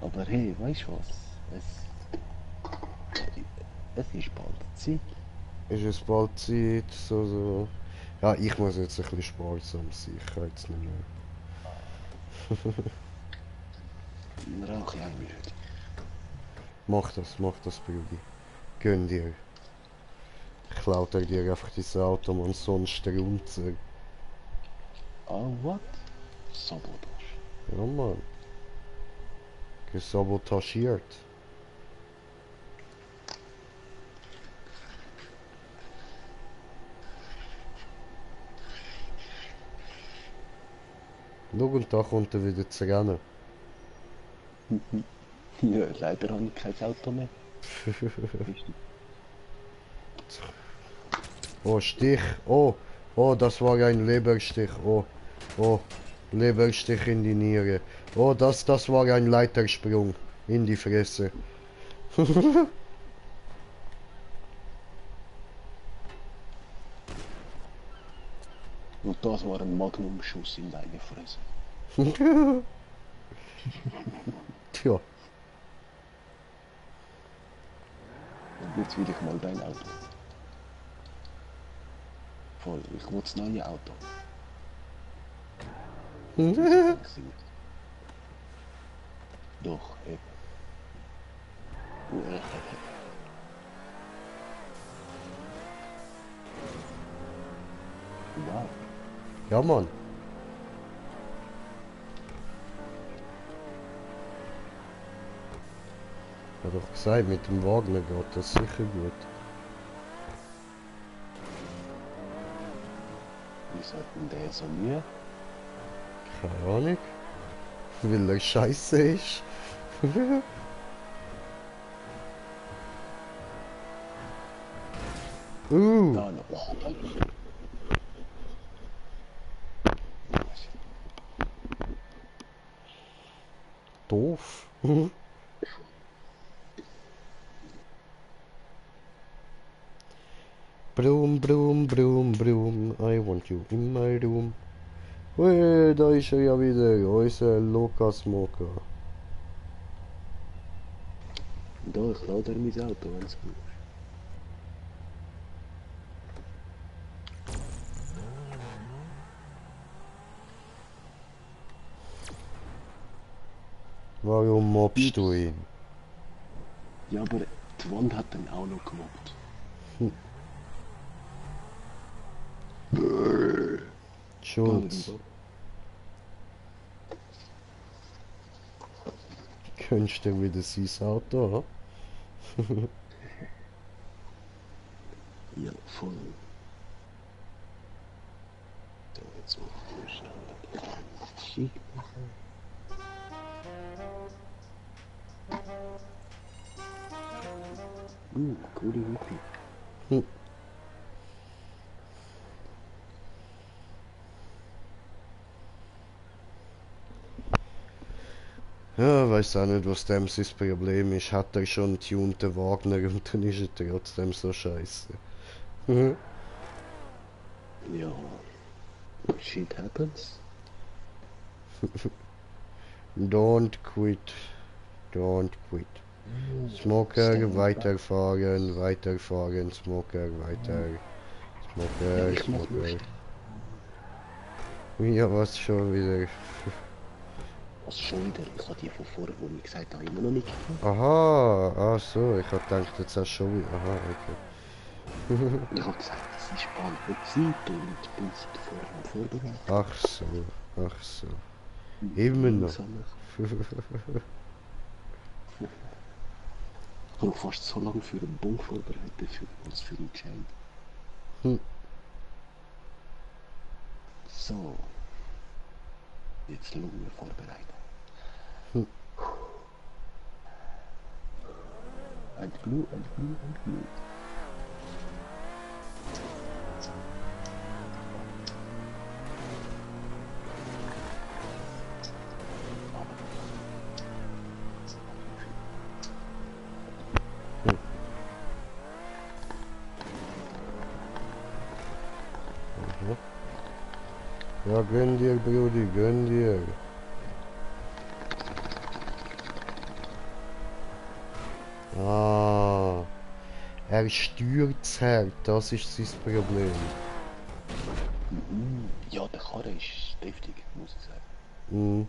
Aber hey, weißt du was? Es ist bald Zeit. Ist es bald Zeit, so. Ja, ich muss jetzt ein bisschen sparsam sein, ich kann jetzt nicht mehr. Rauche ich auch müde. Mach das, Brudi. Gönn dir. Klaut er dir einfach dein Auto, man, sonst der Unzer. Ah, what? Sabotage. Ja, Mann. Gesabotagiert. Schau, und da kommt er wieder zu rennen. Ja, leider habe ich kein Auto mehr. Oh, Stich. Oh, das war ein Leberstich. Oh, Leberstich in die Niere. Oh, das war ein Leitersprung in die Fresse. Und das war ein Magnumschuss in deine Fresse. Tja, Und jetzt will ich mal dein Auto. Voll, ich will das neue Auto. Doch, eben. Wow. Ja, Mann. Ich hab doch gesagt, mit dem Wagner geht das sicher gut. Wieso hat denn der so Mühe? Keine Ahnung. Weil er scheiße ist. Da noch. Oh, da. Doof. Brum, brum, brum, brum, I want you in my room. Hey, da ist er ja wieder, unser Lukas Moka. Da, ich lade mein Auto, wenn es gut ist. Warum mobst du ihn? Ja, aber die Wand hat dann auch noch gemobbt. Schulz. Könntest du wieder sein Auto haben? Ja, voll. So, jetzt muss ich schnell schick machen. Coole Hippie. Ja, weiß auch nicht, was dem sein Problem ist. Hat er schon einen tunten Wagner und dann ist er trotzdem so scheiße. Ja, shit happens. Don't quit. Don't quit. Smoker, weiterfahren, weiterfahren, Smoker, weiter. Smoker, Ich mach Smoker. nicht. Ja, was schon wieder. Was schon wieder? Ich habe die von vorher, wo ich gesagt habe, immer noch nicht gekriegt. Aha, ach so, ich hab gedacht, jetzt hast du schon wieder. Aha, okay. Ich habe gesagt, das ist bald Zeit und bin seit vorher am Vorbereiten. Ach so, ach so. Immer noch. Ich habe fast so lange für einen Bon vorbereitet, als für einen Entscheid. So. Jetzt Lunge vorbereiten. And glue, and glue, and glue. Ja, gönn dir, Brudi, gönn dir. Ah, er stürzt hart, das ist sein Problem. Ja, der Karre ist deftig, muss ich sagen. Mhm.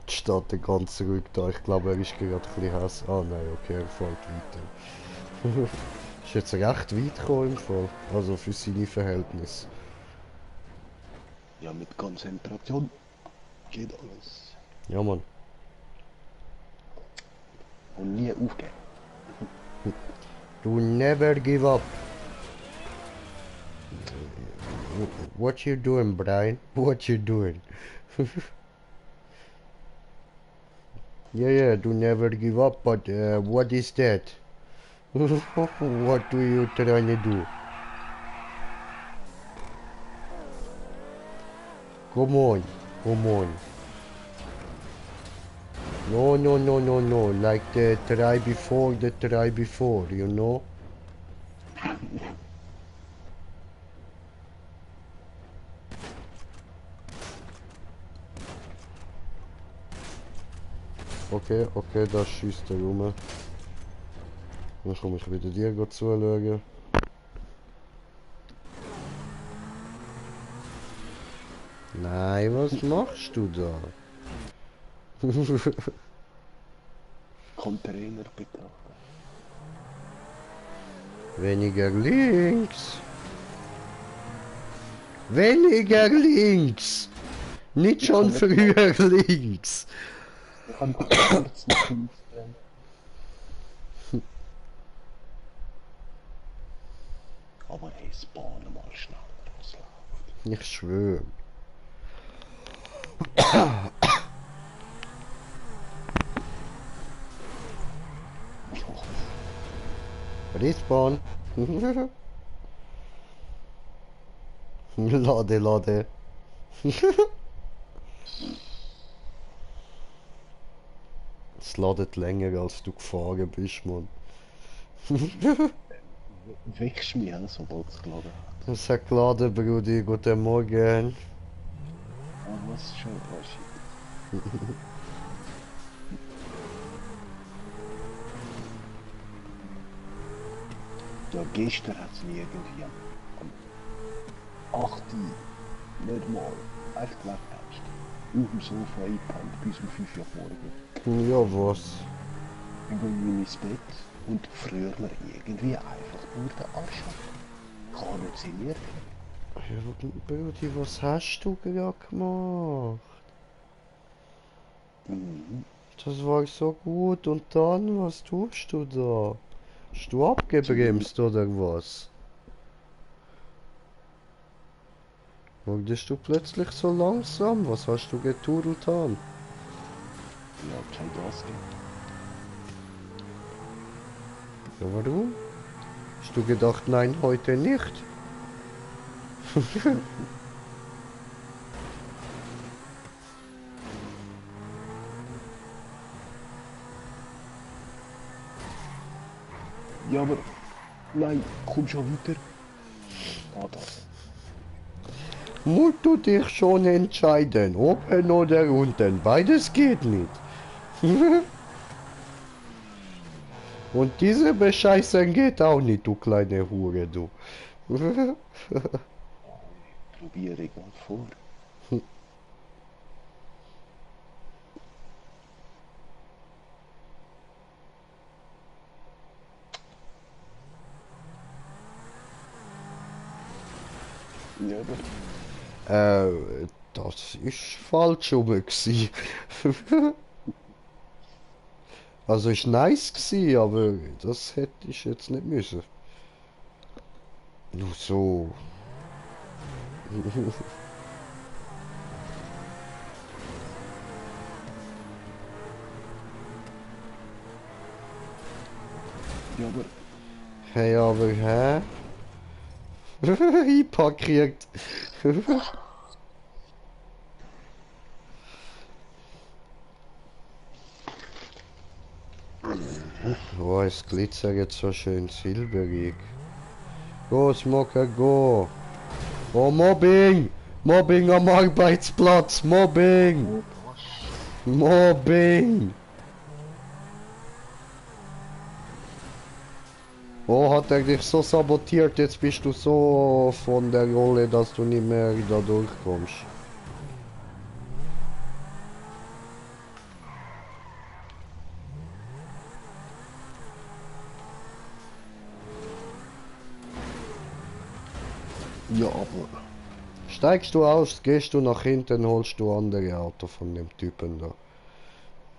Steht der ganze Rück da. Ich glaube, er ist gerade ein bisschen heiß. Ah nein, okay, er fährt weiter. Ist jetzt recht weit gekommen im Fall. Also für seine Verhältnisse. Ja, mit Konzentration geht alles. Ja, Mann. Und nie aufgeben. Do never give up. What you doing, Brian? What you doing? Yeah, do never give up, but what is that? What do you trying to do? Come on, come on. No, no, no, no, no, like the try before, you know? okay, da schießt er rum. Dann komme ich wieder dir zuschauen. Nein, was machst du da? Container betrachten. Weniger links. Weniger links. Nicht schon früher links. Ich kann kurz noch hinstellen. Aber hey, spawn mal schnell, was läuft. Ich schwöre. Respawn. Lade. Es ladet länger als du gefahren bist, Mann. Wächst mich an, sobald es geladen hat. Es hat geladen, Brudi. Guten Morgen. Ah, was schon, oh shit. Ja, gestern hat es mich irgendwie am 8 Uhr nicht mal echt weggetätscht. Auf dem Sofa eingepennt bis um 5 Uhr morgen. Ja, was? Dann gehe ich ins Bett und früher mir irgendwie einfach nur den Arsch ab. Ich halluziniert. Ja, Brudi, was hast du gerade gemacht? Mhm. Das war so gut. Und dann, was tust du da? Hast du abgebremst oder was? Wurdest du plötzlich so langsam? Was hast du geturnt an? Ja, kein Gas geben. Ja, warum? Hast du gedacht, nein, heute nicht? Ja, aber nein, komm schon weiter. Ah, da. Musst du dich schon entscheiden, oben oder unten. Beides geht nicht. Und diese Bescheißen geht auch nicht, du kleine Hure, du. Probiere ich mal vor. Ja, aber Das ist falsch rum gsi. Also ist nice gsi, aber das hätte ich jetzt nicht müssen. Nur so. ja, aber Hey, aber hä? Einparkiert. Oh, es glitzert jetzt so schön silberig. Go, Smoker, go! Oh, Mobbing! Mobbing am Arbeitsplatz! Mobbing! Mobbing! Oh, hat er dich so sabotiert, jetzt bist du so von der Rolle, dass du nicht mehr da durchkommst. ja, aber Steigst du aus, gehst du nach hinten, holst du andere Auto von dem Typen da.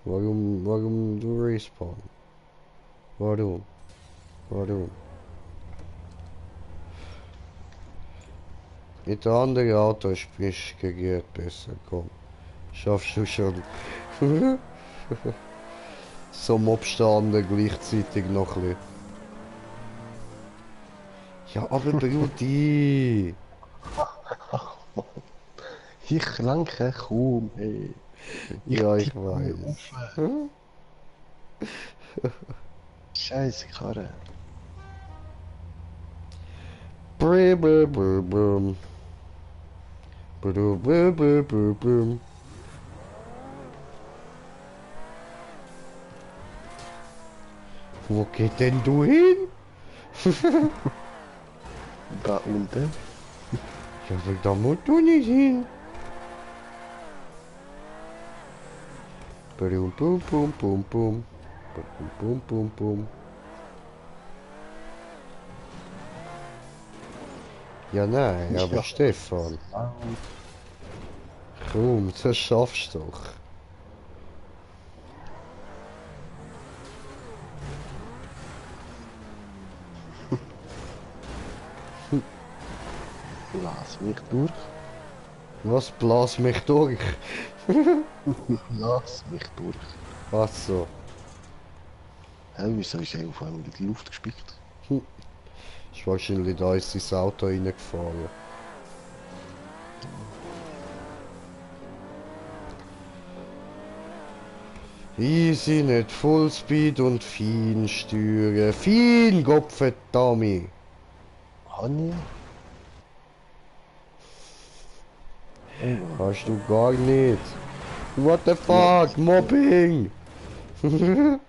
Warum du respawn? Warum? Mit der anderen Auto ist geht besser, komm. Schaffst du schon. Zum Abstanden gleichzeitig noch ein bisschen. Ja, aber Brudi! ich lenke kaum, hey. Ja, ich tippe weiß. auf. Scheiße Karre. Brum. Brum. Wo geht denn du hin? Da unten. Ja, aber da musst du nicht hin. Bum, bum, bum, bum, bum. Bum, bum, bum, bum. Ja, nein, aber Ja. Stefan, Ah, komm, das schaffst du doch. lass mich durch. Was, blas mich durch? Lass mich durch. Was so? Hä, wieso ist er auf einmal in die Luft gespickt? Ist wahrscheinlich da ist ins Auto reingefahren. Easy, nicht Fullspeed und fein steuern. Fein, Gottverdammt! Hanni? Oh, Hast du gar nicht. What the fuck? Mobbing! oh Mann.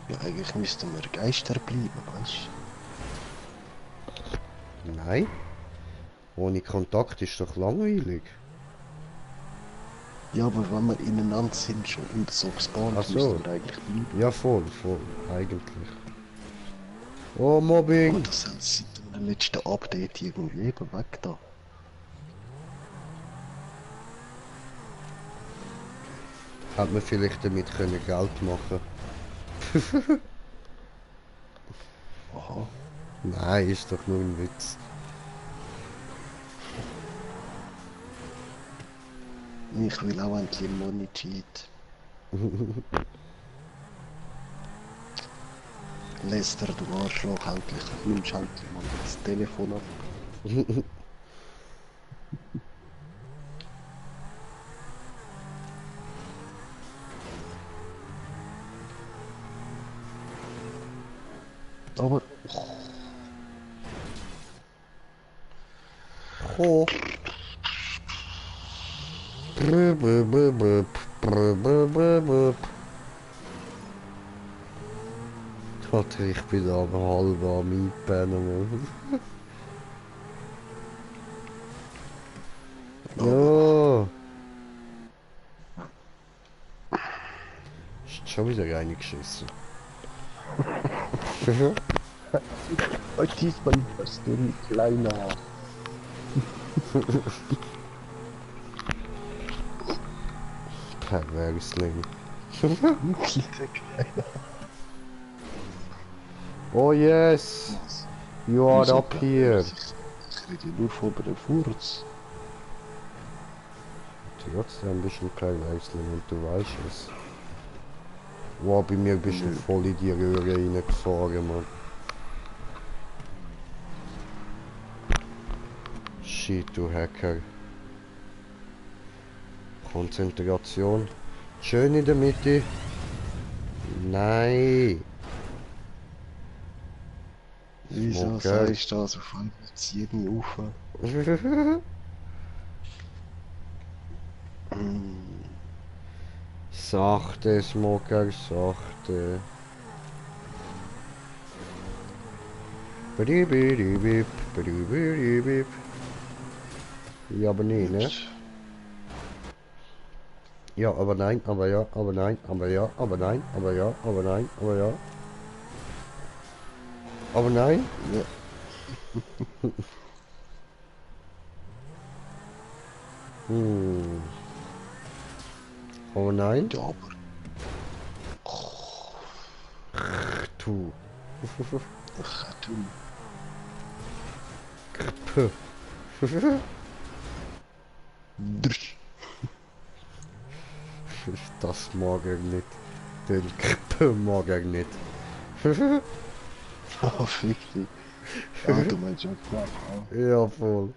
Ja, eigentlich müssten wir Geister bleiben, weißt Nein. Ohne Kontakt ist doch langweilig. du? Ja, aber wenn wir ineinander sind schon und so gespawnt, Ach so. müssten wir eigentlich bleiben. Ja, voll, eigentlich. Oh, Mobbing! Und das sind seit dem letzten Update irgendwie eben weg da. Hat man vielleicht damit können Geld machen. Aha. Nein, ist doch nur ein Witz. Ich will auch endlich Money Cheat. Lester, du Arschloch, endlich. Nimmst endlich mal das Telefon ab. Aber, Oh. Alter, ich bin aber halb am Einpennen. Ja. Ist schon wieder reingeschissen. diesmal hast du ein kleiner. Perversling. Kleiner. Oh yes! You are up here! Ich rede nur von einem Furz. Trotzdem bist du ein Perversling und du weißt es. Wow, bei mir bist du voll in die Röhre reingefahren, Mann. Shit, du Hacker. Konzentration. Schön in der Mitte. Nein. Wieso Smoker. sagst du das? Auf einmal zieht mich auf. Sachte, Smoker, sachte. Bidibidibib, bidibidibib. Ja, aber nee, ne? Ja, aber nein, aber ja, aber nein, aber ja, aber nein, aber ja, aber nein, aber ja. Aber nein? Ja. Aber nein? Ja, aber. Tu. Ach, du. Puh. Drsch. Das mag er nicht. Den Puh mag er nicht. Oh, fick dich. Ah, du meinst schon klar. Ja, voll.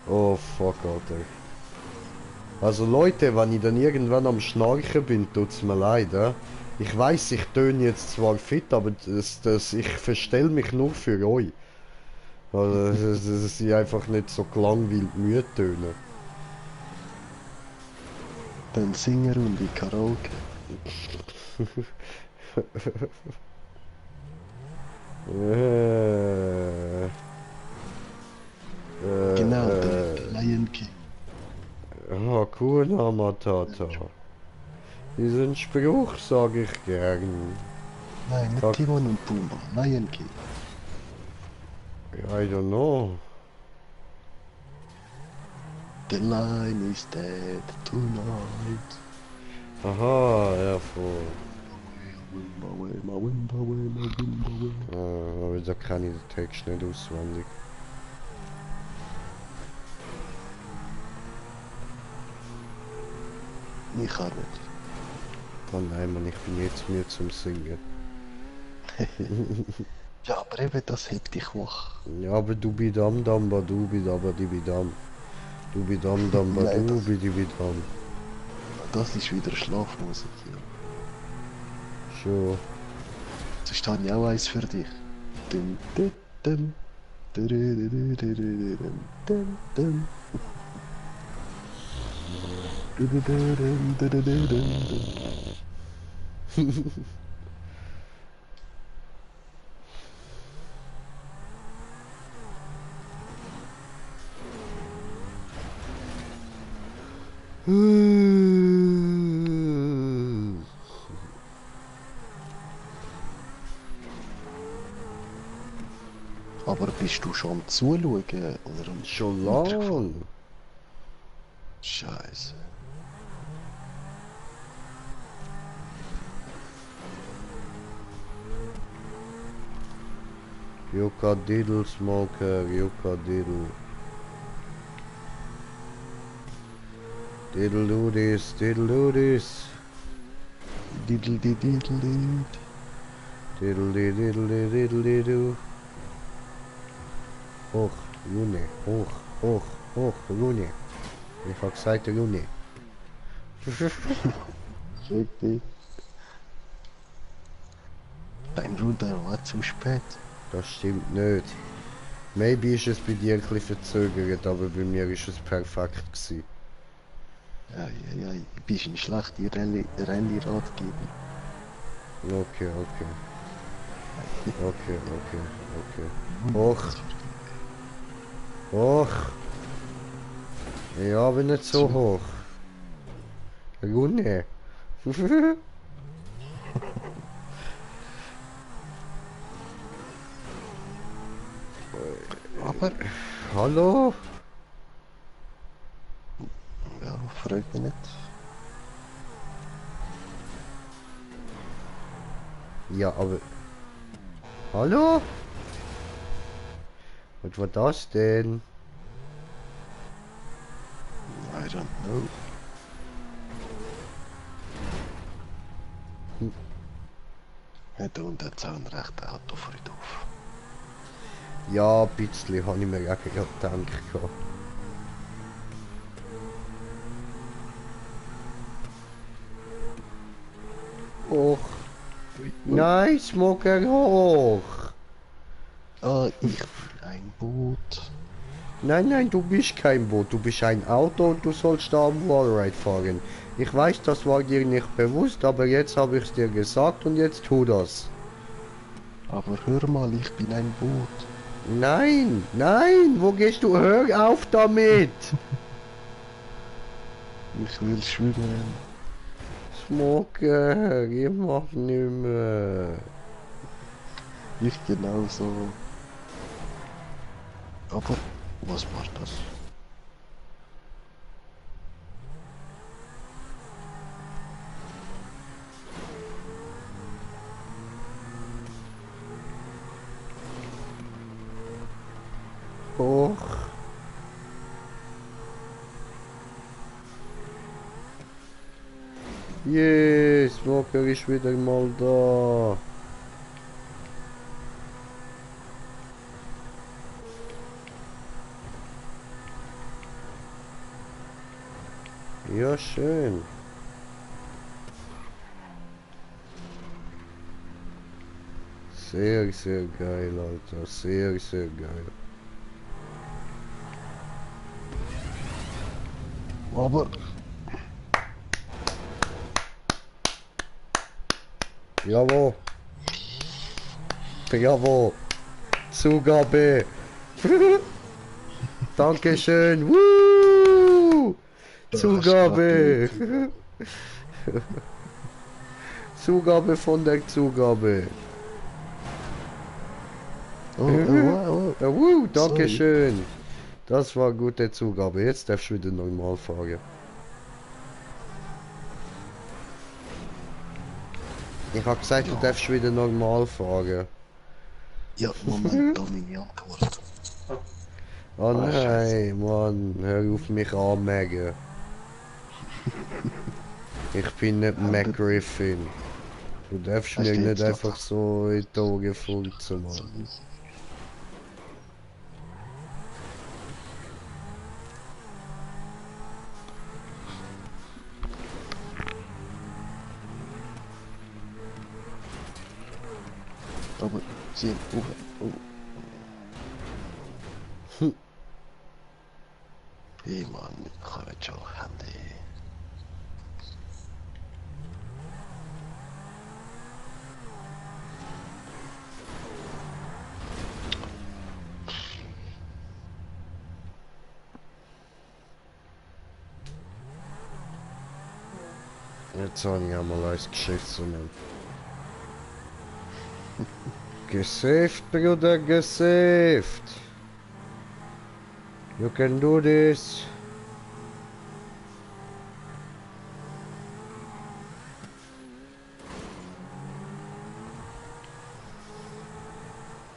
Oh fuck, Alter. Also Leute, wenn ich dann irgendwann am Schnarchen bin, tut's mir leid, Ich weiß, ich töne jetzt zwar fit, aber ich verstell mich nur für euch. Also, dass ich einfach nicht so gelangweilt müde töne. Dann Singerrunde, Karaoke. Genau, der Lion King. Hakuna Matata. Diesen Spruch sage ich gern. Nein, nicht Timon und Pumba, Lion King. I don't know. The lion is dead tonight. Aha, ja, voll. Wimba, wimba, wimba, wimba, wimba, wimba. Aber da kann ich den Text nicht auswendig. Ich auch nicht. Oh nein, Mann, ich bin jetzt müde zum Singen. Ja, aber eben, das hebt dich wach. Ja, aber du bidam dam badu bidaba dibidam. Du bidam dam Nein, badu das- bidibidam. Das ist wieder Schlafmusik, ja. Schon. Sonst habe ich auch eins für dich. Dum, dum, dum. Dum, dum, dum. Dum, dum, dum, dum, dum. Aber bist du schon am Zuschauen oder am Schon Mikrofon? lang. Scheiße. Yucca diddle smoker, yucca diddle. Diddle do this, diddle do this. Diddle diddle diddle. Diddle diddle diddle diddle. Hoch, Juni, hoch, hoch, hoch, Juni. Ich hab gesagt, Juni. Richtig. Dein Bruder war zu spät. Das stimmt nicht. Maybe ist es bei dir ein bisschen verzögert, aber bei mir ist es perfekt gewesen. Ja, ja, ja, du bist ein schlechter Rallye-Ratgeber. Okay, okay. Okay, okay, okay. Hoch, hoch. Ja, aber nicht so hoch. Juni. Aber, Hallo? ja, frag mich nicht. Ja, aber... Hallo? Was war das denn? I don't know. Hat und der Zahnrecht Auto Friedhof. Ja, ein bisschen, habe ich mir auch gerade gedacht. Hoch. Nein, Smoker, hoch. Ah, ich will ein Boot. Nein, nein, du bist kein Boot, du bist ein Auto und du sollst da am Wallride fahren. Ich weiß, das war dir nicht bewusst, aber jetzt habe ich es dir gesagt und jetzt tu das. Aber hör mal, ich bin ein Boot. Nein, nein, wo gehst du? Hör auf damit! Ich will schwimmen. Smoker, ich mach nimmer. Ich genauso. Aber, was war das? Hoch. Yes, Smoker ist wieder mal da. Ja, schön. Sehr, sehr geil, Alter. Sehr, sehr geil. Aber, Bravo. Bravo. Zugabe. Dankeschön. Woo! Zugabe. Zugabe von der Zugabe. Dankeschön. Das war gute Zugabe. Jetzt darfst du wieder normal fahren. Ich hab gesagt, du darfst wieder normal fahren. Ja, Moment, da meine Antwort. Oh nein, Mann, hör auf mich anmägen. Ich bin nicht Mac Griffin. Du darfst mir nicht einfach so in die Augen furzen, Mann. Aber sie... Hey Mann, ich habe jetzt schon Handy. Jetzt habe ich einmal als Geschäftsmann. Gesaved, Bruder, gesaved. You can do this.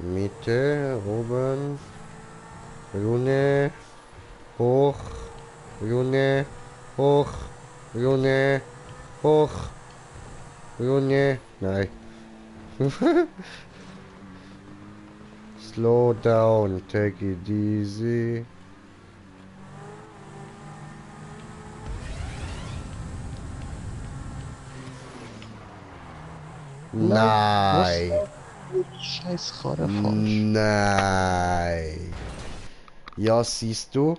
Mitte, oben. Runde. Hoch. Runde. Hoch. Runde. Hoch. Runde. Nein. Slow down, take it easy. Nein. Scheiß Karre falsch. Nein. Ja, siehst du,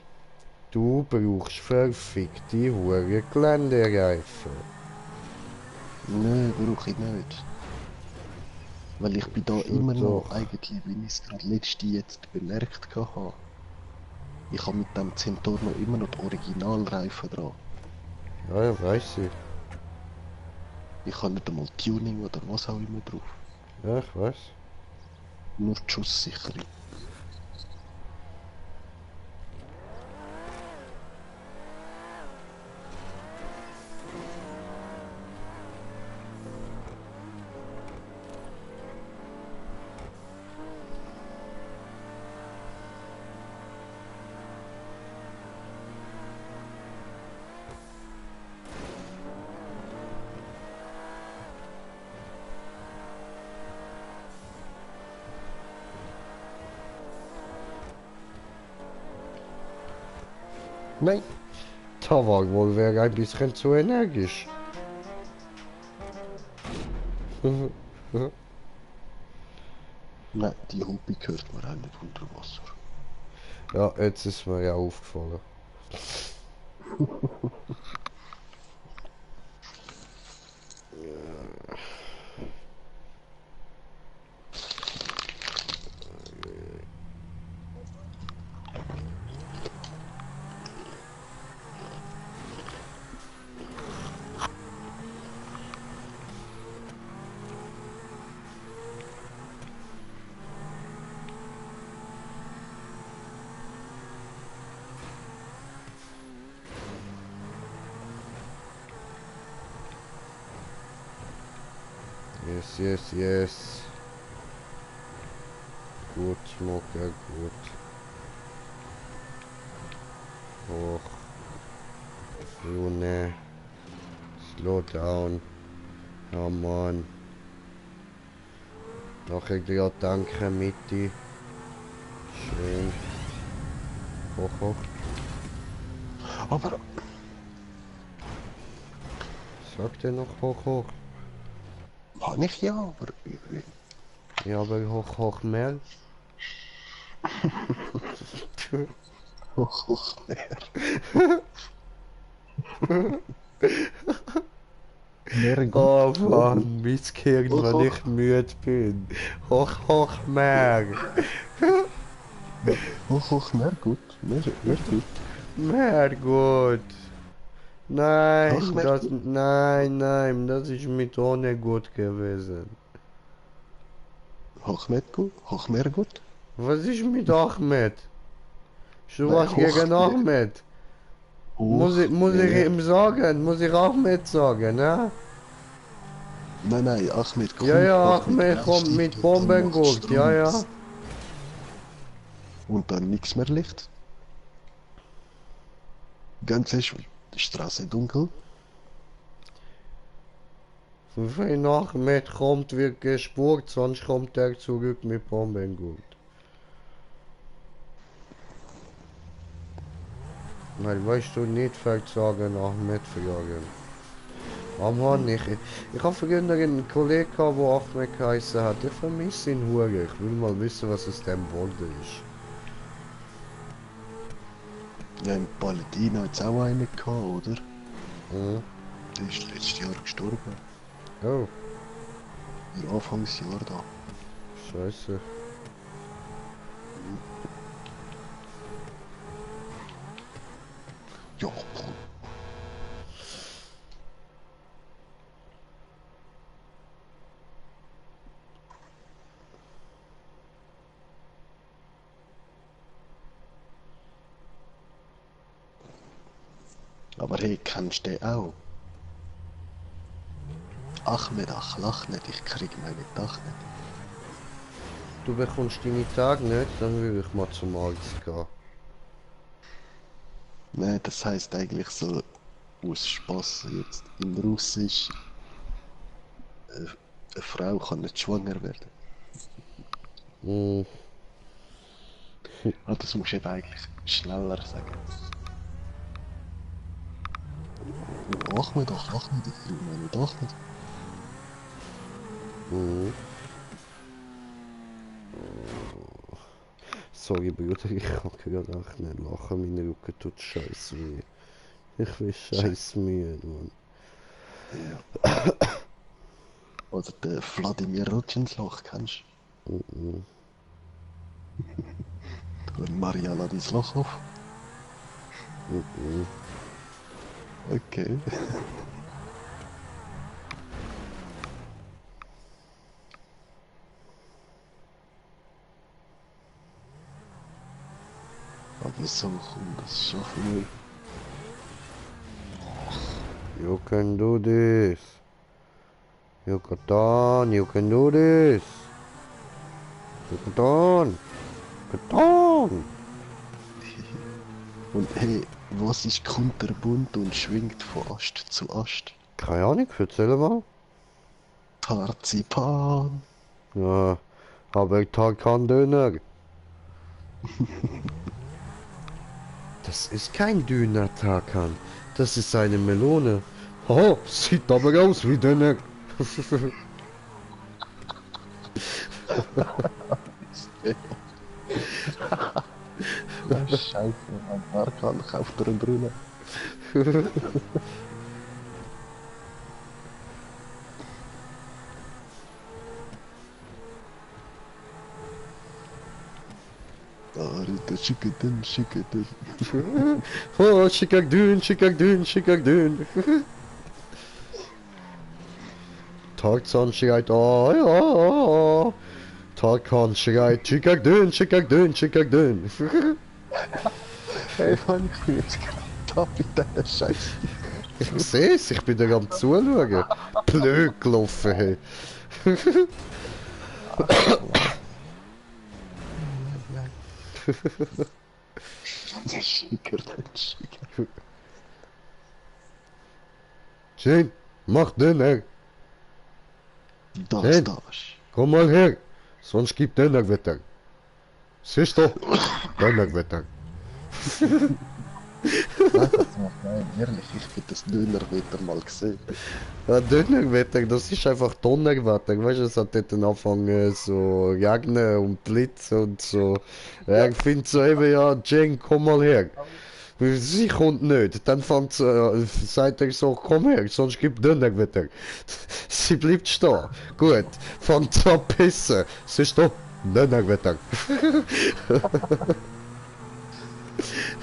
du brauchst verfickte hure Geländereifen. Nein, brauche ich nicht. Weil ich bin da Schon immer noch, doch. eigentlich, wie ich es gerade letzte jetzt bemerkt habe. Ich habe mit dem Centaur noch immer noch die Originalreifen dran. Ja, ja, weiß ich. Ich habe nicht einmal Tuning oder was auch immer drauf. Ja, ich weiß. Nur die Schusssicherung. Nein. Da war wohl wer ein bisschen zu energisch. Nein, die Hupe hört man auch nicht unter Wasser. Ja, jetzt ist mir ja aufgefallen. Yes, yes, yes. Gut, Smoker, gut. Hoch. Rune. Slow down. Ja, Mann. Nachher gerade danke, Mitte. Schön. Hoch, hoch. Aber Sagt er noch hoch, hoch? habe ich ja, aber... Ja, aber hoch, hoch mehr. Hoch, mehr. Mehr gut. Oh Mann, mein Gehirn, Hoch, wenn hoch. ich müde bin. Hoch, hoch, mehr. Hoch, mehr gut. Mehr gut. Mehr gut. Hoch, mehr gut. Nein, das ist mit ohne gut gewesen. Hoch, mehr gut. Hoch, mehr gut. Was ist mit Ahmed? Du Nein, was gegen Ahmed? Muss ich mehr. ihm sagen? Muss ich Ahmed sagen, ne? Nein, Ahmed Ja, kommt, ja, macht mit Ahmed kommt Blaustift mit und dann macht Bombengurt, ja, Strom ja. aus. Und dann nichts mehr Licht. Ganz ist die Straße dunkel. Wenn Ahmed kommt, wird gespurt, sonst kommt er zurück mit Bombengurt. Weil weißt du nicht versagen, Ahmed fragen. Oh Mann, ich habe früher einen Kollegen gehabt, der Ahmed geheißen hat. Ich vermisse ihn hure. Ich will mal wissen, was aus dem geworden ist. Ja, im Paladin hat es auch einen gehabt, oder? Mhm. Der ist letztes Jahr gestorben. Oh, Im Anfangsjahr da. scheiße. Ja, aber hey, kennst du den auch? Ahmed, ach, lach nicht, ich krieg meine Dach nicht. Du bekommst deine Tage nicht, dann würde ich mal zum Arzt gehen. Nein, das heißt eigentlich so aus Spaß jetzt. In Russisch, eine Frau kann nicht schwanger werden. Mhm. Ah, das musst du eben eigentlich schneller sagen. Oh, Ahmed, ach, lach nicht, ich krieg meine Dach nicht. Mhm. Sorry Bruder, ich kann gerade auch nicht lachen, mein Rücken tut scheiß weh. Ich will scheiß müde, Mann. Ja. Oder der Wladimir Rutschenslach, kennst Mhm. du? Maria Ladislachow? Mhm. Okay. Aber so, komm, das schaffen wir. You can do this. You can do this. You can. Und hey, was ist kunterbunt und schwingt von Ast zu Ast? Keine Ahnung, erzähl mal. Tarzipan. Ja, aber Tarkan Döner. Das ist kein Döner, Tarkan. Das ist eine Melone. Oh, sieht aber aus wie Döner. Scheiße, mein Tarkan kauft er eine Brille. Alter, schicke den. Oh, Schickak Dün. Tarzan schreit, oh, ja. Tarkan schreit, Schickak Dün. Hey, Mann, ich bin jetzt gerade da mit dieser Scheiße. Ich seh's, ich bin da am Zuschauen. Blöd gelaufen, hey. Schicker. Jane, mach Döner. Das. Komm mal her, sonst gibt Dönerwetter. Siehst du? Dönerwetter. Nein, ehrlich, ich bin das Dönerwetter mal gesehen. Ja, Dönerwetter, das ist einfach Donnerwetter. Weißt du, es hat dort angefangen so regnen und Blitz und so. Ja, ich finde so eben, ja, Jane, komm mal her. Sie kommt nicht. Dann sagt er so, komm her, sonst gibt Döner wieder. Sie bleibt stehen. Gut, fängt an zu pissen. Sie ist da, Döner wieder.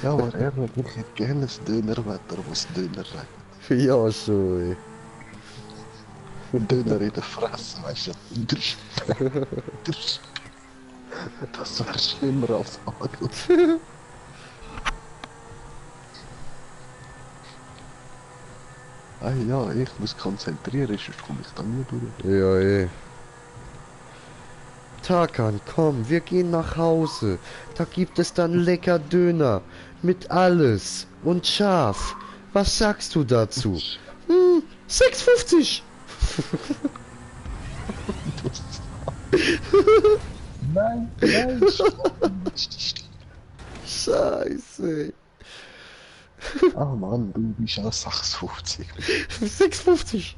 Ja, aber ehrlich, ich hätte gerne ein Dönerwetter, wo es Döner regnet. Ja, schon. Döner in der Fresse, weißt du? Das wäre schlimmer als Hagel. Ah ja, ich muss konzentrieren, sonst komme ich da nie durch. Ja, Tarkan, komm, wir gehen nach Hause. Da gibt es dann lecker Döner. Mit alles. Und scharf. Was sagst du dazu? 6,50. Nein, nein, stopp. Scheiße. Ah Mann, du bist auch 6,50. 6,50.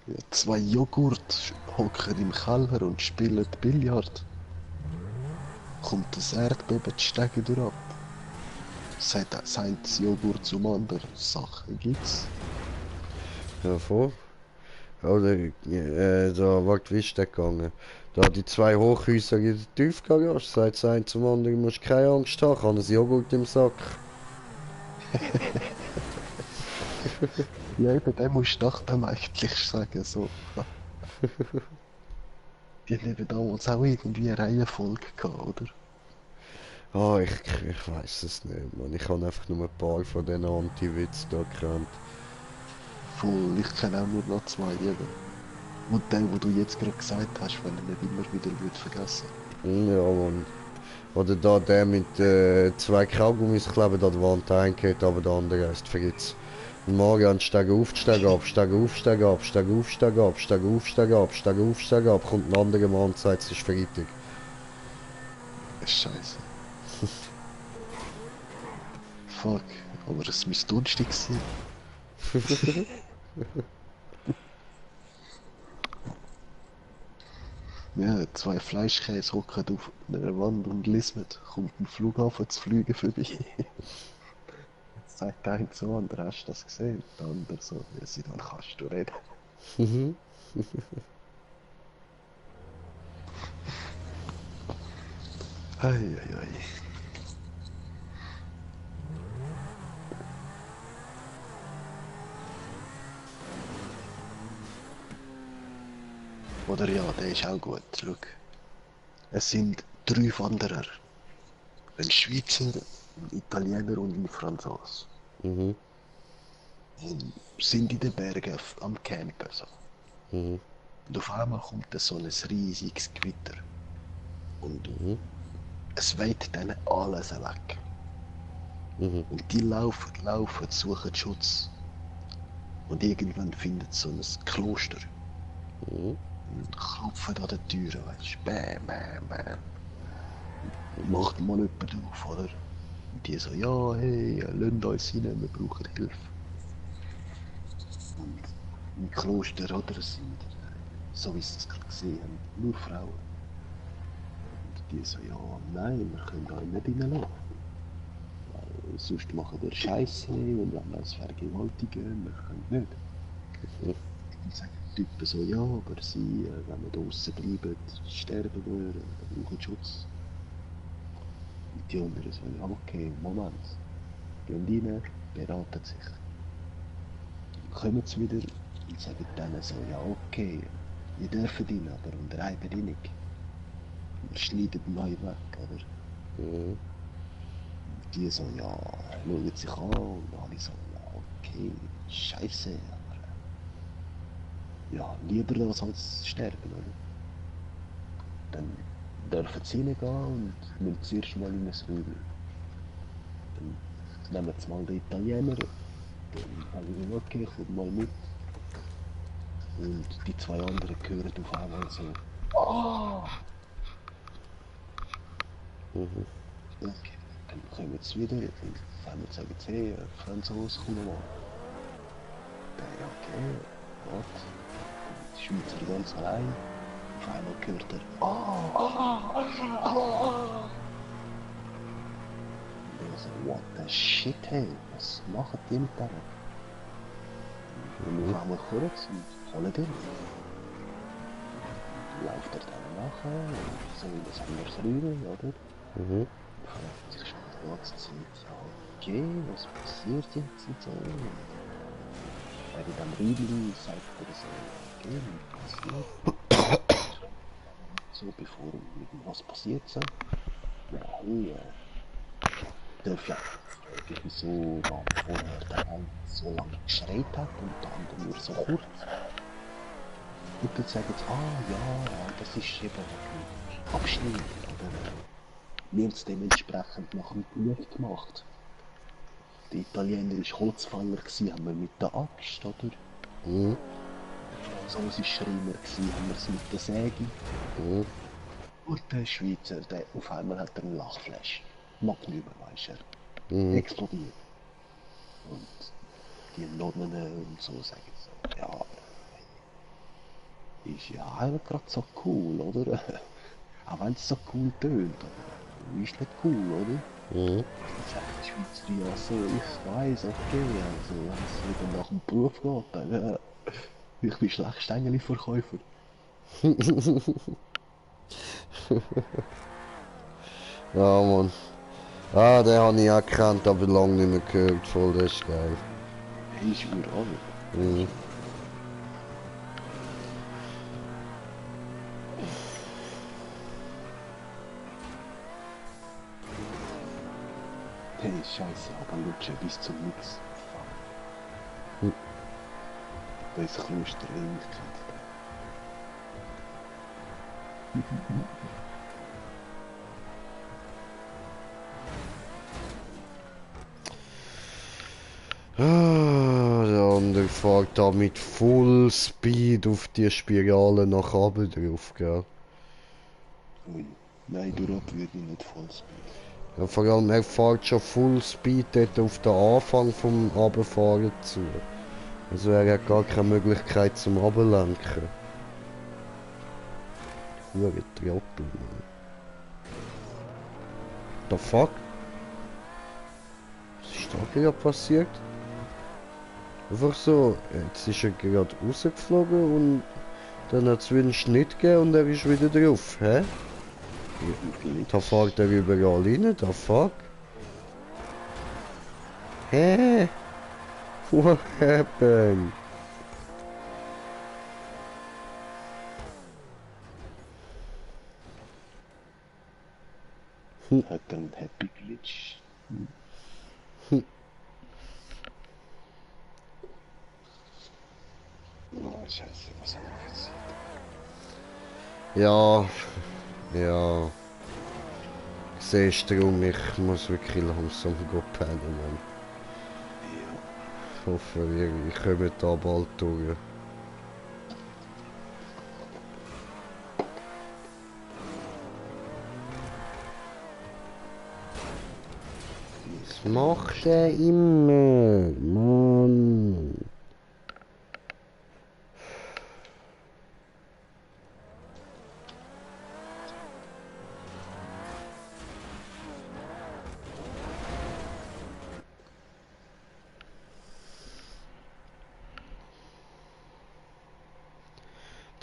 Ja, zwei Joghurt hocken im Keller und spielen Billard. Kommt das Erdbeben die Stege durch ab. Sagt das Joghurt zum anderen. Sachen gibt's. Ja, voll. Oder, da, warte, wie ist der gegangen? Da die zwei Hochhäuser in der Tiefgarage, sagt das eine zum anderen, du musst keine Angst haben, kann ein Joghurt im Sack. Ja, eben, den musst du nach dem eigentlich sagen, so. Die haben damals auch irgendwie eine Reihenfolge gehabt, oder? Ah, ich weiß es nicht, man. Ich habe einfach nur ein paar von diesen Anti-Witz da gekannt. Voll, ich kenne auch nur noch zwei, eben. Und den, wo du jetzt gerade gesagt hast, wenn er nicht immer wieder vergessen. Ja, man. Oder da der mit zwei Kaugummis kleben an der Wand, der eine geht, aber der andere heißt Fritz. Und morgen steig auf, steig ab, steig auf, steig ab, steig auf, steig ab, steig auf, steig ab, steig auf, steig ab, kommt ein anderer Mann und sagt, es ist Freitag. Scheiße. Fuck, aber es müsste Donnerstag sein. Ja, zwei Fleischkäse hocken auf einer Wand und lismen. Kommt ein Flughafen zu fliegen vorbei. Jetzt sagt der eine so, und hast du das gesehen? Der andere so, ja, sie, dann kannst du reden. Ei, ei, ei. Oder ja, der ist auch gut. Schau. Es sind 3 Wanderer. Ein Schweizer, ein Italiener und ein Franzose. Mhm, Und sind in den Bergen am Campen. So. mhm, Und auf einmal kommt da so ein riesiges Gewitter. Und mhm, es weht denen alles weg. mhm, Und die laufen, suchen Schutz. Und irgendwann findet so ein Kloster. mhm, Und klopfen an der Tür, weißt du, bam, bam, bam. Und macht mal jemand auf, oder? Und die so, ja, hey, lasst uns rein, wir brauchen Hilfe. Und im Kloster, oder, sind, so wie sie es gerade gesehen haben, nur Frauen. Und die so, ja, nein, wir können da nicht reinlaufen. Weil sonst machen wir Scheiße und wenn wir uns vergewaltigen, wir können nicht. Und sagen die Typen so, ja, aber sie, wenn wir draußen bleiben, sterben wir, brauchen Schutz. Und die anderen so, ja, okay, Moment. Gehen rein, beraten sich. Dann kommen sie wieder und sagen denen so, ja, okay, ihr dürft rein, aber unter einer Bedingung. Wir schneiden neu weg, oder? mhm. Und die so, ja, schauen sich an und alle so, ja, okay, scheiße, aber ja, lieber das als sterben, oder? Dann dürfen sie reingehen und müssen zuerst mal in ein Räumchen. Dann nehmen sie mal den Italiener, dann habe ich gesagt, okay, komm mal mit. Und die zwei anderen hören auf einmal so, Mhm. okay, dann kommen sie wieder und dann sagen sie, hey, Franzose, komm mal. Dann, ja, okay. geht. Die Schweizer ganz allein. Auf einmal hört er und ich so, what the shit, hey, was machen die mit denen? Und auf einmal kommt sie und holen den. Läuft er dann nachher und so in das anderes Rühren, oder? Mhm. Fragt sich schon die ganze Zeit, ja, okay, was passiert jetzt und so. Und wegen dem Rübli sagt er so, okay, was passiert? So, bevor irgendwas passiert, so. Ja, hey, darf ja fragen, wieso man vorher der eine so lange geschreit hat und der andere nur so kurz. Und dann sagen sie, ja, das ist eben wegen Abschnitt, oder? Wir haben es dementsprechend nach dem Beruf gemacht. Der Italiener war Holzfäller, haben wir mit der Axt, oder? Mhm. Franzose Schreiner, haben wir es mit der Säge. Mhm. Und der Schweizer, der auf einmal hat er einen Lachflash. Mag nicht mehr, weisst du. Mhm. Explodiert. Und die Nonnen und so sagen so, ja, ist ja eigentlich gerade so cool, oder? Auch wenn es so cool tönt, aber ist nicht cool, oder? Mhm. Dann sagt die Schweizer, ja so, ich weiß, okay, also wenn es wieder nach dem Beruf geht, dann ich bin schlecht Stängeli-Verkäufer. Ja, Mann. Ah, den habe ich auch gekannt, aber lange nicht mehr gehört. Voll, das ist geil. Hey, ich schwöre, oder? Mhm. Hey, scheiße, aber Lutsche bis zum Nix. Hm. Das Kloster Ewigkeit. Ah, der andere fährt da mit Full Speed auf die Spirale nach oben drauf, gell? Ui. Nein, durch würde ich nicht voll Speed. Ja, vor allem, er fährt schon Full Speed dort auf den Anfang vom Runterfahren zu. Also er hat gar keine Möglichkeit zum Runterlenken. Hure Trottel, Mann. The fuck? Was ist da gerade passiert? Einfach so, jetzt ist er gerade rausgeflogen und dann hat es wieder einen Schnitt gegeben und er ist wieder drauf, hä? Da fährt er überall rein, the fuck? Hä? What happened? Hat er einen Happy Glitch? Oh, scheiße, was hat er passiert? Ja, ja. Siehst du, ich muss wirklich langsam pennen, Mann. Ja, Ich hoffe, wir kommen da bald durch. Was macht er immer? Mann.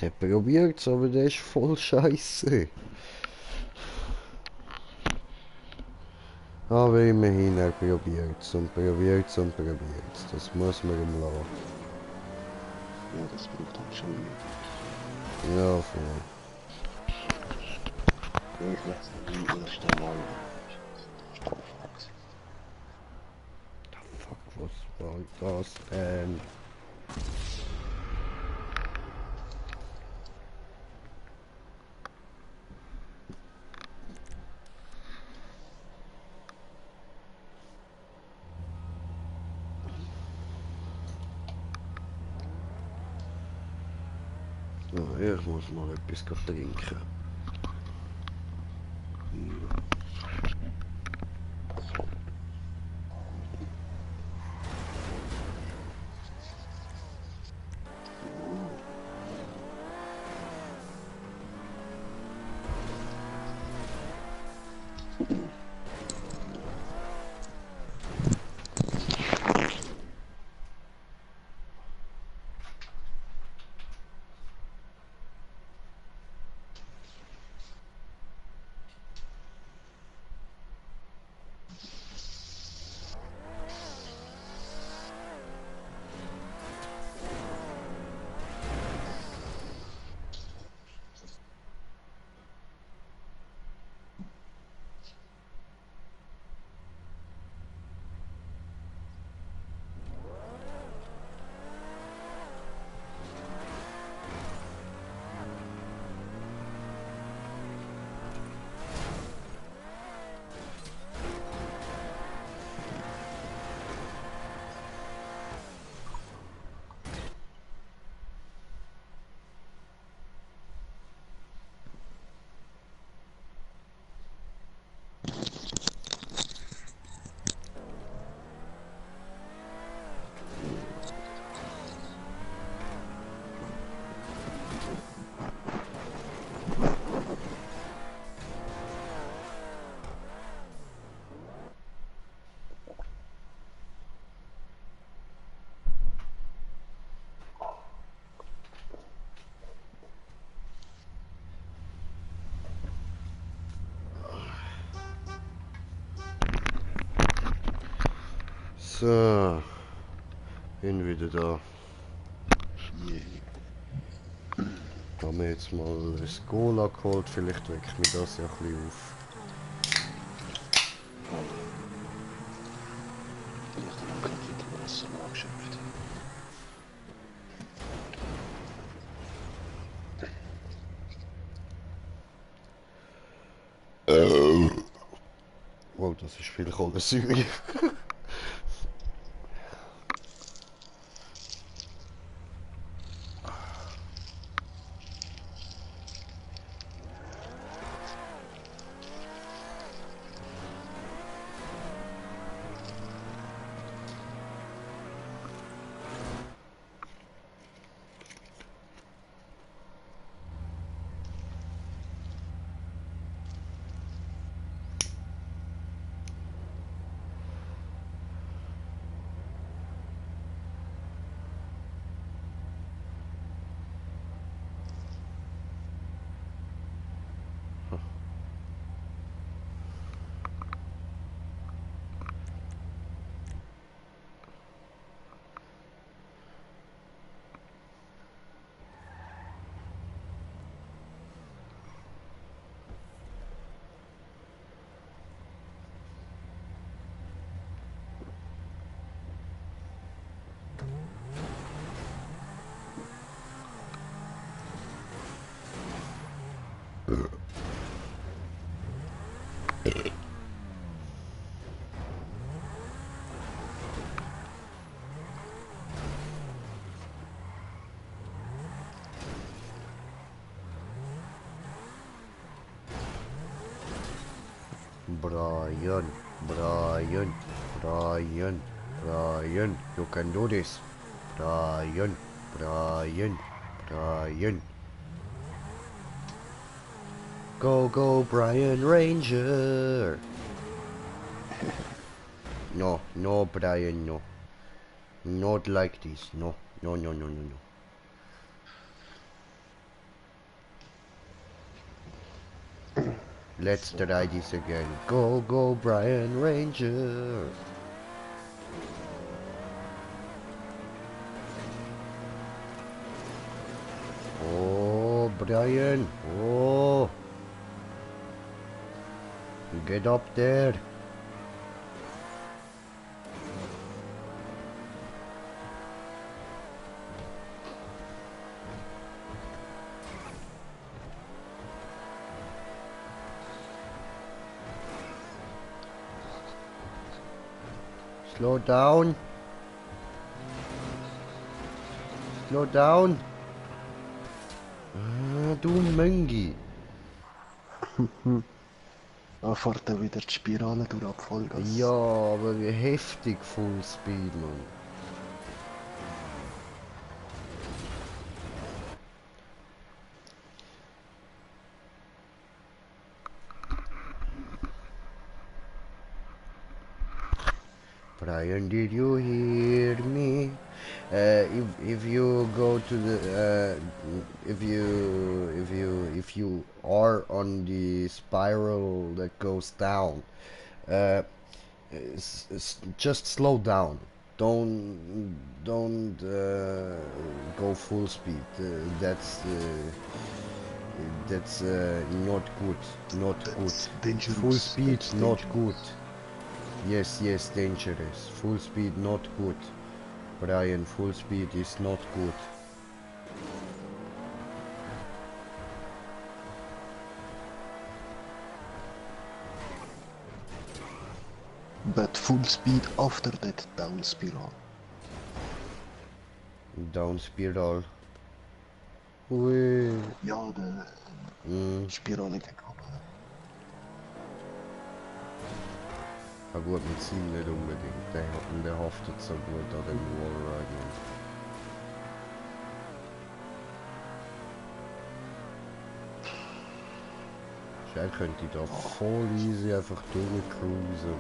Der probiert's, aber der ist voll scheiße. Aber immerhin, er probiert's und probiert's und probiert's. Das muss man ihm lassen. ja, das braucht halt schon wieder. Ja, voll. Ja, ich lasse ihn im ersten Mal. Strafhaft. Fuck, was war das denn? Oh, ich muss mal etwas trinken. So, bin wieder da. Haben wir jetzt mal das Cola geholt, vielleicht weckt mich das ja ein bisschen auf. Vielleicht noch ein bisschen Wasser nachgeschöpft. Wow, das ist viel Kohlensäure. Brian, Brian, Brian, Brian, you can do this. Brian, Brian, Brian. Go, go, Brian Ranger. No, no, Brian, no. Not like this, no. No, no, no, no, no. Let's try this again. Go, go, Brian Ranger. Oh, Brian. Oh. Get up there. Slow down. Slow down. Ah, du Möngi. Da fährt er wieder die Spirale durch Abvollgas. Ja, aber wie heftig Fullspeed, Mann. Brian, did you hear me? If you go to the if you are on the spiral that goes down, uh, just slow down. Don't go full speed. That's not good. Not That's good. dangerous. Full speed, That's not dangerous. good. Yes, yes, dangerous. Full speed, not good. Brian, full speed is not good. But full speed after that down spiral. Down spiral. Ui. Ja, de Spirale gegen oben. Ja gut, mit Sinn nicht unbedingt. Der haftet so gut an dem Wallride. Schnell könnte ich da voll easy einfach durchcruisen.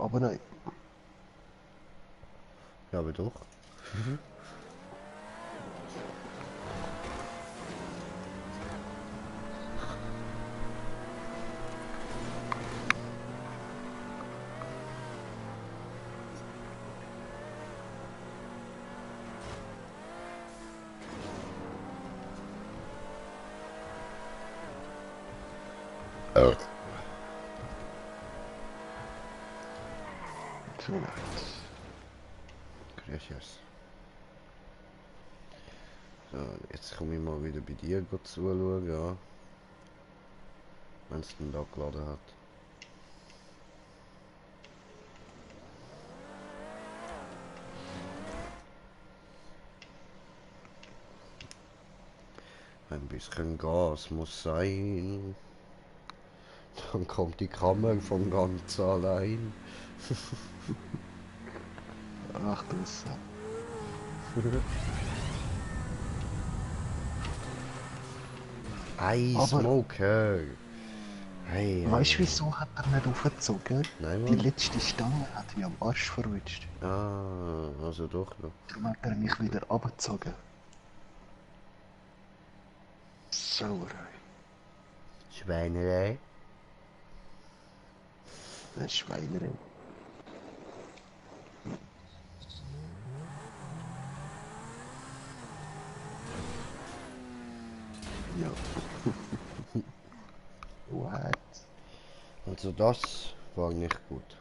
Aber nein. Ja, aber doch. Tonight. Gracias. So, jetzt komme ich mal wieder bei dir zuschauen, ja. Wenn es denn da geladen hat. Ein bisschen Gas muss sein. Dann kommt die Kammer von ganz allein. Ach, das. Ei, Aber- Smoker! Hey, Weißt du, wieso hat er nicht aufgezogen? Nein, Die Mann. letzte Stange hat ihn am Arsch verwischt. Ah, also doch noch. Darum hat er mich wieder abgezogen. Sauerei. Schweinerei. Eine Schweinerei. Ja. What? Also das war nicht gut.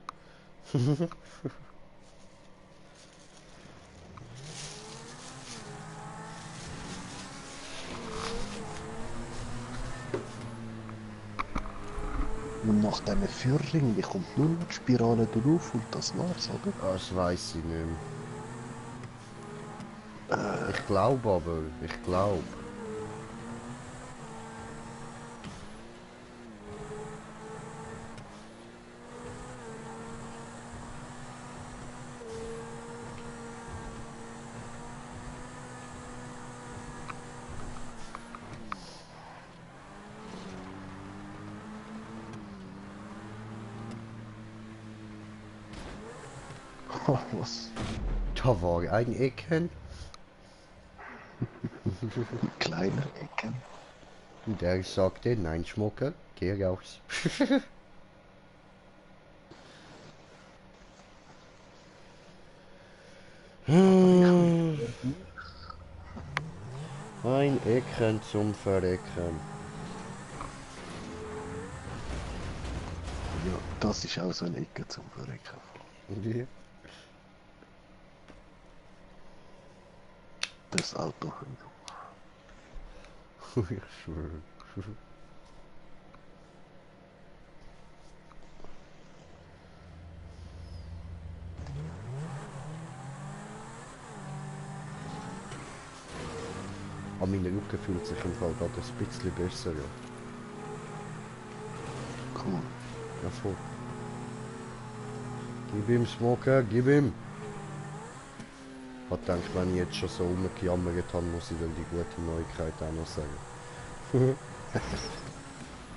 Und nach diesem Führring kommt nur noch die Spirale drauf und das war's, oder? Das weiß ich nicht mehr. Ich glaube aber, ich glaube. Was? Da war ein Ecken. Kleiner Ecken. Und der sagte, nein Schmucker, geh raus. Ein Ecken zum Verrecken. Ja, das ist auch so eine Ecke zum Verrecken. Ja. Das Auto. Ich schwöre. An meiner Rücken fühlt sich im Fall gerade ein bisschen besser, ja. Cool. Ja, voll. Gib ihm Smoker, gib ihm! Ich hab gedacht, wenn ich jetzt schon so rumgejammert habe, muss ich dann die gute Neuigkeit auch noch sagen.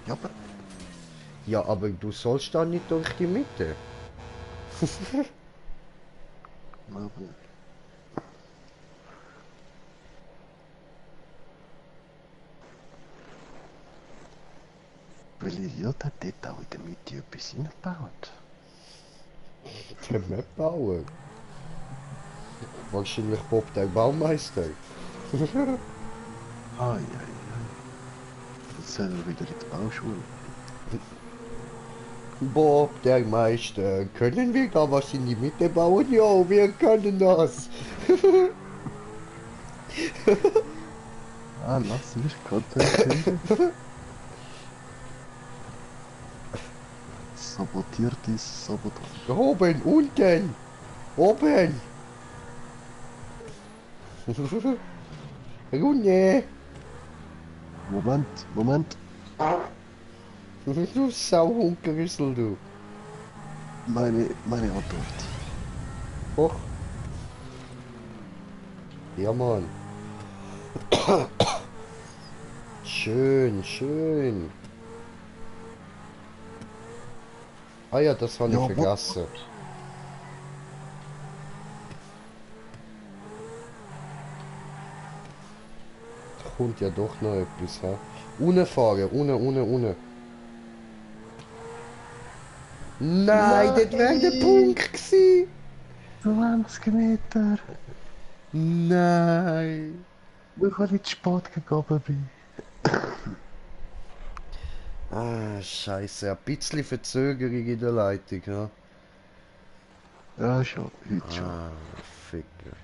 Ja, aber Ja, aber du sollst da nicht durch die Mitte. aber weil ja, der dort auch in der Mitte etwas hinbaut. Der Map-Bauer. Wahrscheinlich Bob der Baumeister. Ah, ja, ja. Jetzt sind wir wieder in der Bauschule. Bob der Meister. Können wir da was in die Mitte bauen? Ja, wir können das. Ah, lass mich konzentrieren. Sabotiertes Sabotage. Oben, unten. Oben. Runde. Moment, Moment. Du Sauhunkerüssel, du. Meine Antwort. Hoch. Ja, Mann. Schön, schön. Ah ja, das habe ich Ja, vergessen. kommt ja doch noch etwas, hä? Unten fahren, unten. Nein, das wäre der Punkt gewesen! 20 Meter! Nein! Weil ich zu spät gegangen bin. Ah, scheiße, ein bisschen Verzögerung in der Leitung, ja? Ja, schon, heute schon. Ah, Ficker.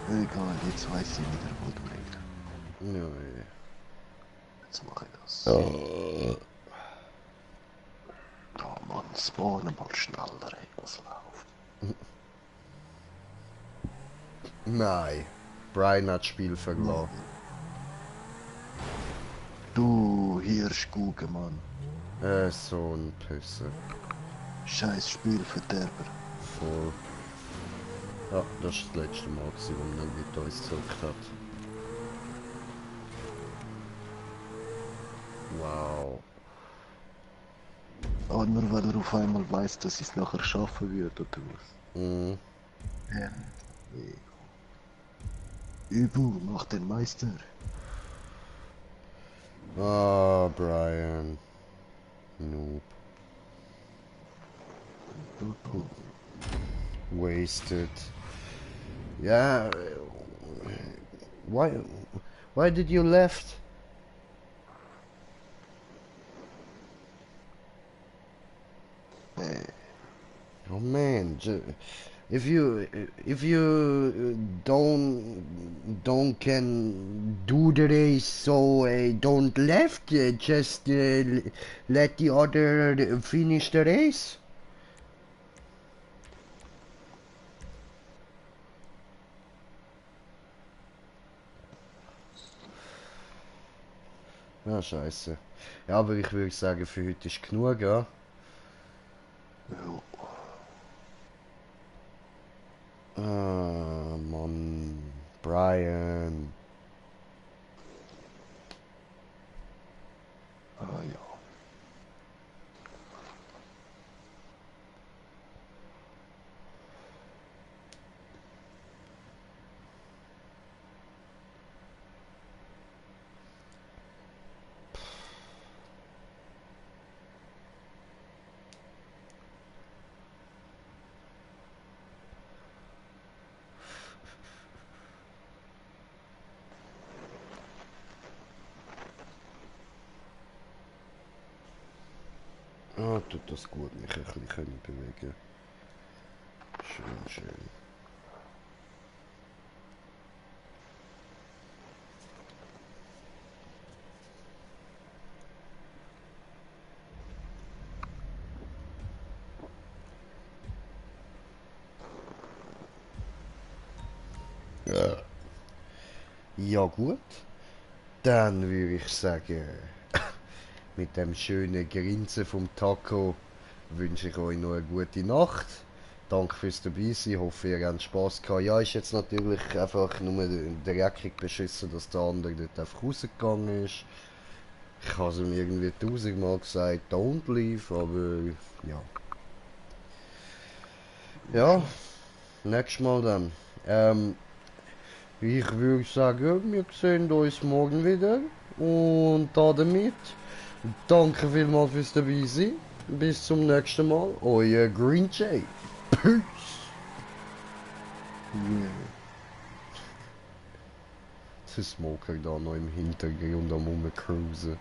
Egal, jetzt weiss ich wieder, wo du redest. Ja, ja. Jetzt mache ich das. Oh. Da, Mann, spawnen mal schneller, ey, was läuft. Nein, Brian hat das Spiel verloren. Du Hirschkuge, Mann. So ein Pisser. Scheiß Spielverderber. Voll. Ja, das ist das letzte Mal, gewesen, wo er mit uns gezockt hat. Wow. Aber nur weil er auf einmal weiß, dass ich es nachher schaffen wird, oder was? Mhm. Übung macht den Meister. Ah, Brian. Noob. Wasted. Yeah. Why did you left? Oh man, if you don't can do the race, so don't left, just let the other finish the race. Ja, scheiße. Ja, aber ich würde sagen, für heute ist genug, ja. Ja. Ah, Mann. Brian. Ah ja. Ah, tut das gut, mich ein bisschen können bewegen. Schön, schön. Ja gut, dann würde ich sagen, mit dem schönen Grinsen vom Taco wünsche ich euch noch eine gute Nacht. Danke fürs dabei sein, hoffe ihr habt Spass gehabt. Ja, ist jetzt natürlich einfach nur dreckig beschissen, dass der andere dort einfach rausgegangen ist. Ich habe es ihm irgendwie 1000-mal gesagt, don't leave, aber ja. Ja, nächstes Mal dann. Ich würde sagen, wir sehen uns morgen wieder. Und damit, danke vielmals fürs dabei sein. Bis zum nächsten Mal. Euer Green Jay. Peace. Yeah. Der Smoker da noch im Hintergrund am Rumcruisen.